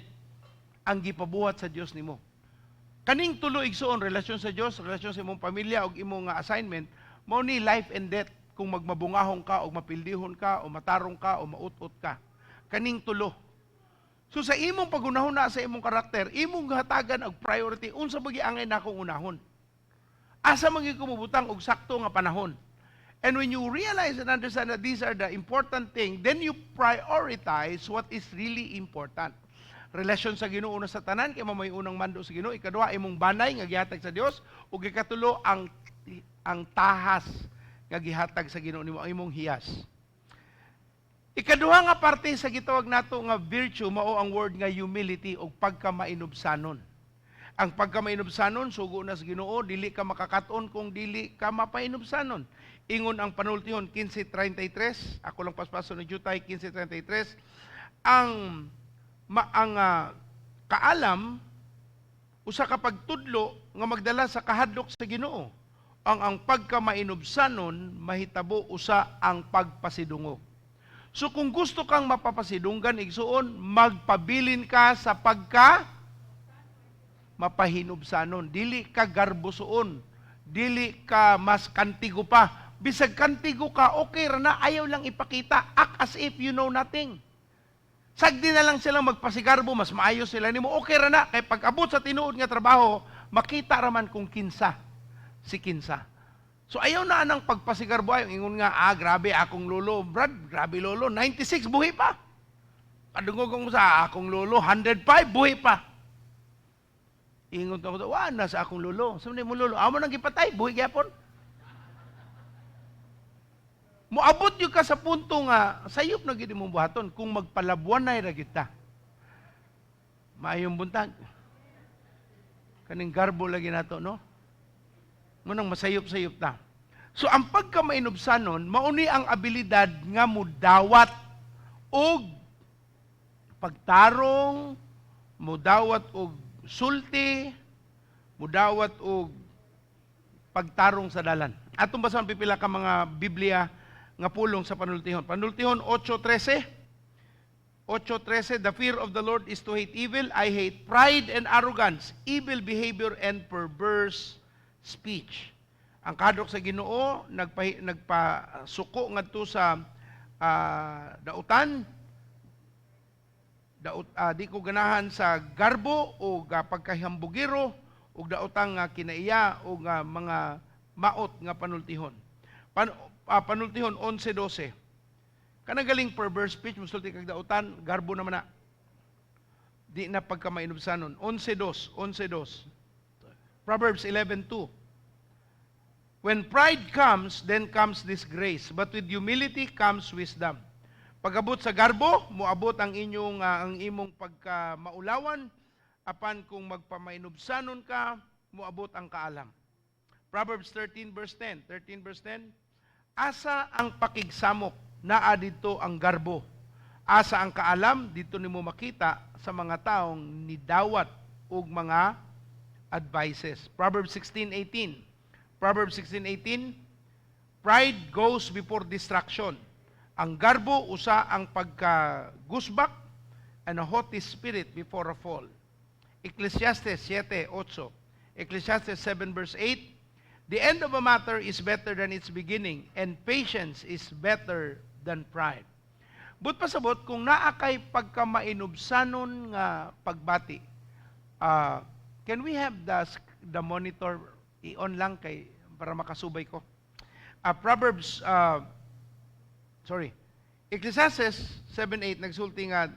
Speaker 9: ang gipabuhat sa Dios nimo. Kaning tulo, igsuon, relasyon sa Dios, relasyon sa imong pamilya ug imong assignment, mao ni life and death kung magmabungahong ka o mapildihon ka o matarong ka o maut-ot ka. Kaning tulo. So sa imong pagunahon na sa imong karakter, imong hatagan og priority unsa ba giangay nakong unahon. Asa man gyud kumubutang og sakto nga panahon. And when you realize and understand that these are the important thing, then you prioritize what is really important. Relasyon sa Ginoo una sa tanan kay mao may unang mando sa Ginoo, ikaduha, imong banay nga gihatag sa Dios, ug ikatulo, ang tahas nga gihatag sa Ginoo nimo, ang imong hiyas. Ikaduha nga parte sa gitawag nato nga virtue mao ang word nga humility o pagkamainubsanon. Ang pagkamainubsanon sugo na sa Ginoo, dili ka makakaton kung dili ka mapainubsanon. Ingon ang panultihon 15:33, ako lang paspaso ni Jutay 15:33, ang kaalam usa ka pagtudlo nga magdala sa kahadlok sa Ginoo. Ang pagkamainubsanon mahitabo usa ang pagpasidungog. So kung gusto kang mapapasidunggan, igsuon, magpabilin ka sa pagka mapahinubsanon. Dili ka garbosoon. Dili ka mas kantigo pa. Bisag kantigo ka, okay ra na, ayaw lang ipakita. Act as if you know nothing. Sagdi na lang silang magpasigarbo, mas maayo sila nimo. Okay ra na, kay pag abot sa tinuod nga trabaho, makita raman kung kinsa si kinsa. So ayaw na anang pagpasigarbo, ay ingon nga, grabe akong lolo, Brad, grabe lolo, 96 buhi pa. Kadungog ko sa akong lolo, 105 buhi pa. Ingon ko, wa na sa akong lolo. Sa mo lolo, amo nang gipatay, buhi gyapon. Moabot gyud ka sa punto nga sayop na gyud imong buhaton kung magpalabuanay ra gyud ta. Maayong buntag. Kaning garbo lagi nato, no? Munang masayop-sayop ta. So ang pagkamainubsanon, mao ni ang abilidad nga mudawat og pagtarong, mudawat og sulti, mudawat og pagtarong sa dalan. Atong basahon pipila ka mga Biblia nga pulong sa Panultihon. Panultihon 8:13. 8:13, "The fear of the Lord is to hate evil. I hate pride and arrogance, evil behavior and perverse speech." Ang kahadlok sa Ginoo nagpasuko ngadto sa dautan, daot, di ko ganahan sa garbo o pagkahambugiro ug daotang nga kinaiya o nga mga maot nga panultihon. Panultihon 11:12. Kanang galing perverse speech, musulti kag dautan, garbo naman na. Di na pagkamainubsanon. 11:2, 11:2. Proverbs 11:2. "When pride comes, then comes disgrace, but with humility comes wisdom." Pag-abot sa garbo, moabot ang imong pagka maulawan, apan kung magpamainubsanon ka, moabot ang kaalam. Proverbs 13 verse 10, 13 verse 10, "Asa ang pakigsamok, naa didto ang garbo. Asa ang kaalam, didto nimo makita sa mga taong nidawat og mga advices." Proverbs 16:18. Proverbs 16:18, "Pride goes before destruction." Ang garbo usa ang pagkagusbak, "and a haughty spirit before a fall." Ecclesiastes 7:8. Ecclesiastes 7 verse 8, "The end of a matter is better than its beginning, and patience is better than pride." Buot pasabot, kung naa kay pagkamainubsanon nga pagbati, can we have the monitor i-on lang kay para makasubay ko? Proverbs, sorry, Ecclesiastes 7:8 nagsulti nga,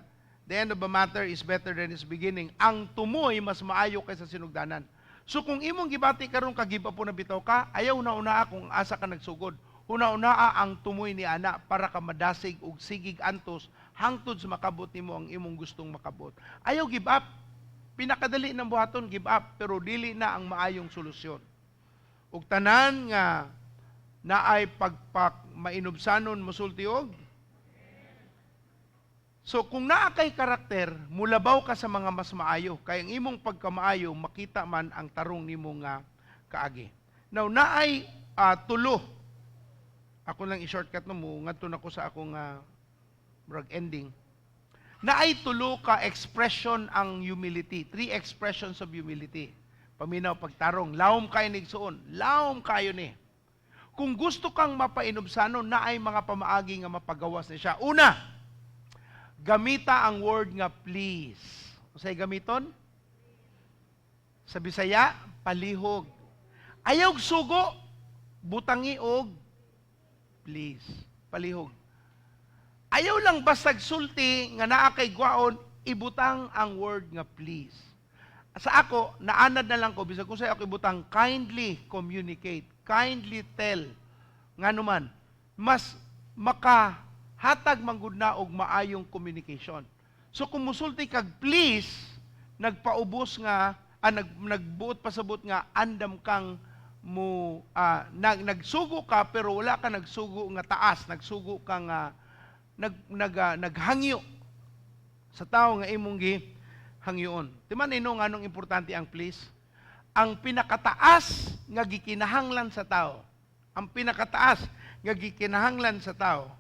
Speaker 9: "The end of a matter is better than its beginning." Ang tumoy mas maayo kaysa sinugdanan. So kung imong gibati karon ka-give up na bitaw ka, ayaw huna-hunaa kung asa ka nagsugod. Huna-hunaa ang tumoy ni ana para ka madasig og sigig antos hangtod sa makabot nimo ang imong gustong makabot. Ayaw give up. Pinakadali ng buhaton, give up, pero dili na ang maayong solusyon. Ug tanan nga naay pagpak mainubsanon mosulti og. So kung naa kay karakter, mulabaw ka sa mga mas maayo. Kay ang imong pagkamaayo, makita man ang tarong nimo nga kaagi. Now, naay tulo. Ako lang i-shortcut no mo, ngadto na ko sa akong murag ending. Naay tulo ka expression ang humility. Three expressions of humility. Paminaw pagtarong, lawom kayo nigsuon, lawom kayo ni. Kung gusto kang mapainubsanon, naay mga pamaagi nga mapagawas ni siya. Una, gamita ang word nga "please." Unsay gamiton? Sa Bisaya, palihog. Ayaw sugo, butangi og "please." Palihog. Ayaw lang bastag sulti nga naa kay gwaon, ibutang ang word nga "please." Sa ako, naanad na lang ko, bisag kung sa ako ibutang, "Kindly communicate, kindly tell." Nga naman, mas makahatag manggud na og maayong communication. So kung musulti kag "please", nagpaubos nga, nagbuot pasabot nga andam kang mo nagsugo ka pero wala ka nagsugo nga taas, nagsugo ka nga nag nag ah, naghangyo sa tao nga imong gi hangyoon. Timan ino nganong importante ang "please"? Ang pinakataas nga gikinahanglan sa tao, ang pinakataas nga gikinahanglan sa tao,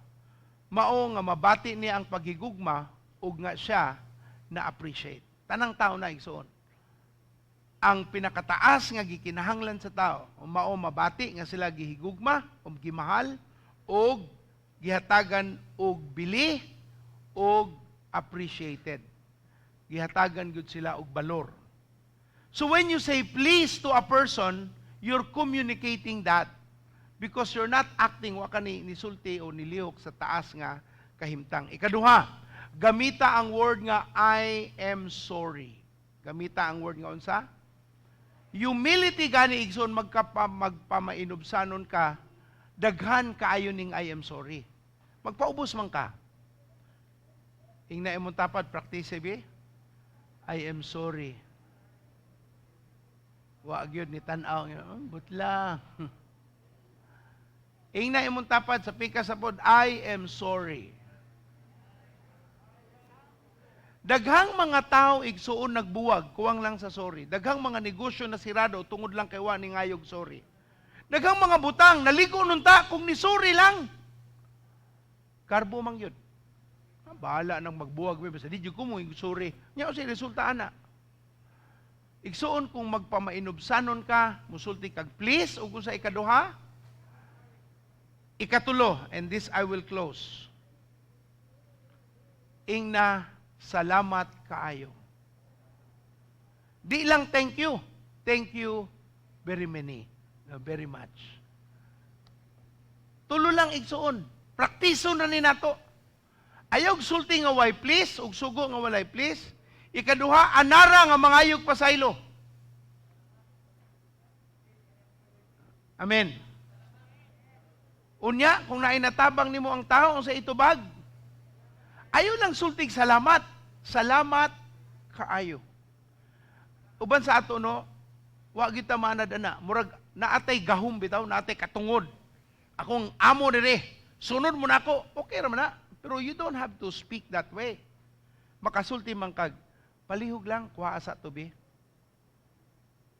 Speaker 9: mao nga mabati niya ang paghigugma ug nga siya na appreciate. Tanang tao na, igsuon. Ang pinakataas nga gikinahanglan sa tao, mao mabati nga sila gihigugma o gimahal og gihatagan og bili og appreciated. Gihatagan gyud sila og balor. So when you say "please" to a person, you're communicating that because you're not acting, wa ka ni nisulti o nilihok sa taas nga kahimtang. Ikaduha, gamita ang word nga "I am sorry." Gamita ang word nga unsa? Humility gani, igsoon, magpamainubsanon ka, daghan kaayo ning "I am sorry." Magpaubos man ka. Ingna imong tapad, practice bi. "I am sorry." Wa gyud ni tan-aw, oh, butla. Ingna imong tapad sa pikas sa pod, "I am sorry." Daghang mga tao, igsuon, nagbuwag, kuwang lang sa sorry. Daghang mga negosyo na sirado tungod lang kay wa ni ngayog sorry. Daghang mga butang naligo nunta kung ni sorry lang. Karbo man yun. Ah, bahala nang magbuwag mi basta di jud ko mo sorry. Nya unsay resulta ana? Igsuon, kung magpamainubsanon ka, musulti kag please ug sa ikaduha, ikatulo, and this I will close. Ingna, "Salamat kaayo." Di lang thank you. Thank you very many. No, very much. Tulo lang, igsuon. Praktiso na ni nato. Ayaw sulti nga way please, ug sugo nga walay please. Ikaduha, anara nga mangayog pasaylo. Amen. Unya, kung naay natabang nimo ang tao sa itubag, ayaw lang sultig salamat. "Salamat kaayo." Uban sa ato, no, wa kita maanad ana, murag naatay gahom bitaw, naatay katungod. Akong amo dire, sunod mo na ako, okay ra man na. Pero you don't have to speak that way. Makasulti man kag, "Palihog lang, kuha sa tubi."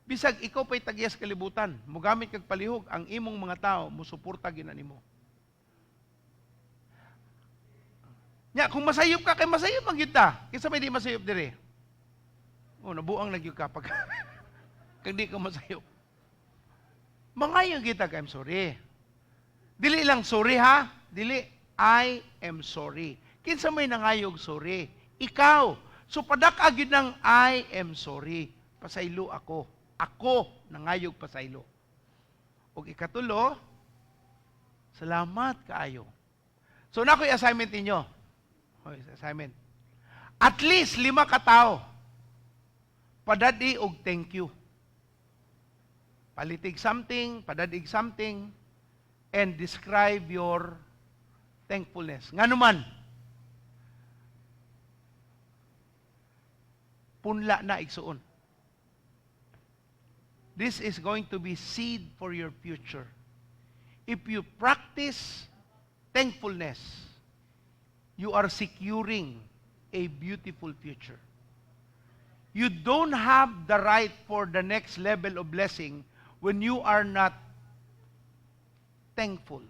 Speaker 9: Bisag ikaw pa'y tagiyas kalibutan, mugamit kag palihog, ang imong mga tao musuporta gina nimo. Nya, kung masayop ka, kay masayop man gyud ta. Kinsa may di masayop dire? Oh, nabuang na gyud ka pag kag di ka masayop. Mangayo kita kay "I'm sorry." Dili lang sorry ha, dili, "I am sorry." Kinsa may nangayog sorry? Ikaw. So padak gyud ng "I am sorry." Pasaylo ako. Ako nangayog pasaylo. Ug ikatulo, "Salamat kaayo." So na ko'y assignment ninyo. Hoy, assignment. At least lima ka tao. Padadi og thank you. Palitig something, padadig something, and describe your thankfulness. Nga naman, punla na, igsuon. This is going to be seed for your future. If you practice thankfulness, you are securing a beautiful future. You don't have the right for the next level of blessing when you are not thankful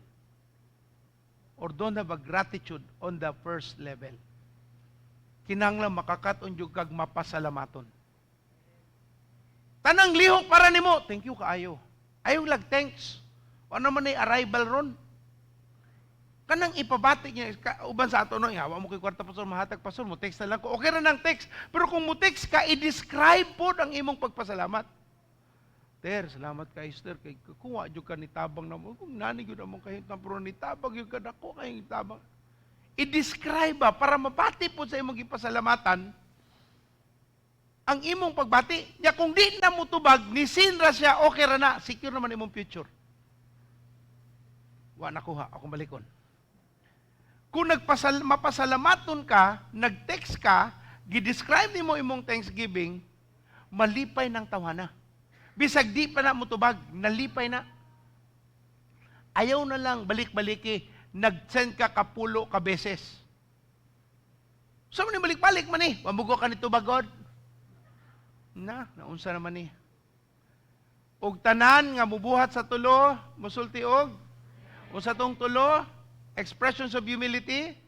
Speaker 9: or don't have a gratitude on the first level. Kinahanglan makakaton jud kag mapasalamaton. Tanang lihok para nimo, "Thank you kaayo." Ayaw lag thanks. Ano man ay arrival ron? Kanang ipabati niya, uban sa ato no, "Hawa mo kay kwarta, pastor, mahatag, pastor, mo text na lang ko." Okay ra nang text. Pero kung mo text ka, i-describe po ang imong pagpasalamat. "Ter, salamat kay Esther, kay kung wa jud ka nitabang na mo, kung nani gyud among kahintang, pero nitabang gyud ka, dako kay tabang." I-describe ba para mabati po sa imong gipasalamatan ang imong pagbati. Nya kung di na mo tubag, ni sinra siya, okay ra na, secure naman imong future. Wa nakuha, akong balikon. Kung mapasalamaton ka, nag-text ka, gi-describe nimo imong thanksgiving, malipay ng tawhana. Bisag di pa na mo tubag, nalipay na. Ayaw na lang balik-baliki, nag-send ka kapulo ka beses. Sa man ni balik-balik man eh, wamugo ka ni tubag God. Na, naunsa naman ni. Og tanan nga mubuhat sa tulo, musulti og unsa tong tulo, expressions of humility.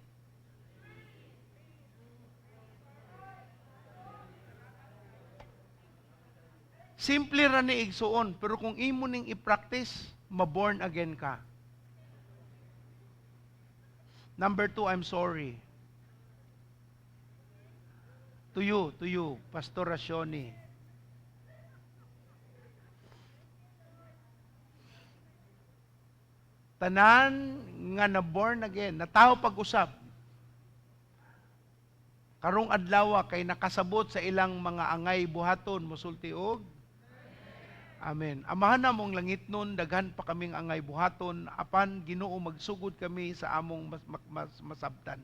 Speaker 9: Simple ra ni, igsuon, pero kung imo ning i-practice, maborn again ka. Number two, I'm sorry. To you, Pastor Rasioni. Tanan nga na born again, natawo pag-usab, karong adlaw kay nakasabot sa ilang mga angay buhaton, musulti og Amen. Amahan namong langitnon, daghan pa kaming angay buhaton, apan Ginoo, magsugod kami sa among mas masabtan.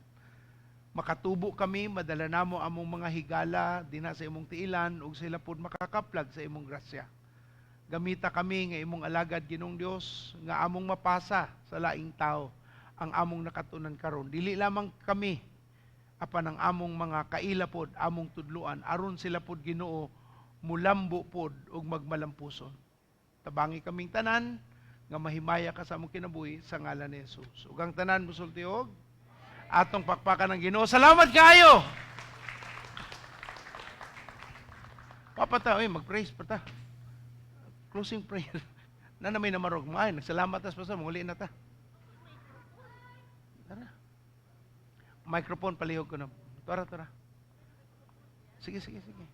Speaker 9: Makatubo kami, madala namo among mga higala dinha sa imong tiilan ug sila pud makakaplag sa imong grasya. Gamita kami nga imong alagad, Ginoong Dios, nga among mapasa sa laing tao ang among nakatunan karon. Dili lamang kami apan ang among mga kaila pod among tudluan aron sila pod, Ginoo, mulambo pod ug magmalampuson. Tabangi kaming tanan nga mahimaya ka sa among kinabuhi sa ngalan ni Jesus. Ug ang tanan musulti og atong pakpakan ng Ginoo. Salamat kaayo. Papata, oy, mag-praise pa ta. Closing prayer. Na na may namarog mo. Ay, nagsalamat tas pastor, muli na ta. Tara. Microphone palihog ko na. Tara, tara. Sige, sige, sige.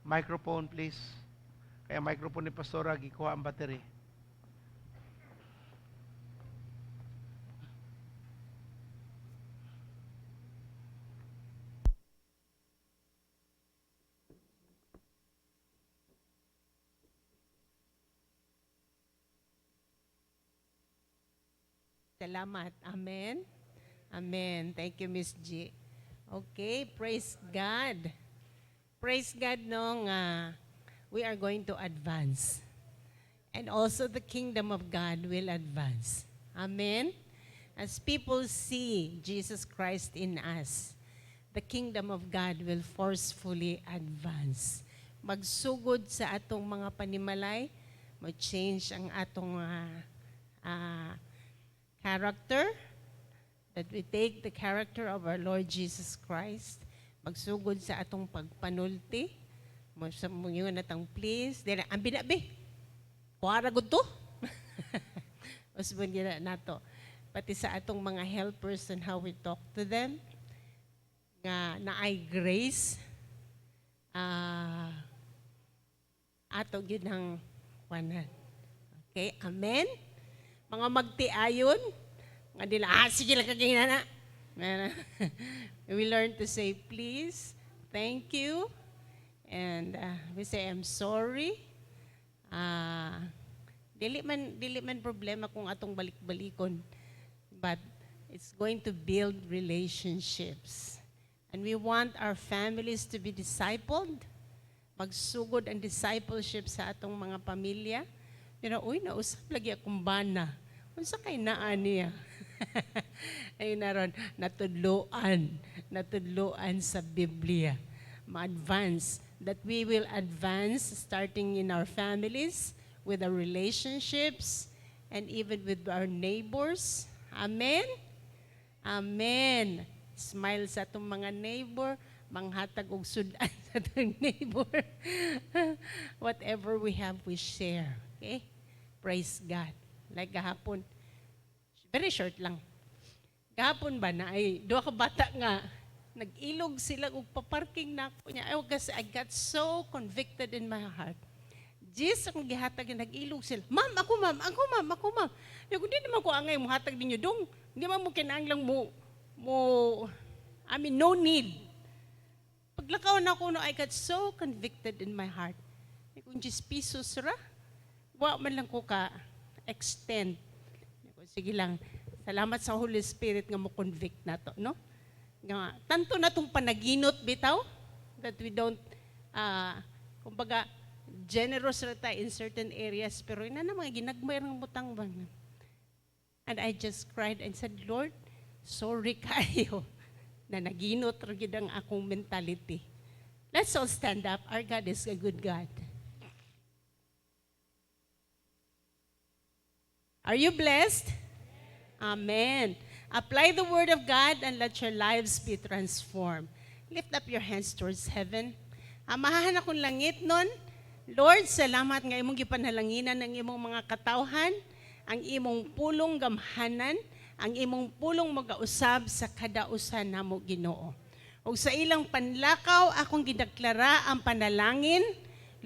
Speaker 9: Microphone, please. Kaya microphone ni Pastora, gikuha ang battery.
Speaker 5: Salamat. Amen. Amen. Thank you, Miss G. Okay, praise God. Praise God, no, nga we are going to advance. And also the kingdom of God will advance. Amen. As people see Jesus Christ in us, the kingdom of God will forcefully advance. Magsugod sa atong mga panimalay, mag-change ang atong character, that we take the character of our Lord Jesus Christ, magsugod sa atong pagpanulti, mo sa mga natang please, dili ang binabi. Kuwara gud to. Usbon gina nato. Pati sa atong mga helpers and how we talk to them, nga naay grace, ato gyud ang kuwanan. Okay, amen? Mga magtiayon, nga dila, sige lang kagina na. We learn to say please, thank you, and we say I'm sorry. Dili man problema kung atong balik-balikon, but it's going to build relationships. And we want our families to be discipled. Magsugod ang discipleship sa atong mga pamilya. Pero, uy, nausap lagi akong bana. Unsa kay naa niya? Ayun na ron, natudloan. Natudloan sa Biblia. Ma-advance. That we will advance starting in our families, with our relationships, and even with our neighbors. Amen? Amen. Smile sa atong mga neighbor, manghatag og sud-an sa atong neighbor. Whatever we have, we share. Okay? Praise God. Like gahapon, very short lang. Gahapon ba na ay duha ka bata nga nag-ilog sila og paparking na ako niya. Ay, kasi I got so convicted in my heart. Jesus ang gihatag, nag-ilog sila. "Ma'am, ako ma'am, ako ma'am, ako ma'am." Yung di naman ko angay mo hatag ninyo dong. Hindi man mo kinahanglang mo, I mean, no need. Paglakaw na ako, no, I got so convicted in my heart. Kung 10 pesos ra, wa man lang ko ka extend. Sige lang, salamat sa Holy Spirit nga mo convict na to, no? Nga, tanto na tong panaginot bitaw, that we don't, kumbaga, generous ra ta in certain areas, pero ina na mga ginagmay ng butang ba. And I just cried and said, "Lord, sorry kayo na naginot ra gyud ang akong mentality." Let's all stand up. Our God is a good God. Are you blessed? Amen. Apply the word of God and let your lives be transformed. Lift up your hands towards heaven. Amahan akong langit nun. Lord, salamat nga imong gipanalanginan ang imong mga katawhan, ang imong pulong gamhanan, ang imong pulong magausab sa kada usa namo, Ginoo. Ug sa ilang panlakaw akong gideklara ang panalangin.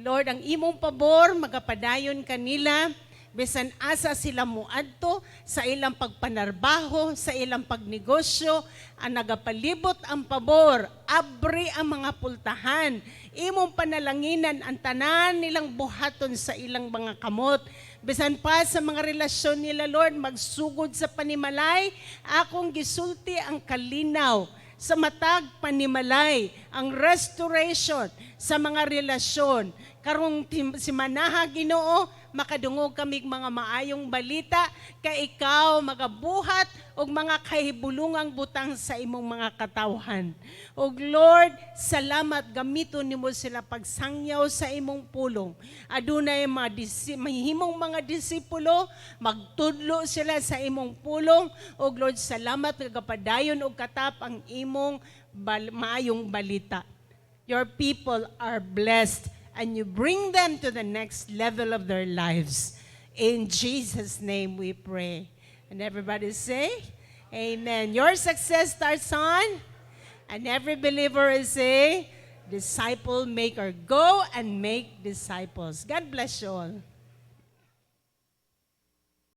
Speaker 5: Lord, ang imong pabor magapadayon kanila bisan asa sila moadto sa ilang pagpanarbaho, sa ilang pagnegosyo, ang nagapalibot ang pabor, abri ang mga pultahan. Imong panalanginan ang tanan nilang buhaton sa ilang mga kamot. Bisan pa sa mga relasyon nila, Lord, magsugod sa panimalay, akong gisulti ang kalinaw sa sa matag panimalay, ang restoration sa mga relasyon. Karong simanaha, Ginoo, makadungog kami mga maayong balita kay ikaw magabuhat og mga kahibulungang butang sa imong mga katawhan. Og Lord, salamat, gamiton nimo sila pagsangyaw sa imong pulong. Adunay mahimong mga disipulo, magtudlo sila sa imong pulong. Og Lord, salamat nga gapadayon og katap ang imong maayong balita. Your people are blessed and you bring them to the next level of their lives. In Jesus' name we pray. And everybody say, "Amen." Your success starts on, and every believer is a disciple maker. Go and make disciples. God bless you all.